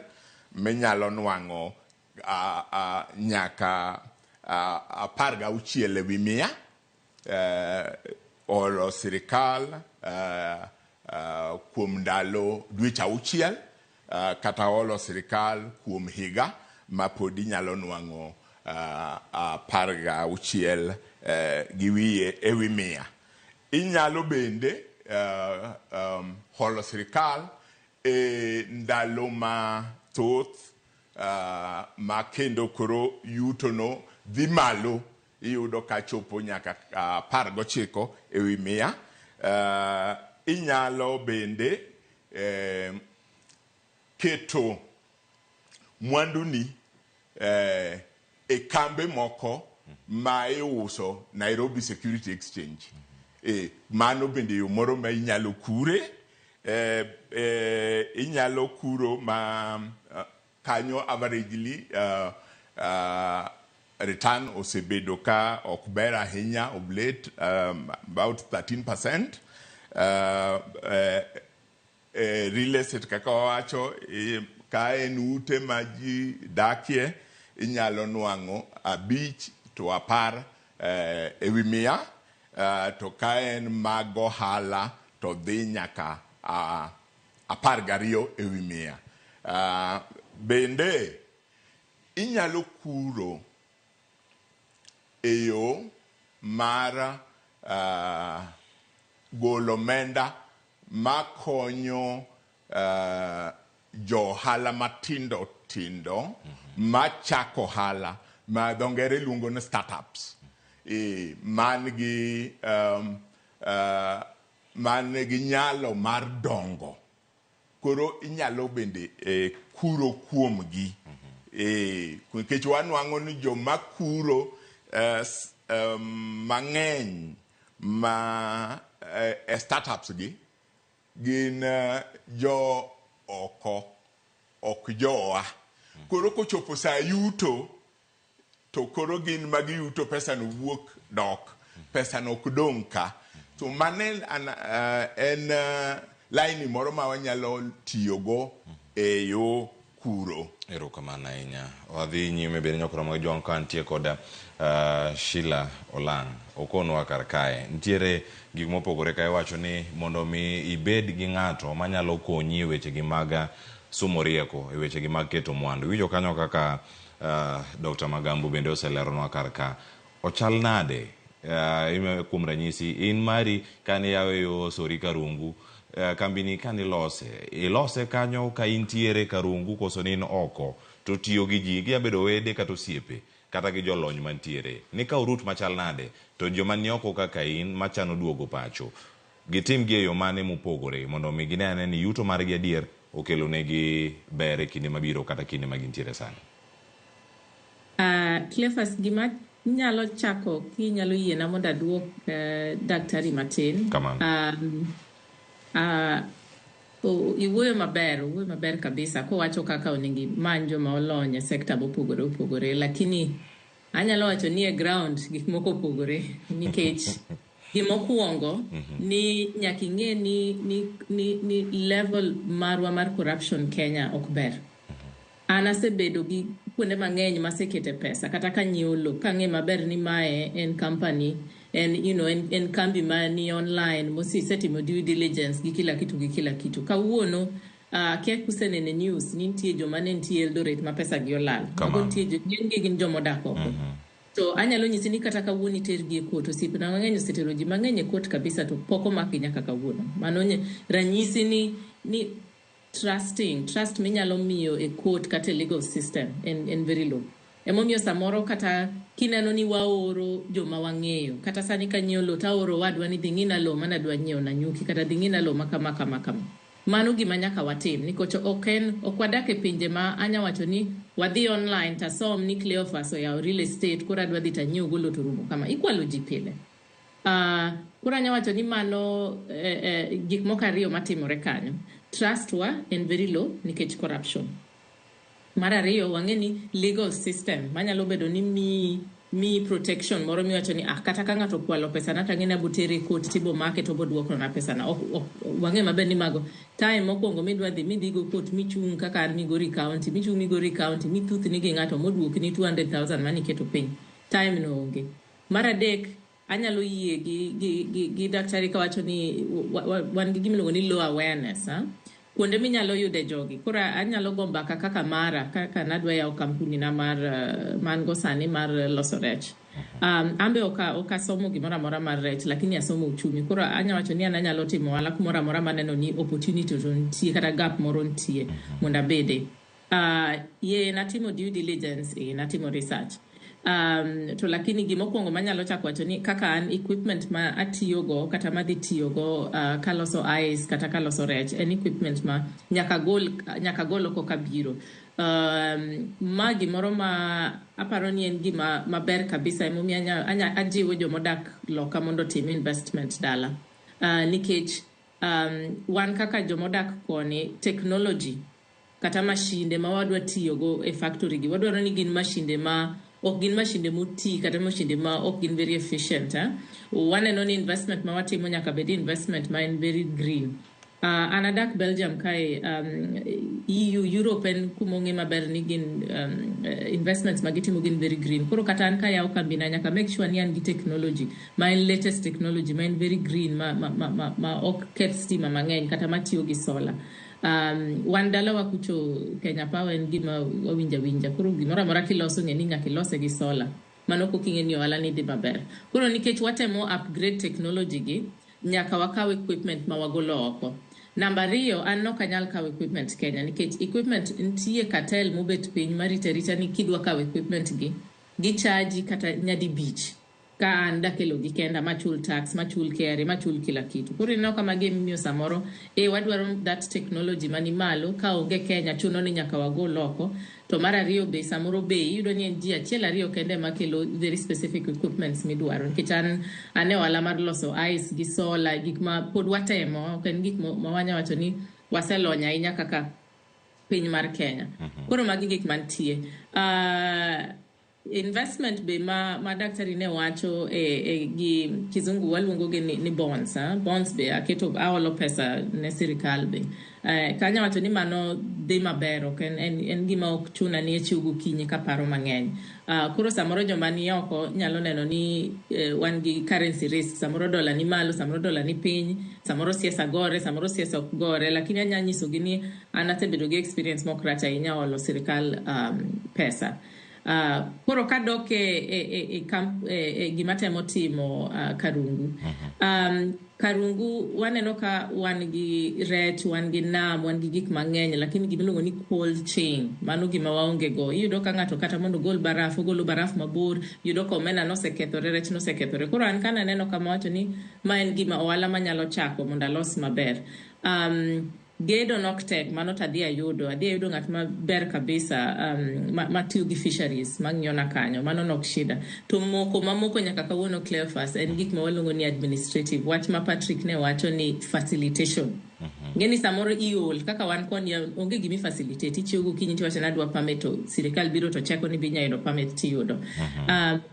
Speaker 18: minyalo nwang'o nyaka 16 e wi 100. Olo sirikal kuom ndalo dweche 6, kata olo sirikal kuom higa ma pod inyalo nwang'o 16 gi wiye e wi 100. Inyalo bende holo sirikal e ndalo mathoth ma kendo koro yutono dhi malo, iyudo ka chopo nyaka 19 e wi 100. Inyalo bende keto mwanduni e kambe moko ma iuso Nairobi Security Exchange. Mano bende yo moro ma inyalo kure. Inyalo kuro ma kanyo averagely return osebedo ka ok ber ahinya of late, about 13%. Real estate kaka wawacho, ka en ute ma ji dakie, inyalo nwang'o 5 to 10 e wi 100, to ka en mag ohala to dhi nyaka 12 e wi 100. Bende inyalo kuro e yo mar golo omenda makonyo jo ohala matindo tindo machako ohala ma dho ngere luongo ni startups, man gi nyalo mar dongo. Koro inyalo bende kuro kuomgi, nikech wanwang'o ni joma kuro mang'eny ma e startups gi gin jo oko, ok jowa. Koro kochopo sa yuto to koro gin magiyuto, pesa no wuok dok, pesa no ok dong' ka. To mano en line moro ma wanyalo tiyogo. e yo kuro.
Speaker 1: Erokamano ahinya. Wadhi nyime bende nyokoro mag jwang' ka nitie koda Sheila Olang'. Okonwa kar kae. Nitiere gik mopogore ka iwacho ni mondo mi ibed gi ng'ato manyalo konyi e wechegi mag somo rieko, e wechegi mag keto mwandu. Iwinjo kanyo kaka Dr. Magambo bende oseleronwa kar ka. Ochal nade? Kuom ranyisi, in mari kane iyawe yo Sori Karungu, kambini kane ilose, ilose kanyo ka intiere Karungu koso ne in oko to tiyo gi ji, ginya bedo wede kata osiepe kata gi jolony mantiere. Nikawo route machal nade to joma ni oko kaka in machano duogo pacho, gitim gi e yo mane mopogore mondo mi gine ane ni yuto margi adier okelo negi ber e kinde mabiro kata kinde ma gintiere sani.
Speaker 6: Cleophas, gima nyalo chako kinyalo yiena mondo aduok daktari matin.
Speaker 1: Kamano.
Speaker 6: Iwuoyo maber, owuoyo maber kabisa kowacho kaka onego imany joma olony e sekta mopogore opogore, lakini anyalo wacho ni e ground gik moko opogore nikech gimokwongo ni nyaka ing'e ni level marwa mar corruption Kenya ok ber. An asebedo gi kuonde mang'eny masekete pesa kata kanyiewo lo kang'e maber ni mae en company en, you know, en kambi ma ni online mosisetimo due diligence gi kila kitu gi kila kitu. Kawuono kia kusenene news ni nitie joma ne nitie Eldoret ma pesa gi olal. Mago nitie ng'enygi gin jomodak oko. To anyalo nyisi ni kata kawuono itergi e court, osiepena mang'eny osetero ji mang'eny e court kabisa to pok omakgi nyaka kawuono. Mano ranyisi ni trust minyalo miyo e court kata e legal system en very low. Emomiyo samoro kata kineno ni waoro joma wang'eyo, kata sani kanyiewo lo taoro wadwa ni dhi ng'ina lo mana adwa nyiewo Nanyuki kata dhi ng'ina lo ma kama kama kama. Mano gima nyaka watim nikech ok wadak e pinje ma anya wacho ni wadhi online tasom ni Cleophas oyawo real estate koro adwa dhi tanyiew go lo to rumo kama. Ikwalo ji pile. Koro anya wacho ni mano gik moko ariyo matimore kanyo. Trust wa en very low nikech corruption. Mar ariyo, wang'e ni legal system manyalo bedo ni mi protection moro miwacho ni kata ka ng'ato okwalo pesa na tang'e ni abo tere e court tibo make to obo duokona pesa na. Wang'e maber ni mago time mokwongo midwa dhi midhi go court michung' kaka an Migori County, michung' Migori County mithuthni gi ng'ato moduokni 200,000 maniketo piny. Time no onge. Mar adek, anyalo yie gi daktari kawacho ni wan gi gimiluongo ni low awareness. Ha? Kuonde minyalo yude jogi. Koro anyalo go mbaka kaka mara, kaka nadwa yawo kampuni na mar man go sani mar loso rech. Ambe ok asomo gimoro amora mar rech, lakini asomo uchumi. Koro anya wacho ni an anyalo timo ohala kumoro amora maneno ni opportunity to nitie kata gap moro nitie mondo abede. Ye natimo due diligence, natimo research. To lakini gimokwongo manyalo chako wacho ni kaka an equipment ma atiyogo kata madhi tiyogo kaloso ice kata kaloso rech en equipment ma nyaka gol oko kabiro. Ma gimoro ma aparo ni en gima maber kabisa emomiyo ajiwo jomodak loka mondo otim investment dala. Nikech wan kaka jomodak koni technology kata mashinde ma wadwa tiyogo e factory gi wadwaro ni gin mashinde ma ok gin mashinde moti kata mashinde ma ok gin very efficient. Waneno ni investment ma watimo nyaka bed investment ma en very green. An adak Belgium kae, EU, Europe en kuma ong'e maber ni gin investments ma gitimo gin very green. Koro kata an kayawo kambina nyaka make sure ni an gi technology ma en latest technology ma en very green ma ok keth stima mang'eny kata matiyo gi solar. Wan dalawa kucho Kenya Power en gima wawinjo awinja. Koro gimoro amora kiloso ng'e ni nyaka ilose gi solar. Mano koka ing'e ni ohala ni dhi maber. Koro nikech watemo upgrade technology gi, nyaka wakaw equipment ma wagolo oko. Namba ariyo, an nok anyal kawo equipment Kenya nikech equipment nitie cartel mobet piny marito arita ni kidwa kawo equipment gi, gichaji kata nyadi bich ka an dakelo gi kenda machul tax, machul KRA, machul kila kitu. Koro ineno ka magi emomiyo samoro wadwaro that technology mani malo ka onge Kenya chuno ni nyaka wagol oko. To mar ariyo be samoro bei iyudo ni en ji achiel ariyo kende ema kelo very specific equipments midwaro nikech an e ohala mar loso ice gi solar gik ma pod watemo ok en gik ma wanya wacho ni waselony ahinya kaka piny mar Kenya. Koro magi gik mantie. Investment be ma daktari ne wacho e gi kizungu waluongo gi ni bonds, ha? Bonds be aketo, aolo pesa ne sirikal be. Kanya wacho ni mano dhi maber, ok en gima ok chuna ni achiew gokinyi kaparo mang'eny. Koro samoro joma ni oko nyalo neno ni wan gi currency risk, samoro dola ni malo, samoro dola ni piny, samoro siasa gore, samoro siasa ok gore, lakini anya nyisogi ni an asebedo gi experience mok rach ahinya olo sirikal pesa. Koro kadok e gima temo timo Karungu. Karungu waneno ka wan gi rech, wan gi nam, wan gi gik mang'eny, lakini gimiluongo ni cold chain, mano gima waonge go. Iyudo ka ng'ato kata mondo ogol baraf, ogolo baraf mabor, iyudo ka omena nosekethore, rech nosekethore. Koro an kana neno kama wacho ni ma en gima ohala manyalo chako mondo alos maber. Gedo nok tek, mano to adhi ayudo ng'at maber kabisa matiyo gi fisheries mang'iyona kanyo, mano nok shida. To moko mamoko nyaka kawuono, Cleophas, en gik ma waluongo ni administrative, wach ma Patrick ne wacho ni facilitation. Ng'eni samoro iol kaka wan koni onge gimi facilitate, ichiew gokinyi tiwacho ni adwa permit, to sirikal biro to cheko ni be inya yudo permit tiyudo.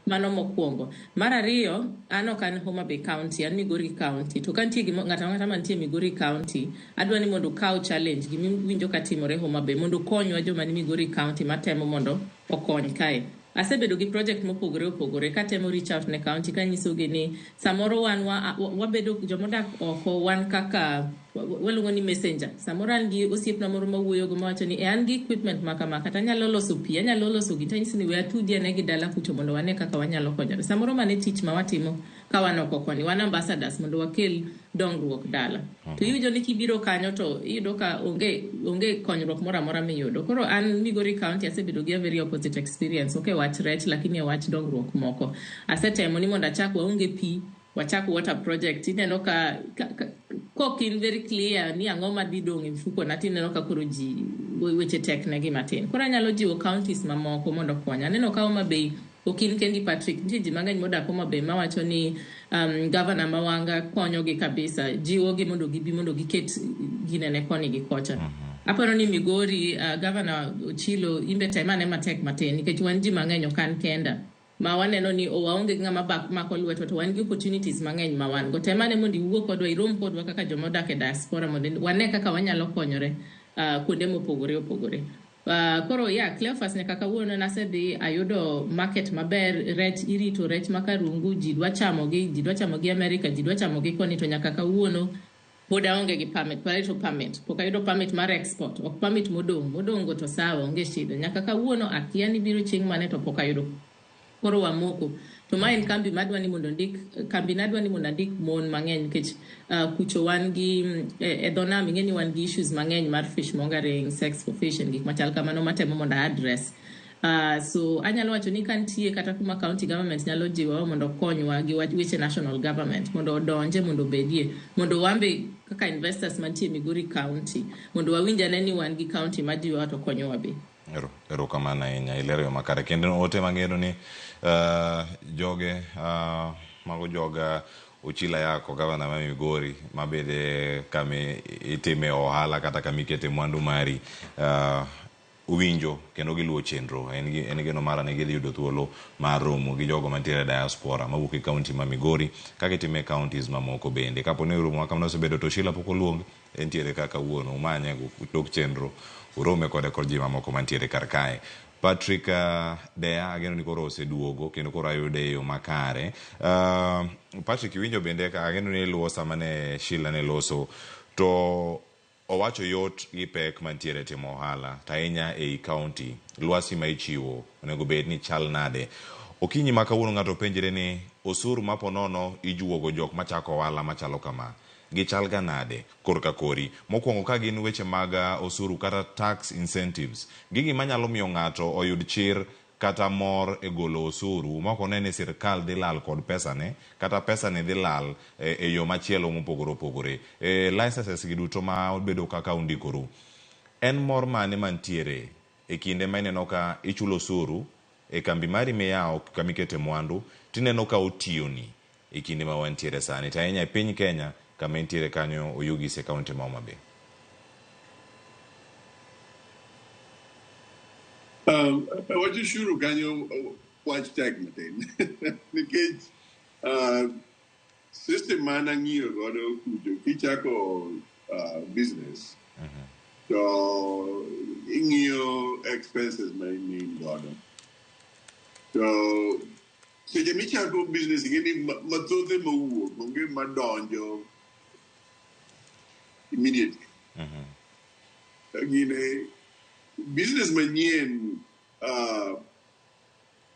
Speaker 6: Mano mokwongo. Mar ariyo, an ok an Homa Bay County, an Migori County. To ka nitie ng'ato ang'ata mantie Migori County, adwa ni mondo okaw challenge gimiwinjo ka timore Homa Bay, mondo okonywa joma ni Migori County matemo mondo okony kae. Asebedo gi project mopogore opogore katemo reach out ne county kanyisogi ni samoro wan wabedo jomodak oko, wan kaka waluongo ni messenger. Samoro an gi osiepna moro mawuoyogo mawacho ni e an gi equipment ma kama, kata anyalo loso pi, anyalo loso gini, tanyisi ni we atudi ane gi dala kucho mondo wane kaka wanyalo konyore. Samoro mano e tich ma watimo ka wan oko koni, wan ambassadors mondo wakel dongruok dala. To iwinjo ni kibiro kanyo to iyudo ka onge konyruok moro amora miyudo. Koro an Migori County asebedo gi a very opposite experience, ok e wach rech, lakini e wach dongruok moko. Asetemo ni mondo achak, waonge pi, wachak water project, ineno ka kok in very clear ni ang'o madhi dong' e mfuko na, tineno ka koro ji weche tek negi matin. Koro anyalo jiwo counties mamoko mondo okonya. Aneno ka Homa Bay ok in kendi, Patrick, nitie ji mang'eny modak Homa Bay mawacho ni governor Mawanga konyogi kabisa, jiwogi mondo gibi mondo giket ginene koni gi kocha. Aparo ni Migori, governor Ochilo, imbe tem ane matek matin, nikech wan ji mang'eny, ok an kenda ma waneno ni waonge gi ng'ama mako lwetwa, to wan gi opportunities mang'eny ma wan go. Tem ane mondo iwuo kodwa, irom kodwa kaka joma odak e diaspora mondo wane kaka wanyalo konyore kuonde mopogore opogore. Koro ya Cleophas, nyaka kawuono nasedhi ayudo market maber, rech irito, rech ma Karungu ji dwa chamogi, ji dwa chamogi America, ji dwa chamogi koni, to nyaka kawuono pod aonge gi permit, pod arito permit, pok ayudo permit mar export, ok permit modong', modong' go to sawa, onge shida. Nyaka kawuono akia ni biro chieng' mane, to pok ayudo. Koro wamoko. To ma en kambi madwa ni mondo ndik, kambi nadwa ni mondo andik mon mang'eny, nikech kucho wan gi e dho nam, ing'e ni wan gi issues mang'eny mar fish mongering, sex for fish and gik machal kamano matemo mondo address. So anyalo wacho ni ka nitie kata kuma county government nyalo jiwowa mondo okonywa gi weche national government mondo odonje, mondo obedie, mondo wambe kaka investors mantie Migori County mondo wawinj ane ni wan gi county majiwowa to konyowa be.
Speaker 1: Erokamano ahinya, ilero yo makare. Kendo ote mang'eyo ni joge mago joga Ochila Yako, gavana ma Migori, mabede kama itime ohala kata kama ikete mwandu mari, winjo kendo giluwo chenro. En geno mara ni gidhi yudo thuolo mar romo gi jogo mantiere e diaspora mawuok e kaunti ma Migori kaka itime e counties mamoko bende. Kapo ni romo ma kamano osebedo to Sheila pok oluong, entiere kaka kawuono, umanye tok chenro, urome kode kod ji mamoko mantiere kar kae. Patrick Deya, ageno ni koro oseduogo kendo koro ayude e yo makare. Patrick, iwinjo bende ka ageno ni iluwo sama ne Sheila ne loso to owacho yot gi pek mantiere timo ohala, to ahinya ei county, lwasi ma ichiwo onego bed ni chal nade? Okinyi ma kawuono ng'ato penjre ni osuru ma po nono ijuogo jok machako ohala machalo kama gichal ga nade korka kori? Mokwongo, ka gin weche mag osuru kata tax incentives, gigi manyalo miyo ng'ato oyud chir kata mor e golo osuru ma ok one ni sirkal dhi lal kod pesane kata pesani dhi lal e yo machielo mopogore opogore. Licenses gi duto ma obedo kaka undikoru, en mor mane mantiere e kinde ma ineno ka ichulo osuru e kambi mari miyawo kama ikete mwandu, tineno ka otiyoni e kinde ma wantiere sani, to ahinya e piny Kenya kama entiere kanyo, Oyugis e kaunti ma Homa Bay?
Speaker 7: Wach ushuru kanyo. wach tek matin nikech system ma nang'iyo godo kucho kichako business to ing'iyo expenses ma in godo to seche michako business ing'e ni mathoth ema wuok onge madonjo immediately. Gine business manyien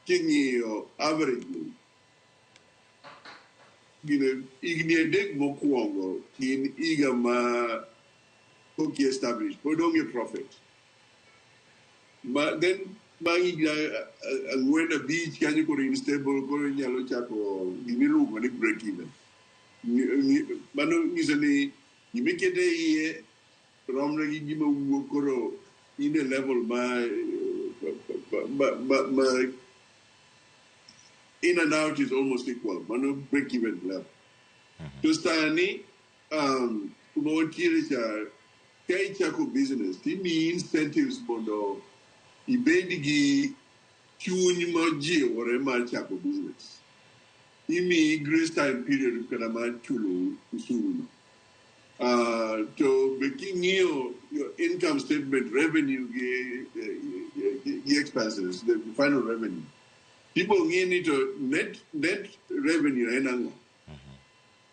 Speaker 7: king'iyo averagely gine higni 3 mokwongo gin higa ma pok i establish pod onge profit ma then bang' higa 4 5 kanyo koro in stable koro inyalo chako gimiluongo ni break even. Mano nyiso ni gimikete iye romre gi gima wuok koro in e level ma in and out is almost equal. Mano break even level. To sani kuma wantiere cha ka ichako business timiyi incentives mondo ibed gi chuny mojiwore mar chako business. Imiyi grace time period kata mar chulo osuru no. To be king'iyo your income statement, revenue gi expenses, the final revenue. People ng'iyo ni to net revenue en ang'o?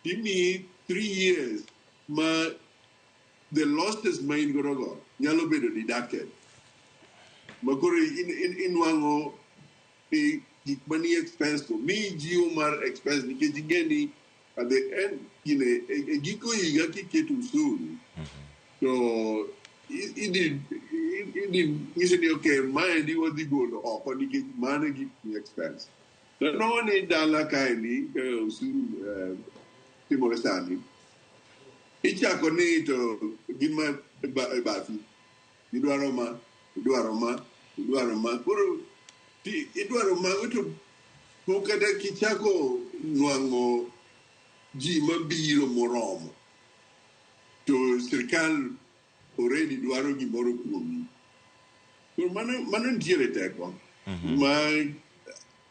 Speaker 7: Timiyi 3 years ma the losses ma in godo go nyalo bedo deducted. Ma koro inwang'o ni gik manie expense go miyi jiwo mar expense nikech ing'e ni at the end gine e giko higa kiketo osuru to idhi nyiso ni okay maendi wadhi golo oko nikech mano e gik mi expense. To nwang'o ni dala kaendi kaka osuru timore sani ichako ni to gin ma e bathi idwaro ma idwaro ma idwaro ma koro idwaro mago to pok kata kichako nwang'o ji mabiro moromo to sirikal already dwaro gimoro kuomi. Koro mano nitiere teko ma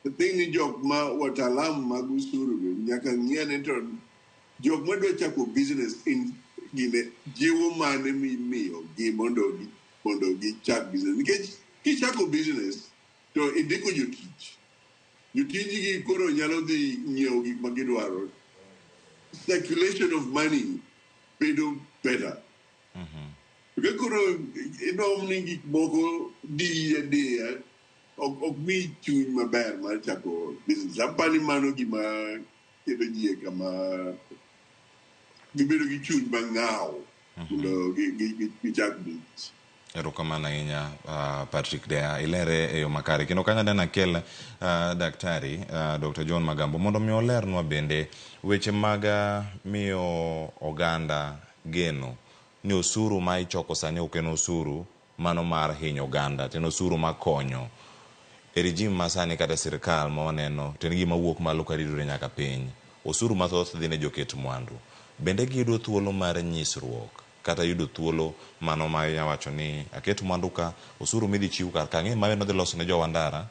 Speaker 7: the thing ni jok ma wataalamu mag osuru go nyaka ng'i ane to jok madwa chako business in gine jiwo mane mimiyo gi mondo gichak business nikech kichako business to indiko jotich jotijgi koro nyalo dhi nyiewo gik ma gidwaro. Circulation of money bedo better. Ka koro inom ni gik moko diya diya ok mi chuny maber mar chako business. Apani mano gima keto ji e kama gibedo gi chuny mang'aw mondo gichak business.
Speaker 1: Erokamano ahinya Patrick Dea, ilere e yo makare. Kendo kanyo adana kel daktari Dr. John Magambo mondo mi olernwa bende weche mag miyo oganda geno ni osuru ma ichoko sani ok en osuru mano mar hinyo oganda, to en osuru makonyo. E regime ma sani kata sirikal ma waneno to en gima wuok malo karidore nyaka piny. Osuru mathoth dhi ne joket mwandu. Bende giyudo thuolo mar nyisruok kata yudo thuolo mano ma inya wacho ni aket mwandu ka osuru midhi chiw kar ka ang'e ma odhi loso ne jowa ndara,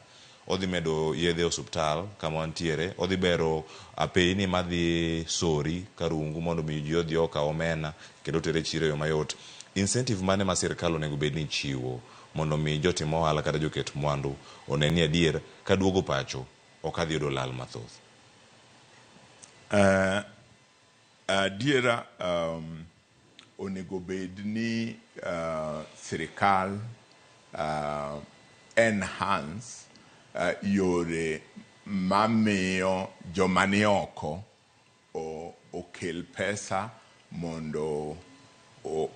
Speaker 1: odhi medo yedhe e osuptal kama wantiere, odhi bero apeyni madhi Sori Karungu mondo mi ji odhi okaw omena kendo oter e chiro e yo mayot. Incentive mane ma sirikal onego bed ni chiwo mondo mi jotim ohala kata joket mwandu one ni adier kaduogo pacho ok adhi yudo lal mathoth?
Speaker 18: Adiera onego bed ni sirikal enhance yore mamiyo joma ni oko okel pesa mondo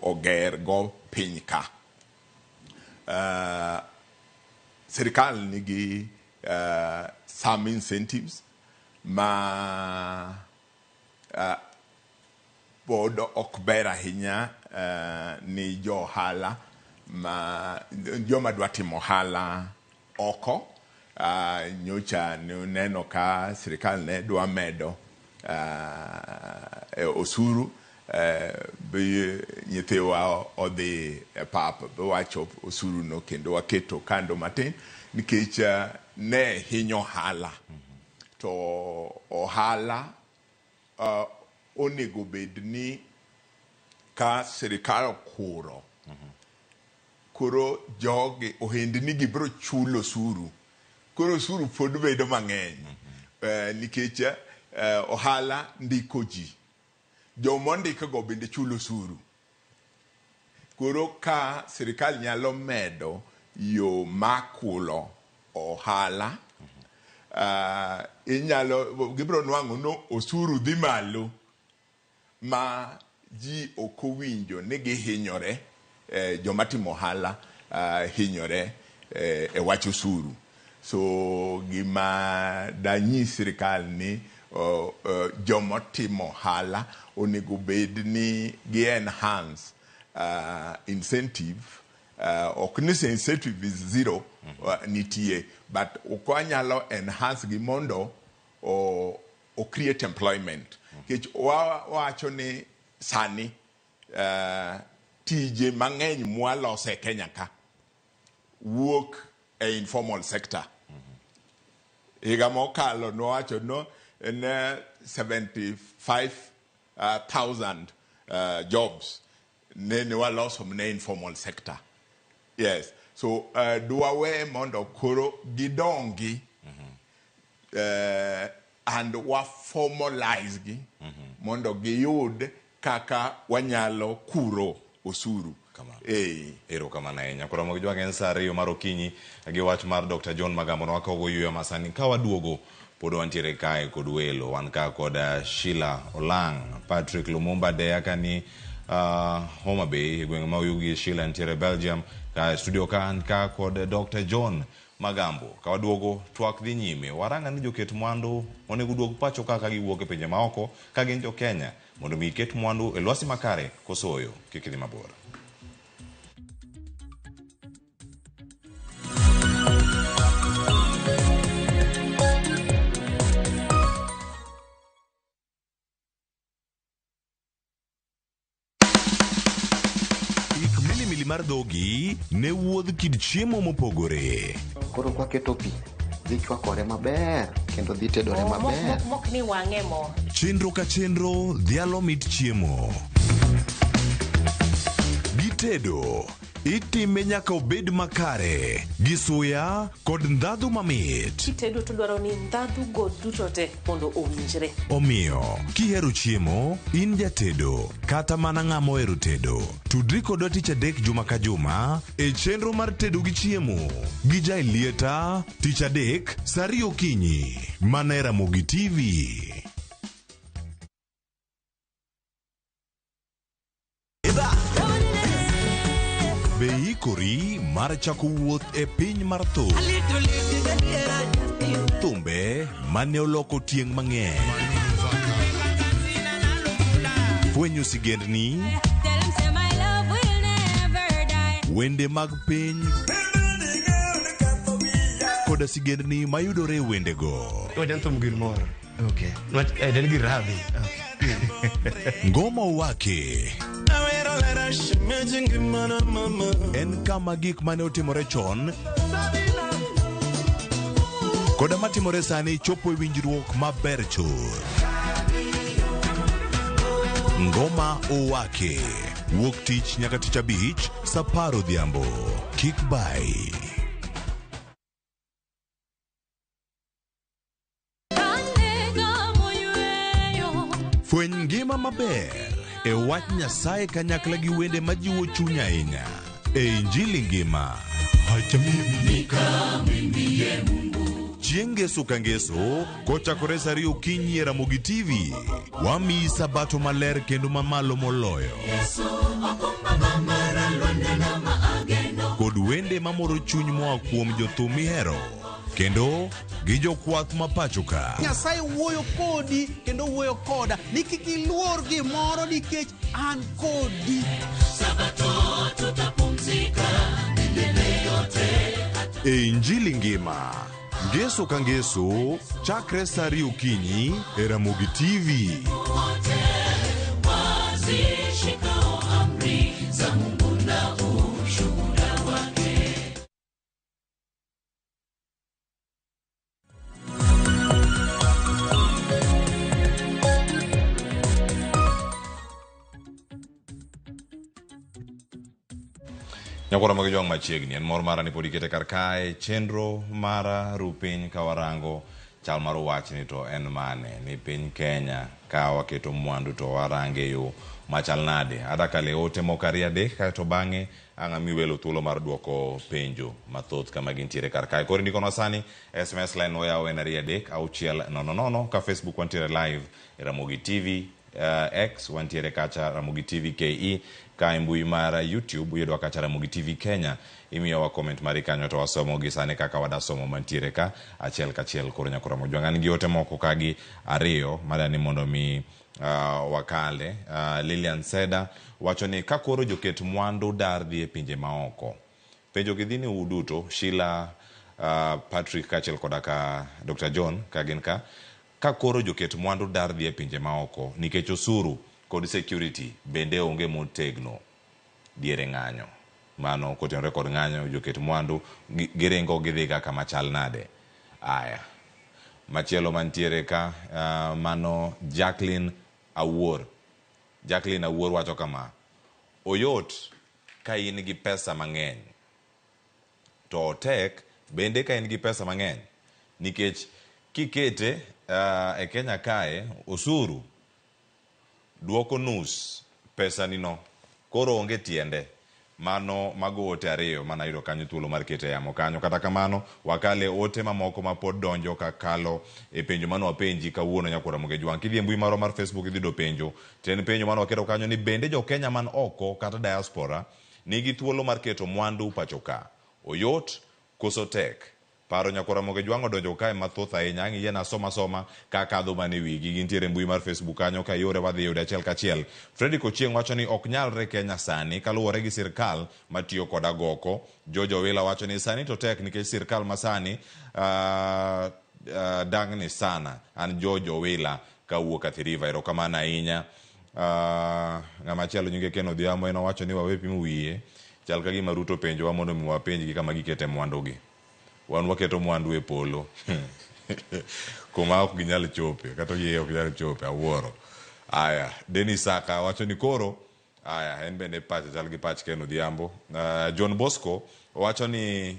Speaker 18: oger go piny ka. Sirikal nigi some incentives ma pod ok ber ahinya ni jo ohala ma joma dwa timo ohala oko. Nyocha neno ka sirikal ne dwa medo osuru bi nyithiwa odhi e pap biwacho osuru no kendo waketo kando matin nikech Ne hinyo ohala. To ohala onego bed ni ka sirikal okuro, koro jogi ohendni gi biro chulo osuru. Koro osuru pod bedo mang'eny nikech ohala ndiko ji. Joma ondikgo bende chulo osuru. Koro ka sirikal nyalo medo yo mar kulo ohala, inyalo gibiro nwang'o no osuru dhi malo ma ji ok owinjo ni gihinyore, joma timo ohala hinyore e wach osuru. So gima danyis sirikal ni joma timo ohala onego bed ni gi enhance incentive. Ok ni incentive is zero, nitie, but ok wanyalo enhance gi mondo o create employment. Nikech wawacho ni sani tije mang'eny mwaloso e Kenya ka wuok e informal sector. Higa mokalo nwawacho no ne 75,000 jobs nene waloso ne informal sector. Yes. So dwawe mondo koro gidongi and wa formalize gi mondo giyud kaka wanyalo kuro osuru.
Speaker 1: Erokamano ahinya. Koro Ramogi Jwang' en saa 2 mar okinyi gi wach mar Dr. John Magambo nwakawogo yueyo masani. Ka waduogo pod wantiere kae kod welo. Wan ka kod Sheila Olang', Patrick Lumumba Deya kani Homa Bay e gweng' ma Oyugi. Sheila nitiere Belgium. Ka studio ka an ka kod Dr. John Magambo. Ka waduogo twak dhi nyime. Waranga ni joket mwandu onego duog pacho ka giwuok e pinje maoko ka gin jo Kenya mondo mi ket mwandu e lwasi makare kosoyo kik idhi mabor. Ik milimili mar dhogi ne wuodh kit chiemo mopogore.
Speaker 9: Koro kwaketo pi, dhi chwakore maber kendo dhi tedore maber.
Speaker 2: Mok ni wang'e mo.
Speaker 26: Chenro ka chenro dhialo mit chiemo. Gitedo, itime nyaka obed makare, gi suya kod ndhadhu mamit.
Speaker 10: Kitedo to dwaro ni ndhadhu go duto te mondo owinjre.
Speaker 26: Omiyo, kihero chiemo, in jatedo, kata mana ng'ama ohero tedo. Tudri kodwa tich adek juma ka juma e chenro mar tedo gi chiemo gi Jaelieta tich adek saa 2 okinyi mana e Ramogi TV. Be ikori mar chako wuoth e piny mar thum? Thumbe mane oloko tieng' mang'eny. Fwenyo sigendni, wende mag piny koda sigendni mayudore e wendego.
Speaker 8: Okay.
Speaker 26: Ngoma Owake en kama gik mane otimore chon koda matimore sani chopo e winjruok maber chuth. Ngoma Owake wuok tich nyaka tich abich saa 10 odhiambo. Kik bai. Fweny ngima maber e wach Nyasaye kanyakla gi wende majiwo chuny ahinya e Injili ngima. Chieng' Ngeso ka Ngeso kochakore saa 2 okinyi e Ramogi TV, wamiyi sabato maler kendo mamalo moloyo kod wende mamoro chuny moa kuom jothum mihero kendo gi jokwath ma pacho ka.
Speaker 23: Nyasaye wuoyo kodi kendo wuoyo koda ni kik iluor gimoro nikech an kodi.
Speaker 11: Sabato tutapumzika milele yote.
Speaker 26: E Injili ngima Ngeso ka Ngeso chakre saa 2 okinyi e Ramogi TV.
Speaker 11: Wazishikao amri za Mungu na ushuhuda wake.
Speaker 1: Nyakwara mag jwang' machiegni, en mor mara ni pod ikete kar kae chenro mar ru piny ka warango chal mar wachni to en mane ni piny Kenya ka waketo mwandu to warange e yo machal nade. Adakale ote moko ariyo adek kaeto bang'e ang' ami welo thuolo mar duoko penjo mathoth kama gintiere kar kae. Koro indikonwa sani SMS line wayawo en 2 3 6 0 0 ka Facebook wantiere live e Ramogi TV X wantiere kacha Ramogi TV KE ka e mbui mar YouTube uyudwa kacha Ramogi TV Kenya. Imiyowa comment mari kanyo to wasomo gi sani kaka wadasomo mantiere ka achiel kachiel. Koro nyakora Mojwang' an gi ote moko ka gi ariyo madani mondo mi wakale. Lilian Seda wacho ni ka koro joket mwandu dar dhi e pinje maoko. Penjo gi dhi ni uduto Sheila, Patrick kaachiel koda ka Dr. John ka gin ka. Ka koro joket mwandu dar dhi e pinje maoko nikech osuru kod security bende onge motegno diere ng'anyo. Mano kotenore kod ng'anyo joket mwandu giringo gidhiga kama chal nade. Aya. Machielo mantiere ka mano Jacqueline Awuor. Jacqueline Awuor wacho kama: oyot ka in gi pesa mang'eny to otek bende ka in gi pesa mang'eny nikech kikete e Kenya kae osuru duoko nus pesani no koro onge tiende. Mano mago ote ariyo mana yudo kanyo thuolo mar keto e yamo kanyo. Kata kamano wakale ote mamoko ma pod donjo kakalo e penjo mane wapenji kawuono nyakwara Muge Jwang'. Kidhi e mbui marwa mar Facebook idhi yudo penjo. To en penjo mane waketo kanyo ni bende jo Kenya man oko kata diaspora nigi thuolo mar keto mwandu pacho ka? Oyot koso tek? Paro nyakwara Muge Jwang' odonjo kae mathoth ahinya. Ang' iyiena asoma soma ka kadho mana e wigi. Gintiere e mbui mar Facebook kanyo ka iore wadhi yude achiel kachiel. Fredrick Ochieng' wacho ni ok nyalre Kenya sani kaluwore gi sirkal matiyo kod agoko. George Owila wacho ni sani to tek nikech sirkal masani dangni sana. An George Owila kawuok Athi River. Erokamano ahinya. Ng'ama chielo nyinge Ken Odhiambo en owacho ni wawe pimo wiye. Chal ka gima Ruto penjowa mondo mi wapenjgi kama gikete mwandugi. Wan waketo mwandu e polo kuma ok ginyal chope kata oyie ok nyal chope awuoro. Aya, Dennis Saka wacho ni koro aya en bende pache chal gi pach Ken Odhiambo. John Bosco wacho ni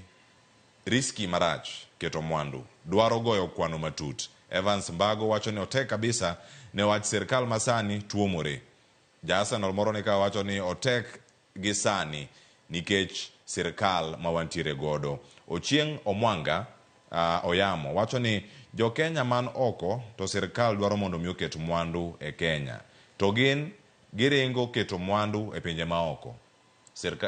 Speaker 1: riski marach keto mwandu dwaro goyo kwano matut. Evans Mbago wacho ni otek kabisa ne wach sirkal masani tuomore. Ja Arsenal moro ni ka wacho ni otek gi sani nikech sirkal ma wantiere godo. Ochieng' Omwanga Oyamo wacho ni jo Kenya man oko to sirkal dwaro mondo mi oket mwandu e Kenya to gin giringo keto mwandu e pinje maoko.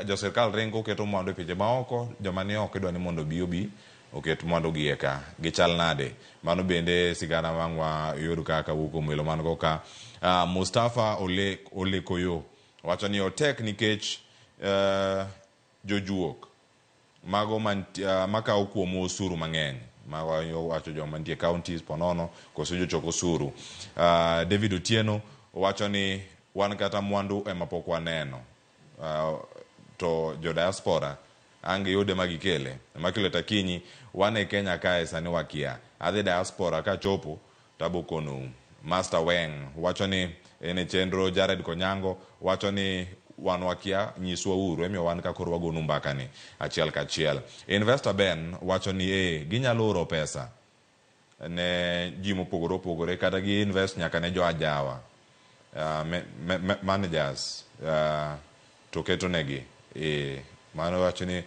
Speaker 1: Jo sirkal ringo keto mwandu e pinje maoko, joma ni oko idwa ni mondo obi obi oket mwandu gi eka. Gichal nade? Mano bende sigana wang' wayud kaka wuok kuom welo man go ka. Mustafa Olekoyo wacho ni otek nikech jojuok mago makawo kuomwa osuru mang'eny. Mago wacho joma nitie counties ponono koso jochok osuru. David Otieno wacho ni wan kata mwandu ema pok waneno. To jo diaspora ang' giyude ma gikele. Immaculate Akinyi wan e Kenya kae sani wakia. Adhi diaspora kachopo tabo konou. Master Weng wacho ni en e chenro. Jared Konyango wacho ni wan wakia nyiswa uru emiyo wan ka koro wagonu mbaka ni achiel kachiel. Investor Ben wacho ni ginyalo oro pesa ne ji mopogore opogore kata gi invest nyaka ne jo ajawa managers to keto negi. Mano wacho ni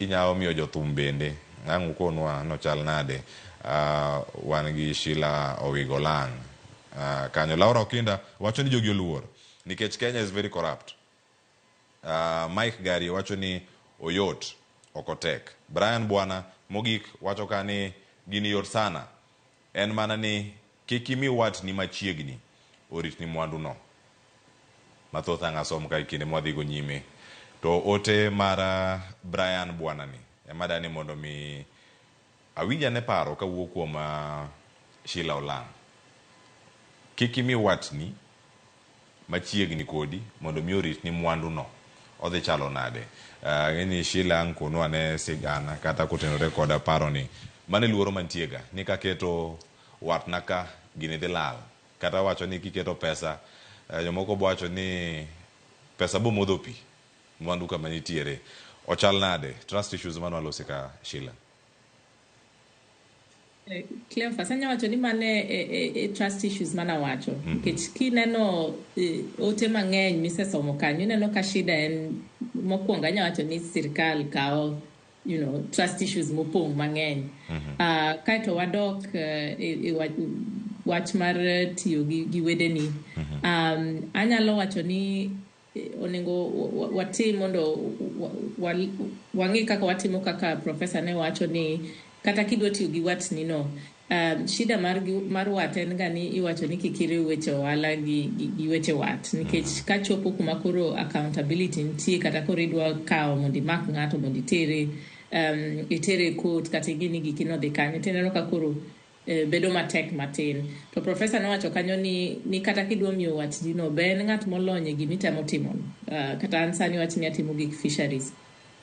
Speaker 1: inyalo miyo jothum bende. Ang' ukonwa nochal nade. Wan gi Sheila Owigolang kanyo. Laura Okinda wacho ni jogi oluor nikech Kenya is very corrupt. Mike Gari wacho ni oyot ok otek. Brian Bwana mogik wacho ka ni gini yot sana. En mana ni kik imi watni machiegni oritni mwandu no. Mathoth ang' asom ka e kinde mwadhigo nyime. To ote mar Brian Bwana ni ema dani mondo mi awinj ane paro kawuok kuom Sheila Olang'. Kik imi watni machiegni kodi mondo mi oritni mwandu no. Odhi chalo nade? Ng'eni Sheila ang' konwa ne sigana kata kotenore koda paro ni mano e luoro mantie ga ni kaketo watna ka gini dhi lal. Kata wacho ni kiketo pesa jomoko bo wacho ni pesa bo modho pi. mwandu kama nitiere ochal nade? Trust issues mano walose ka Sheila.
Speaker 6: Cleophas, anya wacho ni mano e trust issues mana wacho. Nikech kineno ote mang'eny misesomo kanyo, ineno ka shida en mokwongo anya wacho ni sirkal kawo trust issues mopong' mang'eny. Kaeto wadok e wach mar tiyo gi wedeni. Anyalo wacho ni onego watim mondo wang'i kaka watimo, kaka professor ne wacho ni kata kidwa tiyo gi watni no, shida mar wat en ga ni iwacho ni kik iriw weche ohala gi weche wat, nikech kachopo kuma koro accountability nitie, kata koro idwa kawo mondo imak ng'ato mondo itere court, kata igini giki nodhi kanye, tineno ka koro bedo matek matin. To professor nowacho kanyo ni kata kidwa miyo watni no, be en ng'at molony e gimitemo timono. Kata an sani wach ni atimo gik fisheries,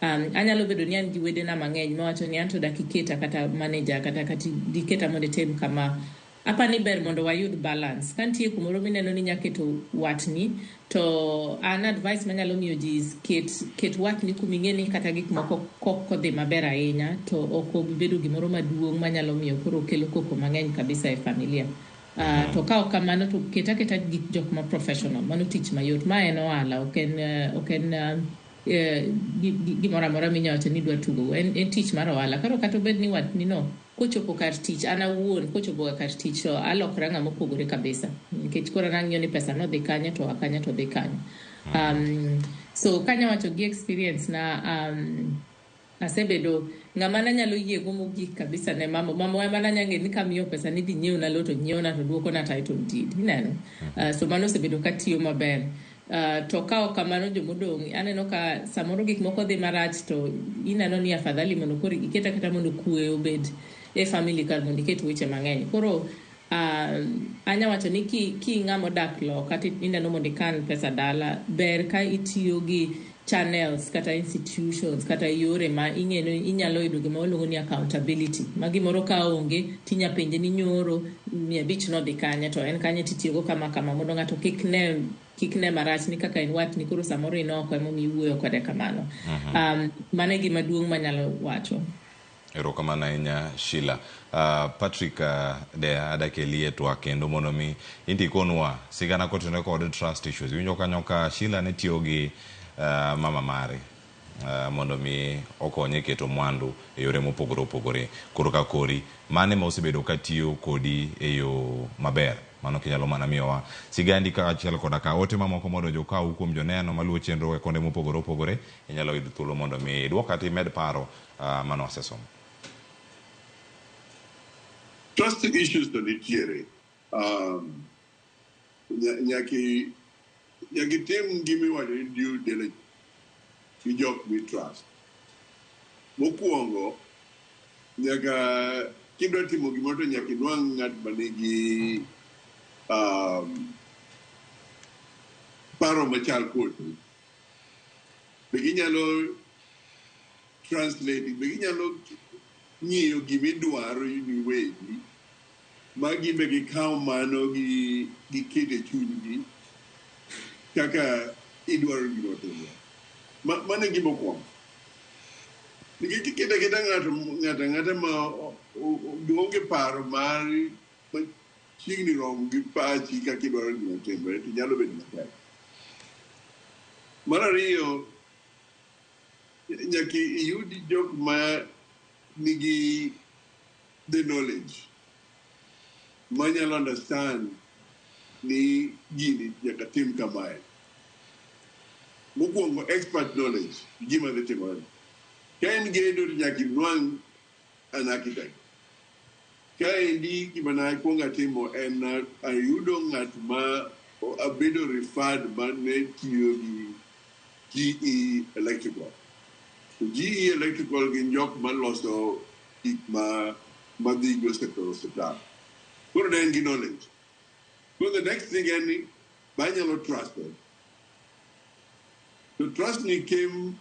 Speaker 6: anyalo bedo ni an gi wedena mang'eny mawacho ni anto dak iketa kata manager, kata diketa mondo itim kama. Apa ni ber mondo wayud balance. Ka nitie kumoro mineno ni inya keto watni, to an advice manyalo miyo ji is ket watni kuming'e ni kata gik moko kok kodhi maber ahinya to ok obi bedo gimoro maduong' manyalo miyo koro kelo koko mang'eny kabisa e familia. To ka ok kamano to ket aketa gik jok ma professional. Mano tich mayot. Ma en ohala, ok en gimoro amora minya wacho ni idwa tugo. En tich mar ohala. Koro kata obed ni watni no kochopo kar tich, an awuon kochopo ga kar tich to alokra ng'ama opogore kabisa, nikech koro an ang'iyo ni pesa nodhi kanye to oa kanye to dhi kanye. So kanya wacho gi experience na, asebedo ng'ama nanyalo yiego mogik kabisa ne mama. Mama ema nanya ng'e ni kamiyo pesa ni dhi nyiewna lo to nyiewna to duokona title deed, ineno. So mano osebedo ka tiyo maber. To ka ok kamano, jomodong' aneno ka samoro gik moko dhi marach to ineno ni afadhali mondo koro iket aketa mondo kwe obed e family kar mondo iket weche mang'eny. Koro anya wacho ni ki ng'ama odak loka to ineno mondo ikan pesa dala, ber ka itiyo gi channels kata institutions kata yore ma ing'e ni inyalo yudo gima waluongo ni accountability, ma gimoro ka onge tinya penje ni nyoro 500 nodhi kanye, to en kanye, titiyogo kama kama, mondo ng'ato kik ne marach ni kaka en watni koro samoro in oko emomiyo iwuoyo kode kamano. Mano e gima duong' manyalo wacho.
Speaker 1: Erokamano ahinya, Sheila. Patrick Dea, adakeli e twak kendo mondo mi inti ikonwa sigana kotenore kod trust issues. Iwinjo kanyo ka Sheila ne tiyo gi mama mare mondo mi okonye keto mwandu e yore mopogore opogore. Koro ka kori, mane ma osebedo ka tiyo kodi e yo maber? Mano kinyalo mana miyowa sigandi kaachiel koda ka ote mamoko modonjo kau kuom joneno maluwo chenro e konde mopogore opogore, inyalo yudo thuolo mondo mi iduok kata imed paro mano wasesomo.
Speaker 7: Trust issues to nitiere. Nyaki tim gimiwacho ni due diligence gi jok mi trust. Mokwongo, nyaka kidwa timo gimoro to nyaka inwang' ng'at manigi paro machal kodi. Be ginyalo translate, be ginyalo ng'iyo gimidwaro in iwegi ma gin be gikaw mano gi giket e chunygi kaka idwaro gino otimre. Mano e gima okwongo. Nikech iketo aketa ng'ato ng'ato ang'ata ma onge paro mar machiegni rom gi pachi kaka idwaro gino otimre to nyalo bedo matek. Mar ariyo, nyaka iyud jok ma nigi the knowledge manyalo understand ni gini nyaka tim kamae. Mokwongo, expert knowledge gima dhi timore. Ka en gedo to nyaka inwang' an architect. Kaendi gima nakwongo atimo en ayudo ng'at ma abedo referred mane tiyo gi GE Electrical. To GE Electrical gin jok maloso gik ma madhi go sektor osiptal. Koro ne en gi knowledge. So the next thing en ni be anyalo trust them. To trust ni came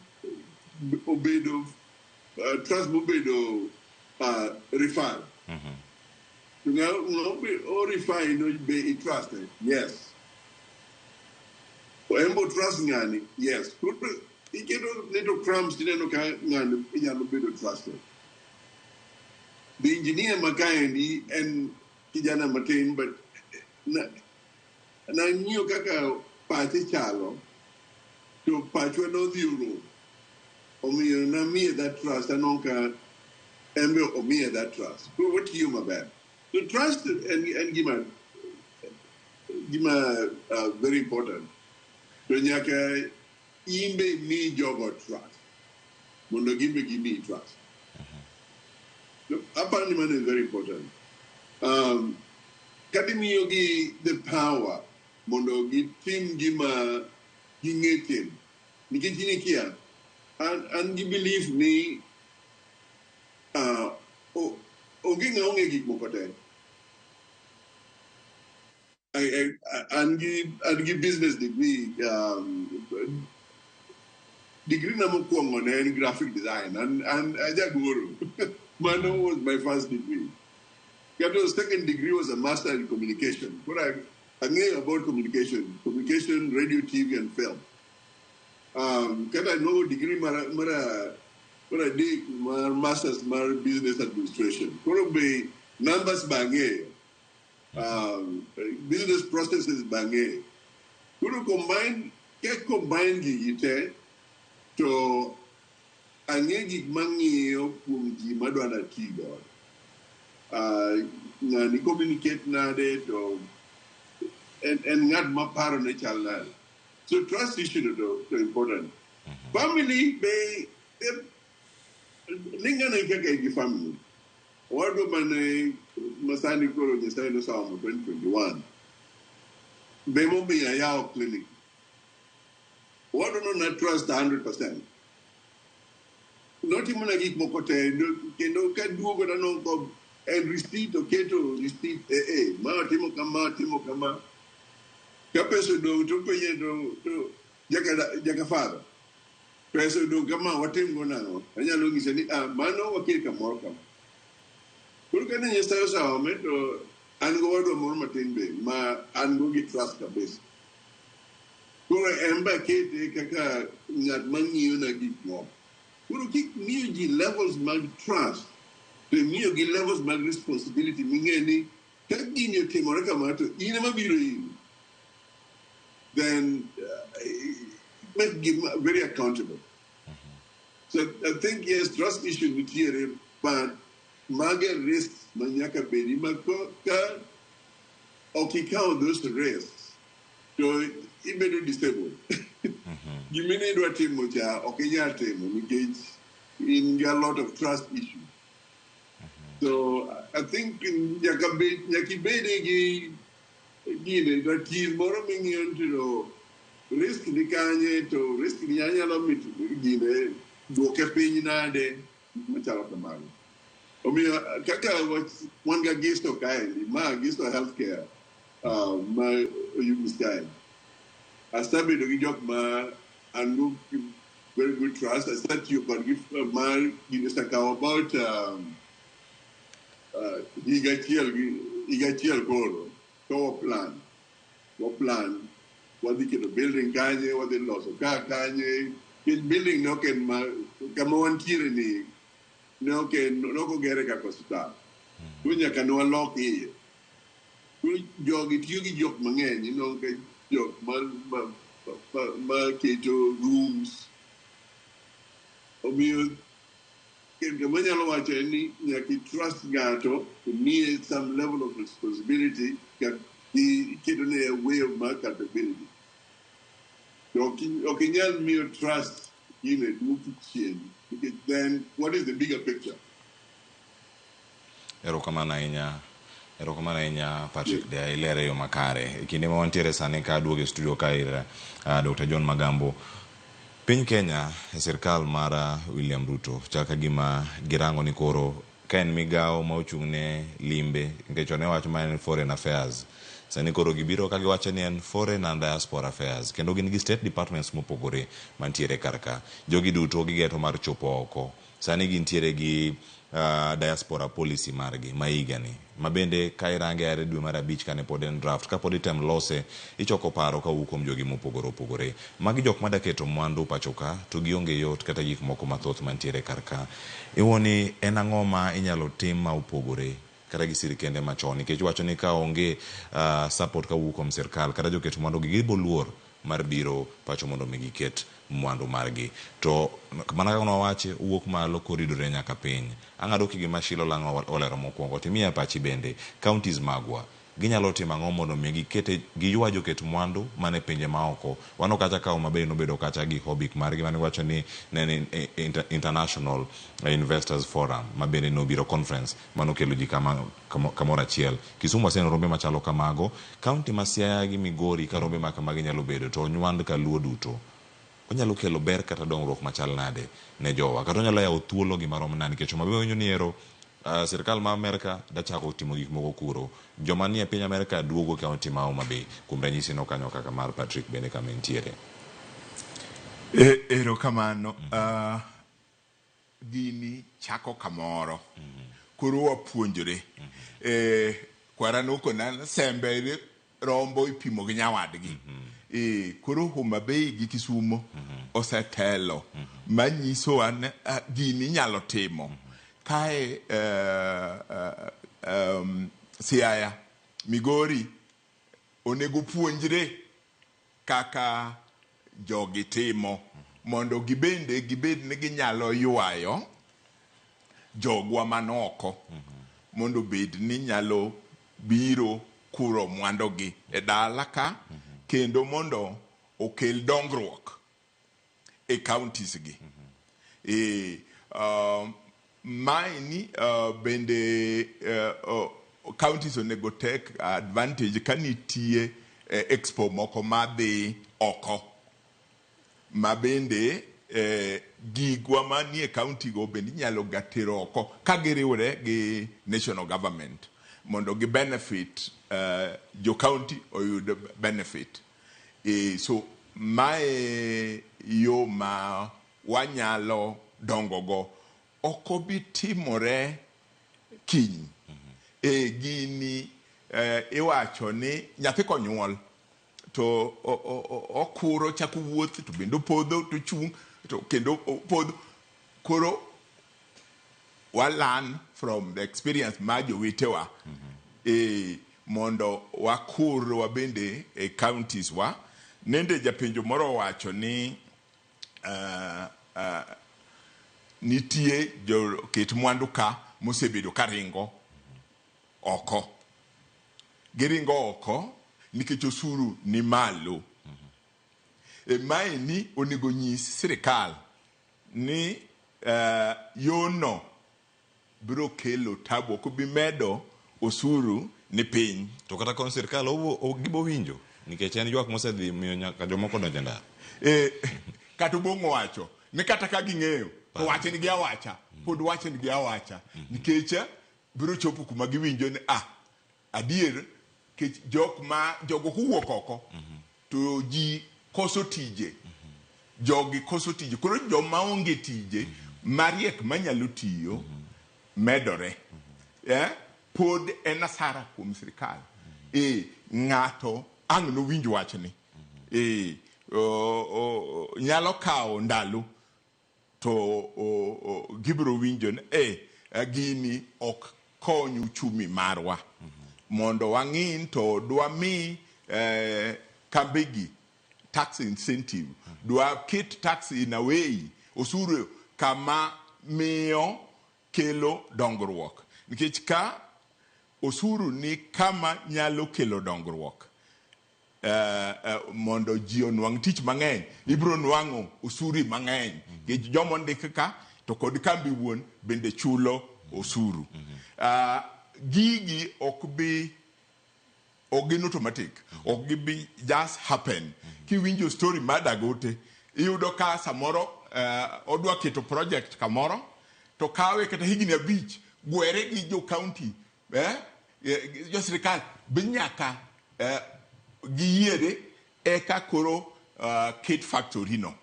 Speaker 7: obedo trust mobedo referred. To ng'a o refer no be i trust? Yes. En bo trust ng'ani? Yes. Koro iketo little crumbs tineno ka ng'ano inyalo bedo trusted. The engineer ma kaendi en kijana matin, but nang'iyo kaka pache chalo, to pachwa nodhi orumo. Omiyo namiye that trust, aneno ka en be omiye that trust. Koro watiyo maber. So trust en gima very important. To nyaka in be mi jogo trust mondo gin be gimiyi trust. So, aparo ni mano is very important. Kata imiyogi the power mondo gitim gima ging'e timo. Nikech in ikia, an gi belief ni onge ng'a ong'e gik moko te. An gi business degree. Degree na mokwongo ne en graphic design. An ajagoro. Mano was my first degree. Kata second degree was a master in communication. Koro ang'eyo about communication, communication, radio, TV and film. Kata no degree mar adek mar masters mar business administration. Koro be numbers ba ang'eyo. Business processes ba ang'eyo. Koro combine, ke combine gigi te, to ang'e gik mang'iyo kuom ji madwa nati godo. Ng'ani communicate nade, to en ng'at ma paro ne chal nade. So trust issue to important. Family be lingana gi kaka gi family. Owadwa mane masani koro Nyasaye nosaomo 2021. Be momiyo ayawo clinic. Owadwa no na trust 100%. Notimona gik moko te, kendo kaduogo taneno ko en receipt, oketo receipt, ma otimo kama, otimo kama. Ka pesa odong' to penje to jaka father. Pesa odong' kama, watim go nang'o? Anyalo nyise ni mano waket kamoro kama. Koro kane Nyasaye oseome to an gowadwa moro matin be ma an go gi trust kabisa. Koro en be akete kaka ng'at ma ng'iyo na gik moko. Koro kik miyo ji levels mag trust, to imiyo gi levels mag responsibility ming'e ni ka gini otimore kama to in ema biro iri. Then make them very accountable. So I think yes, trust issue nitiere, but mage risks ma nyaka bedi ma ka ok ikawo those risks to ibedo disabled. Gimine idwa timo cha ok inyal timo nikech in gi a lot of trust issues. So I think nyaka ibede gi gine ratil moro ming'iyo to risk ni kanye, to risk ni anyalo mit gine duoke piny nade, machalo kamano. Omiyo kaka wan ga Gisto kaendi, ma Gisto Healthcare ma Oyugis kaendi. Asebedo gi jok ma an go very good trust. Asetiyo kodgi mar gini osekawo about higa achiel koro ka wa plan wadhi keto building kanye, wadhi loso ka kanye, nikech building ne ok en ma kama wantiere ni, ne ok en, ne ok ogere kaka osiptal. Koro nyaka ne walok iye. Koro jogi tiyo gi jok mang'eny, ineno ka jok ma keto rooms. Omiyo gima anyalo wacho en ni nyaka i trust ng'ato, imiye some level of responsibility, iketo ne a way of accountability. To ok inyal miyo trust gine duoki chien, nikech then what is the bigger picture?
Speaker 1: Erokamano ahinya. Erokamano ahinya, Patrick Deya, ilere yo makare. E kinde ma wantiere sani ka aduogo e studio ka ir Dr. John Magambo. Piny Kenya e sirkal mar William Ruto chal ka gima girango ni koro ka en migawo ma ochung' ne limbe, nikech ne wach ma en foreign affairs, sani koro gibiro ka giwacho ni en foreign and diaspora affairs, kendo gin gi state departments mopogore mantiere kar ka. Jogi duto gigeto mar chopo oko. Sani gintiere gi diaspora policy margi ma higani ma bende ka irange are dwe mar abich kane pod en draft kapod item lose ichoko paro kawuok kuom jogi mopogore opogore. Magi jok mada keto mwandu pacho ka to gionge yot kata gik moko mathoth mantiere kar ka. Iwuo ni en ang'o ma inyalo tim ma opogore kata gi sirikende machon nikech iwacho ni ka onge support kawuok kuom sirkal kata joket mwandu gi gibo luor mar biro pacho mondo mi giket mwandu margi. To mana kaka nwawache owuok malo koridore nyaka piny. Ang'ado ki gima Shilo Lang'o olero mokwongo timiya pachi bende counties magwa ginyalo timo ang'o mondo mi gikete giywa joket mwandu mane pinje maoko. Wano kacha ka Homa Bay nobedo kacha gi Hobik margi mane wacho ni ne en International Investors Forum ma bende nobiro conference manokelo ji kama kamoro achiel. Kisumu waseneno rombe machalo kamago. County ma Siaya gi Migori ka rombe ma kamagi nyalo bedo to onywand kaluo duto. Onyalo kelo ber kata dongruok machal nade ne jowa kata onyalo yawo thuolo gi marom nade nikech Homa Bay winjo ni ero sirkal ma Amerka dachako timo gik moko kuro. Joma nie piny Amerka duogo county ma Homa Bay. Kuom ranyisi no kanyo kaka mar Patrick bende kama entiere.
Speaker 18: Erokamano. Gini chako kamoro. Koro wapuonjore. Kwara nokona sembe rombo ipimo gi nyawadgi. Koro Homa Bay gi Kisumo osetelo manyisowa ni gini inyalo timo. Kae Siaya, Migori onego puonjre kaka jogi timo mondo gibende gibed ni ginyalo ywayo jogwa man oko mondo obed ni nyalo biro kuro mwandogi e dala ka kendo mondo okel dongruok e counties gi. Maeni bende counties onego take advantage ka nitie expo moko madhi oko ma bende gigwa manie county go bende inyalo ga tero oko ka giriwre gi national government mondo gi benefit jo county oyud benefit. So mae yo ma wanyalo dongo go ok obi timore kiny. Gini iwacho ni nyathi konyuol to okuro chako wuoth to bende opodho to chung' to kendo opodho. Koro wa learn from the experience mar jowetewa mondo wakur wabende e counties wa. Nende japenjo moro owacho ni nitie joket mwandu ka mosebedo ka ringo oko. Giringo oko nikech osuru ni malo. Maeni onego nyis sirikal ni yono biro kelo tabu ok obi medo osuru ni piny.
Speaker 1: To kata kon sirkal gibo winjo nikech en ywak mosedhi miyo nyaka jomoko donjo e ndara.
Speaker 18: Kata Obong'o wacho ni kata ka ging'eyo to wachnigi awacha pod wachnigi awacha nikech biro chopo kuma giwinjo ni adier kech jok ma jogo kowuok oko to ji koso tije. Jogi koso tije koro joma onge tije mariek manyalo tiyo medore. Pod en asara kuom sirikal. Ng'ato ang' nowinj wachni. Nyalo kawo ndalo to gibiro winjo ni gini ok kony uchumi marwa. Mondo wang'i to dwami kambegi tax incentive. Dwa ket tax in a way osuru kama miyo kelo dongruok. Nikech ka osuru ni kama nyalo kelo dongruok mondo ji onwang' tich mang'eny, ibiro nwang'o osuru mang'eny. Nikech joma ondik ka to kod kambi wuon bende chulo osuru. Gigi ok bi ok gin automatic, ok gibi just happen. Kiwinjo story mar Dangote, iyudo ka samoro odwa keto project kamoro to kawe kata higni 5 gwere gi jo county jo sirikal be nyaka giyiere eka koro ket factory no.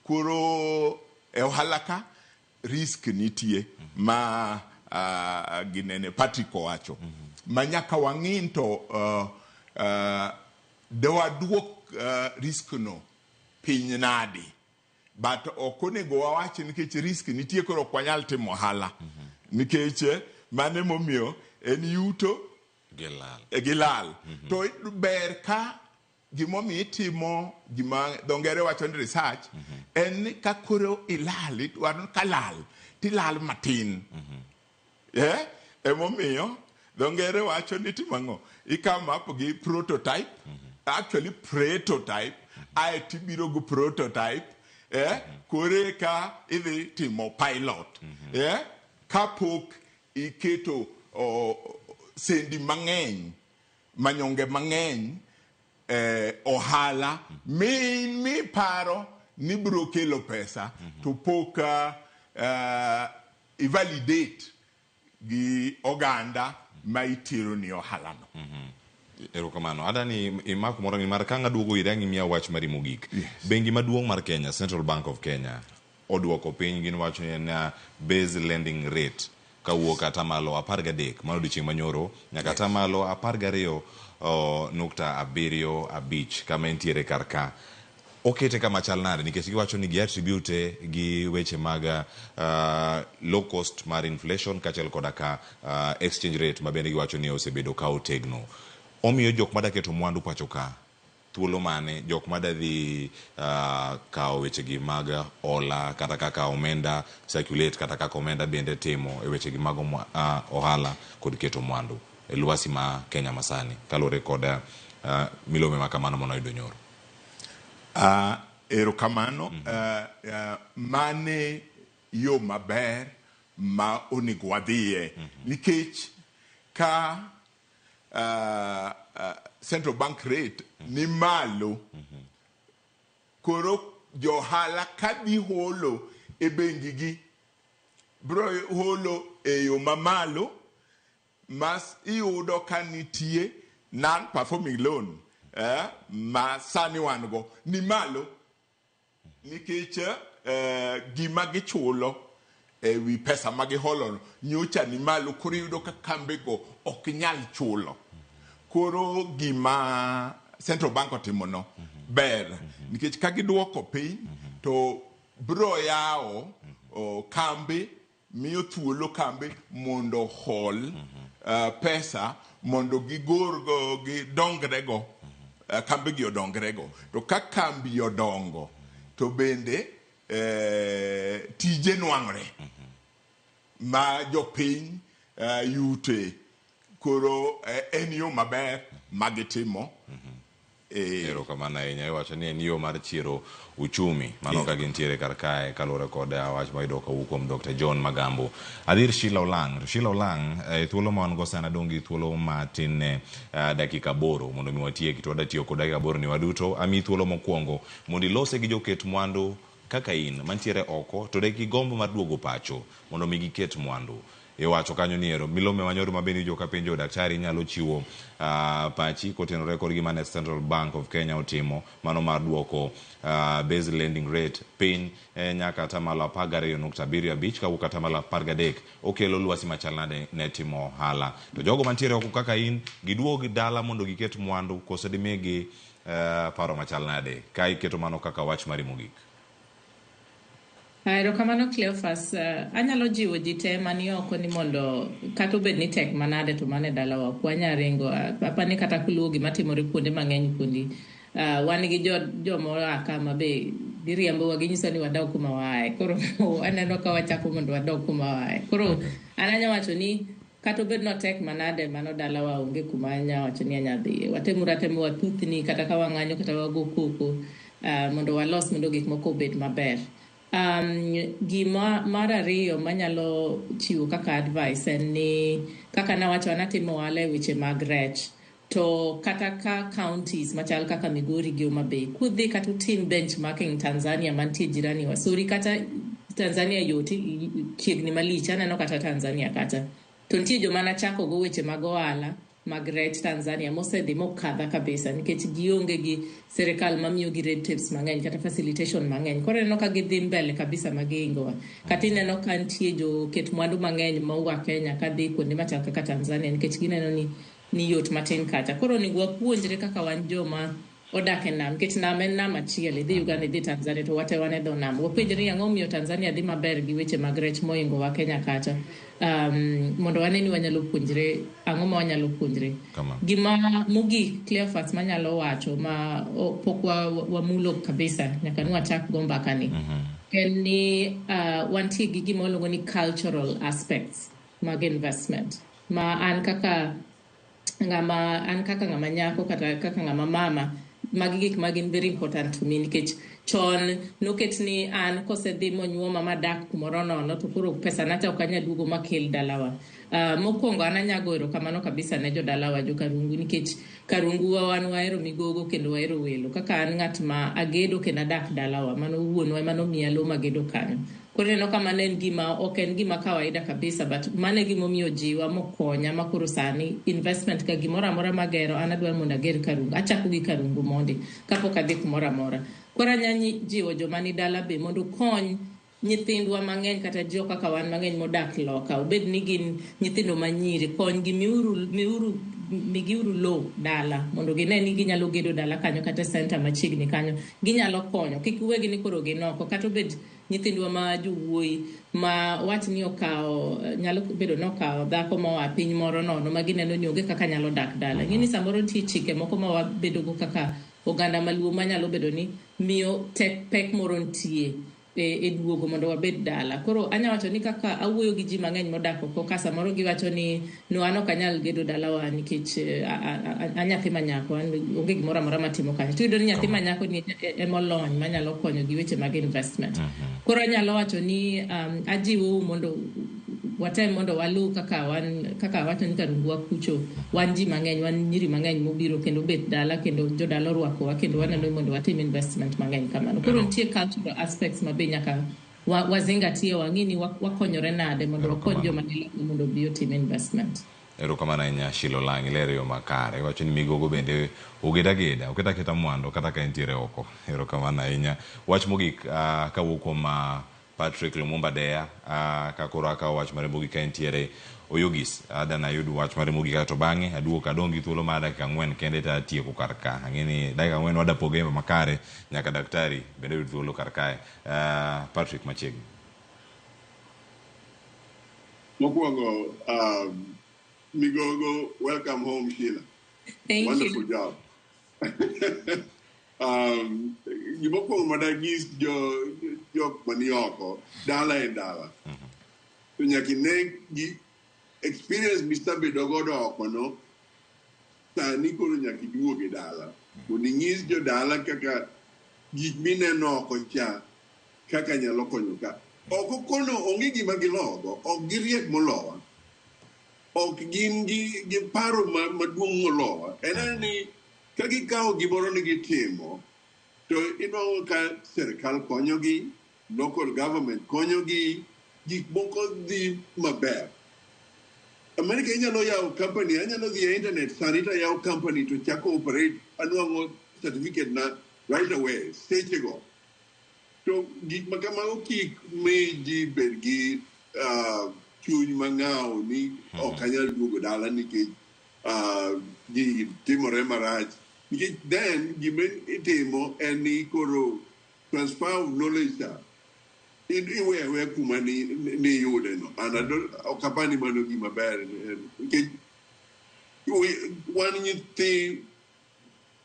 Speaker 18: Koro e ohala ka Risk nitie ma ginene Patrick owacho ma nyaka wang'i to dewaduok risk no piny nadi, but ok onego wawach nikech risk nitie koro ok wanyal timo ohala, nikech mano emomiyo en yuto
Speaker 1: gi lal.
Speaker 18: Gi lal. To ber ka gimomiyo itimo gima dho ngere wacho ni research en ni ka koro ilal, idwaro ka lal tilal matin. Emomiyo dho ngere wacho ni timo ang'o, i come up gi prototype, actually pretotype, ae tibiro gi prototype, koro eka idhi timo pilot, kapok iketo sendi mang'eny, manyonge mang'eny, ohala min miparo ni biro kelo pesa to pok i-validate gi oganda ma itero ni ohala no.
Speaker 1: Erokamano. Adani imako moro ni mar ka ng'aduogo ire ang' imiya wach mari mogik. Bengi maduong' mar Kenya, Central Bank of Kenya, oduoko piny gin wacho ni en base lending rate kawuok atamalo 13 mano odiochieng' manyoro nyaka atamalo 12.75 kama entiere kar ka. Okete kama chal nade nikech giwacho ni gi attribute gi weche mag low cost mar inflation kaachiel koda ka exchange rate ma bende giwacho ni osebedo ka otegno. Omiyo jok mada keto mwandu pacho ka thuolo mane, jok mada dhi kawo wechegi mag hola kata kaka omenda circulate kata kaka omenda bende timo e wechegi mag ohala kod keto mwandu e lwasi ma Kenya masani kaluwore kod milome ma kamano manoyudo nyoro.
Speaker 18: Erokamano. Mane yo maber ma onego wadhiye nikech ka central bank rate ni malo, koro johala kadhi holo e bengi gi bro holo e yo mamalo, mas iyudo ka nitie non performing loan, ma sani wan go ni malo nikech gima gichulo e wi pesa ma giholo no nyocha ni malo, koro iyudo ka kambego ok nyal chulo. Koro gima Central Bank otimo no ber nikech ka giduoko piny to bro yawo kambe, miyo thuolo kambe mondo hol pesa mondo gigorgo gidongrego, kambe gi odongrego. To ka kambi odongo to bende tije nwang'ore ma jopiny yute. Koro en yo maber ma gitimo.
Speaker 1: Erokamano ahinya. Iwacho ni en yo mar chiero uchumi mano ka gintiere kar kae kaluwore kod wach mayudo kawuok kuom Dr. John Magambo. Adhir Sheila Olang'. To Sheila Olang', e thuolo ma wan go sani adong' gi thuolo matin ne dakika 8 mondo mi watieki, to wadwa tiyo kod dakika 8 ni waduto. Amiyi thuolo mokwongo mondo ilose gi joket mwandu kaka in mantiere oko to de gombo mar duogo pacho mondo mi giket mwandu. Iwacho kanyo ni ero milome manyoro ma bende joka penjo daktari inyalo chiwo pachi kotenore kod gima ne Central Bank of Kenya otimo mano mar duoko base lending rate piny nyaka atamalo 12.75 kawuok atamalo 13. Okelo lwasi machal nade ne timo ohala? To jogo mantiere oko kaka in giduog dala mondo giket mwandu koso dimigi paro machal nade ka iketo mano kaka wach mari mogik?
Speaker 6: Erokamano, Cleophas. Anyalo jiwo ji te mani oko ni mondo kata obed ni tek manade to mano e dalawa ok wanyal ringo. Apani kata kuluwo gima timore kuonde mang'eny kuondi. Wan gi joma oa ka ma be giriembowa ginyiso ni wadog kuma waaye. Koro aneno ka wachako mondo wadog kuma waaye. Koro an anya wacho ni kata obed ni otek manade mano dalawa onge kuma anya wacho ni anya dhiye. Watemuru atema wathuthni kata ka wang'anyo kata wago koko mondo walos mondo gik moko obed maber. Gima mar ariyo manyalo chiwo kaka advice en ni kaka nawacho, an atimo ohala e weche mag rech, to kata ka counties machal kaka Migori gi Homa Bay kudhi kata utim benchmarking Tanzania mantie jirani wa, sorry, kata Tanzania yot chiegni malich, aneno kata Tanzania kata to nitie joma nachako go weche mag ohala. mag rech Tanzania mosedhi mokadha kabisa nikech gionge gi sirikal mamiyogi red tapes mang'eny kata facilitation mang'eny. Koro ineno ka gidhi mbele kabisa ma giingowa. Kata ineno ka nitie joket mwandu mang'eny mowuok Kenya kadhi kuonde machal kaka Tanzania nikech gineno ni yot matin kacha. Koro onego wapuonjre kaka wan joma odak e nam nikech nam en nam achiel, idhi Uganda, idhi Tanzania to wate wan e dho nam. Wapenjre ni ang'o momiyo Tanzania dhi maber gi weche mag rech mohingowa Kenya kacha. Mondo wane ni wanyalo puonjre ang'o ma wanyalo puonjre. Gima mogik Cleophas manyalo wacho ma pok wamulo kabisa nyaka nwachak go mbaka ni en ni wantie gi gima waluongo ni cultural aspects mag investment ma an kaka ng'ama an kaka ng'ama nyako kata kaka ng'ama mama, magi gik ma gin very important to me nikech chon noket ni an kosedhi monyuoma madak kumoro nono to koro pesa na cha ok anyal duogo makel dalawa. Mokwongo an anyago erokamano kabisa ne jodalawa jo Karungu nikech Karungu wa wan wahero migogo kendo wahero welo. Kaka an ng'at ma agedo kendo adak dalawa, mano wuonwa ema nomiya lowo magedo kanyo. Koro ineno ka mano en gima ok en gima kawaida kabisa, but mano e gimomiyo jiwa mokonya ma koro sani investment ka gimoro amora magero an adwaro mondo ager Karungu. Achako gi Karungu mondi kapok adhi kumoro amora. Koro anya jiwo joma ni dala be mondo okony nyithindwa mang'eny kata jo kaka wan mang'eny modak loka, obed ni gin nyithindo manyiri, konygi, miuru migiuru lowo dala mondo gine ni ginyalo gedo dala kanyo kata center machiegni kanyo ginyalo konyo. Kik uwegi ni koro gin oko, kata obed nyithindwa ma jowuoyi ma wach ni okawo nyalo bedo ni okawo dhako moa piny moro nono ma gineno ni onge kaka nyalo dak dala. Ing'e ni samoro nitie chike moko ma wabedogo kaka oganda maluo manyalo bedo ni miyo tek pek moro nitie e duogo mondo wabed dala. Koro anya wacho ni kaka awuoyo gi ji mang'eny modak oko ka samoro giwacho ni no, an ok anyal gedo dalawa nikech a nyathi ma nyako, an onge gimoro amora matimo kanyo. To iyudo ni nyathi ma nyako ni emolony manyalo konyo gi weche mag investment. Koro anyalo wacho ni ajiwou mondo watem mondo waluw kaka wan kaka awacho ni Karungu kucho wan ji mang'eny, wan nyiri mang'eny mobiro kendo bet dala kendo jodala orwakowa kendo waneno ni mondo watim investment mang'eny kamano. Koro nitie cultural aspects ma be nyaka wazingatie, wang'i ni wakonyore nade mondo wakony joma ni loka mondo obi otim investment.
Speaker 1: Erokamano ahinya Sheila Olang', ilero e yo makare. Iwacho ni migogo bende oged ageda, oket aketa mwandu kata ka entiere oko. Erokamano ahinya. Wach mogik kawuok kuom Patrick Lumumba Deya, ka koro akawo wach mare mogik ka entiere Oyugis. Ada nayud wach mare mogik kaeto bang'e aduogo kadong' gi thuolo mar dakika 4 kende to atieko kar ka. Ang'e ni dakika 4 wadapoge makare nyaka daktari bende oyud thuolo kar kae. Patrick machiegni.
Speaker 7: Mokwongo, Migogo, welcome home, Sheila.
Speaker 6: Thank
Speaker 7: Wonderful
Speaker 6: you.
Speaker 7: job. Gimokwongo madanyis jo jok mani oko, dala en dala. To nyaka ine gi experience misebedo godo oko no, sani koro nyaka iduog e dala. Mondo inyis jodala kaka gik mineno oko cha kaka nyalo konyo ka. Oko kono onge gima gilogo, ok giriek molowa. Ok gin gi paro maduong' molowa. En en ni ka gikawo gimoro ni gitimo, to inwang'o ka sirikal konyogi, local government konyogi, gik moko dhi maber. America inyalo yawo company, anyalo dhi e internet sani to ayawo company to chako operate, anwang'o certificate na right away, sechego. To gik ma kamago kik mi ji bed gi chuny mang'aw ni ok anyal duogo dala nikech gigi timore marach. Nikech then gima itimo en ni koro transfer of knowledge cha iweyo aweya kuma ni iyude no. And I don't, ok apar ni mano gima ber nikech wan nyithi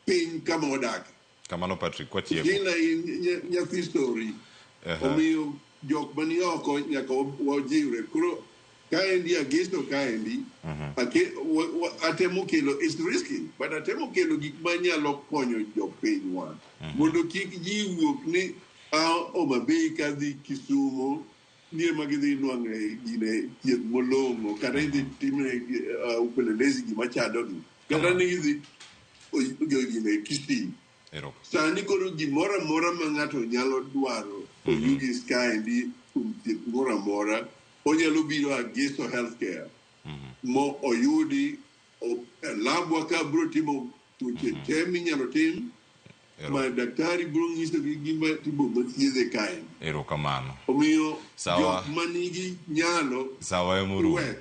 Speaker 7: piny kama wadake.
Speaker 1: Kamano Patrick, kwatieko.
Speaker 7: Sheila in nyathi story. Omiyo jok mani oko nyaka wajiwre. Koro kaendi agesto kaendi, atemo kelo, it's risky, but atemo kelo gik manyalo konyo jopinywa. Mondo kik ji wuok ni a Homa Bay kadhi Kisumo, ni ema gidhi nwang'e gine thieth molong'o, kata idhi timne upelelezi gima chandogi, kata ni gidhi gine Kisii. Sani koro gimoro amora ma ng'ato nyalo dwaro Oyugis kaendi kuom thieth moro amora, onyalo biro Ageso Healthcare mo oyudi. Labwa ka biro timo tuoche te minyalo tim ma daktari biro nyisogi gima timo mathiedhe kae.
Speaker 1: Erokamano.
Speaker 7: Omiyo
Speaker 1: Sawa.
Speaker 7: jok manigi nyalo
Speaker 1: Sawa emorumo.
Speaker 7: we.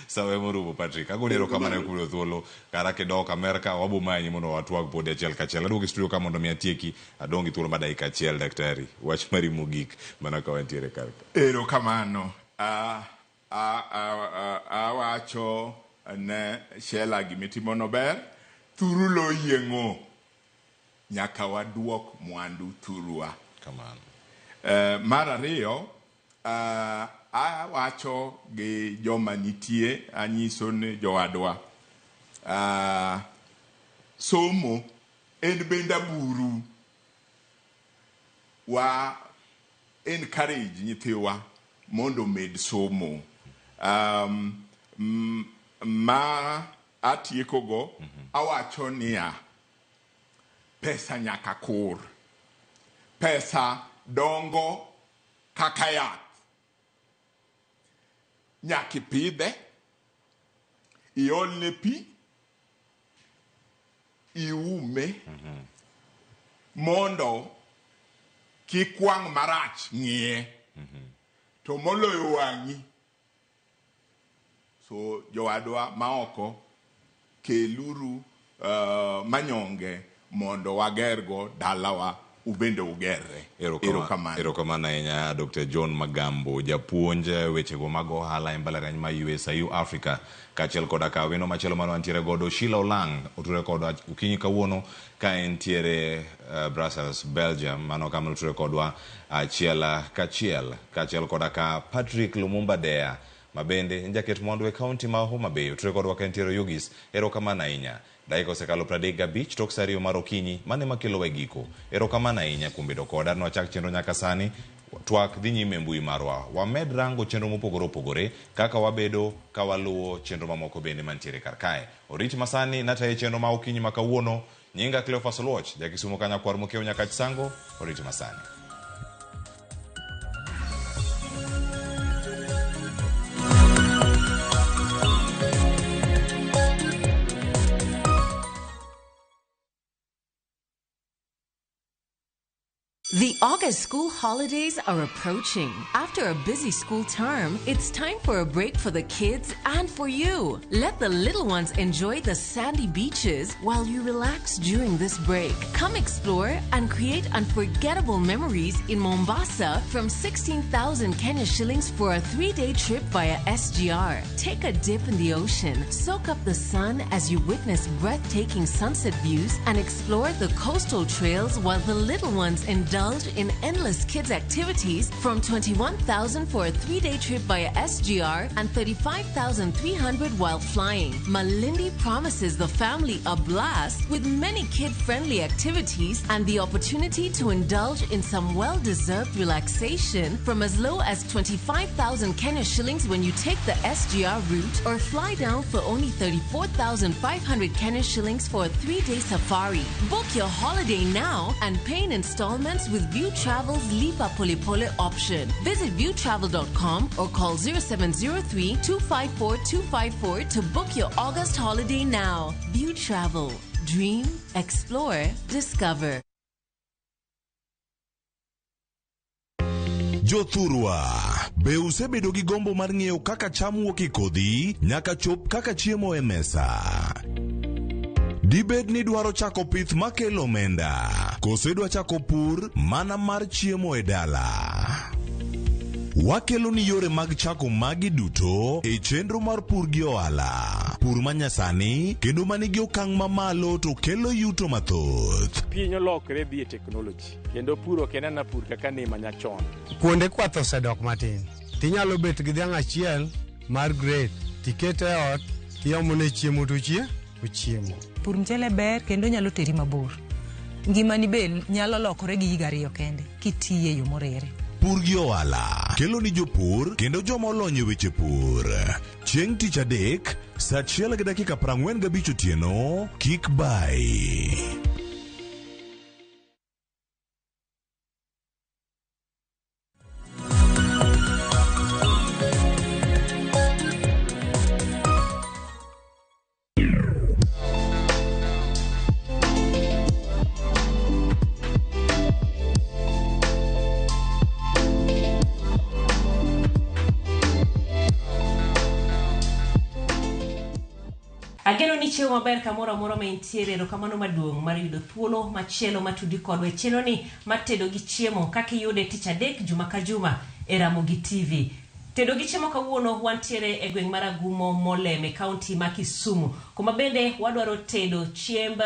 Speaker 1: Sawa emorumo Patrick. Agoni erokamano e kuno thuolo. Kara kidok Amerka wabo manyi mondo watwag podi achiel kachiel. Aduogi studio ka mondo mi atieki. Adong' gi thuolo mar dakika achiel daktari. Wach mari mogik mana ka wantiere kar ka.
Speaker 18: Erokamano. Awacho ne Shela gimitimono ber. Thuru lo yieng'o. Nyaka waduok mwandu thurwa.
Speaker 1: Kamano.
Speaker 18: Mar ariyo, awacho gi joma nitie, anyiso ni jowadwa, somo en bende aburu. Wa encourage nyithiwa mondo omed somo. Ma atiekogo, awacho niya, pesa nyaka kur. Pesa dongo kaka yath. Nyaka ipidhe, iolne pi, iume, mondo kik wang' marach ng'iye. To moloyo wang'i. So jowadwa maoko, keluru manyonge mondo wagergo dalawa, ubende ugerre. Erokamano.
Speaker 1: Erokamano ahinya Dr. John Magambo, japuonj wechego mag ohala e mbalariany ma USIU Africa, kaachiel koda ka wendo machielo mane wantiere godo Sheila Olang' otudore kodwa okinyi kawuono ka entiere Brussels, Belgium, mano kama otudore kodwa achiel kachiel, kaachiel koda ka Patrick Lumumba Dea ma bende en jaket mwandu e kaunti ma Homa Bay, otudore kodwa ka entiere Oyugis. Erokamano ahinya. Dakika osekalo 35 tok sa 2 mar okinyi, mano ema kelowa e giko. Erokamano ahinya kuom bedo koda. Nwachak chenro nyaka sani. Twak dhi nyime e mbui marwa. Wamed rango chenro mopogore opogore kaka wabedo ka waluwo chenro mamoko bende mantiere kar kae. Oriti masani natayo chenro ma okinyi ma kawuono. Nyinga Cleophas Oluoch, ja Kisumu ka Nyakwar Mokiewo Nyakach Sango. Oriti masani.
Speaker 4: The August school holidays are approaching. After a busy school term, it's time for a break for the kids and for you. Let the little ones enjoy the sandy beaches while you relax during this break. Come explore and create unforgettable memories in Mombasa from 16,000 Kenya shillings for a 3-day trip via SGR. Take a dip in the ocean, soak up the sun as you witness breathtaking sunset views, and explore the coastal trails while the little ones indulge in endless kids activities from 21,000 for a 3-day trip via SGR and 35,300 while flying. Malindi promises the family a blast with many kid-friendly activities and the opportunity to indulge in some well-deserved relaxation from as low as 25,000 Kenya shillings when you take the SGR route or fly down for only 34,500 Kenya shillings for a 3-day safari. Book your holiday now and pay in installments with View Travel's Lipa Pole Pole option. Visit viewtravel.com or call 0703 254 254 to book your August holiday now. View Travel. Dream, explore, discover.
Speaker 26: Jothurwa, be usebedo gi gombo mar ng'eyo kaka cham wuok e kodhi nyaka chop kaka chiemo e mesa? Dibed ni dwaro chako pith makelo omenda, koso idwa chako pur mana mar chiemo e dala? Wakelo ni yore mag chako magi duto e chenro mar pur gi ohala. Pur manyasani kendo manigi okang' mamalo to kelo yuto mathoth.
Speaker 12: Piny olokre dhi e teknoloji kendo pur ok en ana pur kaka ne manyachon.
Speaker 13: Kuonde kwath osedok matin. Tinyalo bet gi dhiang' achiel mar grade tikete e ot tiomone chiemo to ochiemo.
Speaker 19: Pur mchele ber kendo nyalo teri mabor. Ngimani be nyalo lokore gi higa 2 kende kitiye yo morere.
Speaker 26: Pur gi ohala kelo ni jopur kendo joma olony e weche pur. Chieng' tich adek, sa 1:45 otieno, kik bayi.
Speaker 10: Ageno ni chiemo maber kamoro amora ma intiere. Erokamano maduong' mar yudo thuolo machielo matudi kodwa e chenro ni mar tedo gi chiemo kaka iyude tich adek juma ka juma e Ramogi TV. Tedo gi chiemo kawuono wantiere e gweng' mar Agumo Molem e kaunti ma Kisumu, kuma bende wadwaro tedo chiemb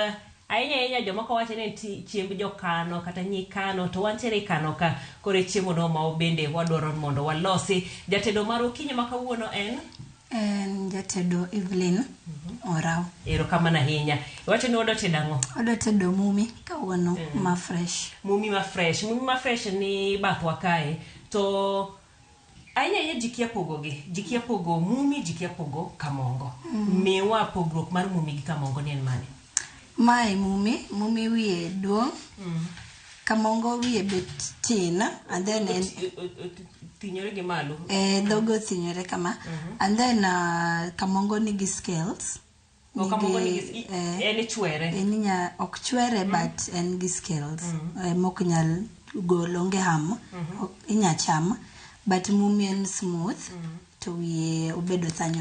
Speaker 10: ahinya ahinya jomoko wacho ni en chiemb jokano kata nyi kano to wantiere e kano ka koro e chiemo no ma bende wadwaro mondo walosi. Jatedo mar okinyi ma kawuono en
Speaker 3: En jatedo Evelyn Orao.
Speaker 10: Erokamano ahinya. Iwacho ni wadwa tedo ang'o?
Speaker 3: Wadwa tedo mumi kawuono ma fresh.
Speaker 10: Mumi ma fresh. Mumi ma fresh ni bathwa kae. To ahinya ahinya ji kia pogo gi. Ji kia pogo mumi, ji kia pogo kamongo. Miwa pogruok mar mumi gi kamongo ni en mane?
Speaker 3: Mae mumi, mumi wiye duong'. Kamongo wiye bet tin and then en
Speaker 10: Thinyore gi malo.
Speaker 3: Dhoge othinyore kama. And then kamongo nigi scales.
Speaker 10: O kamongo nigi en ichwere.
Speaker 3: En inya ok chwere but en gi scales. Mok nyal gol onge ham. Inya cham but mumi en smooth to wiye obedo thanyo.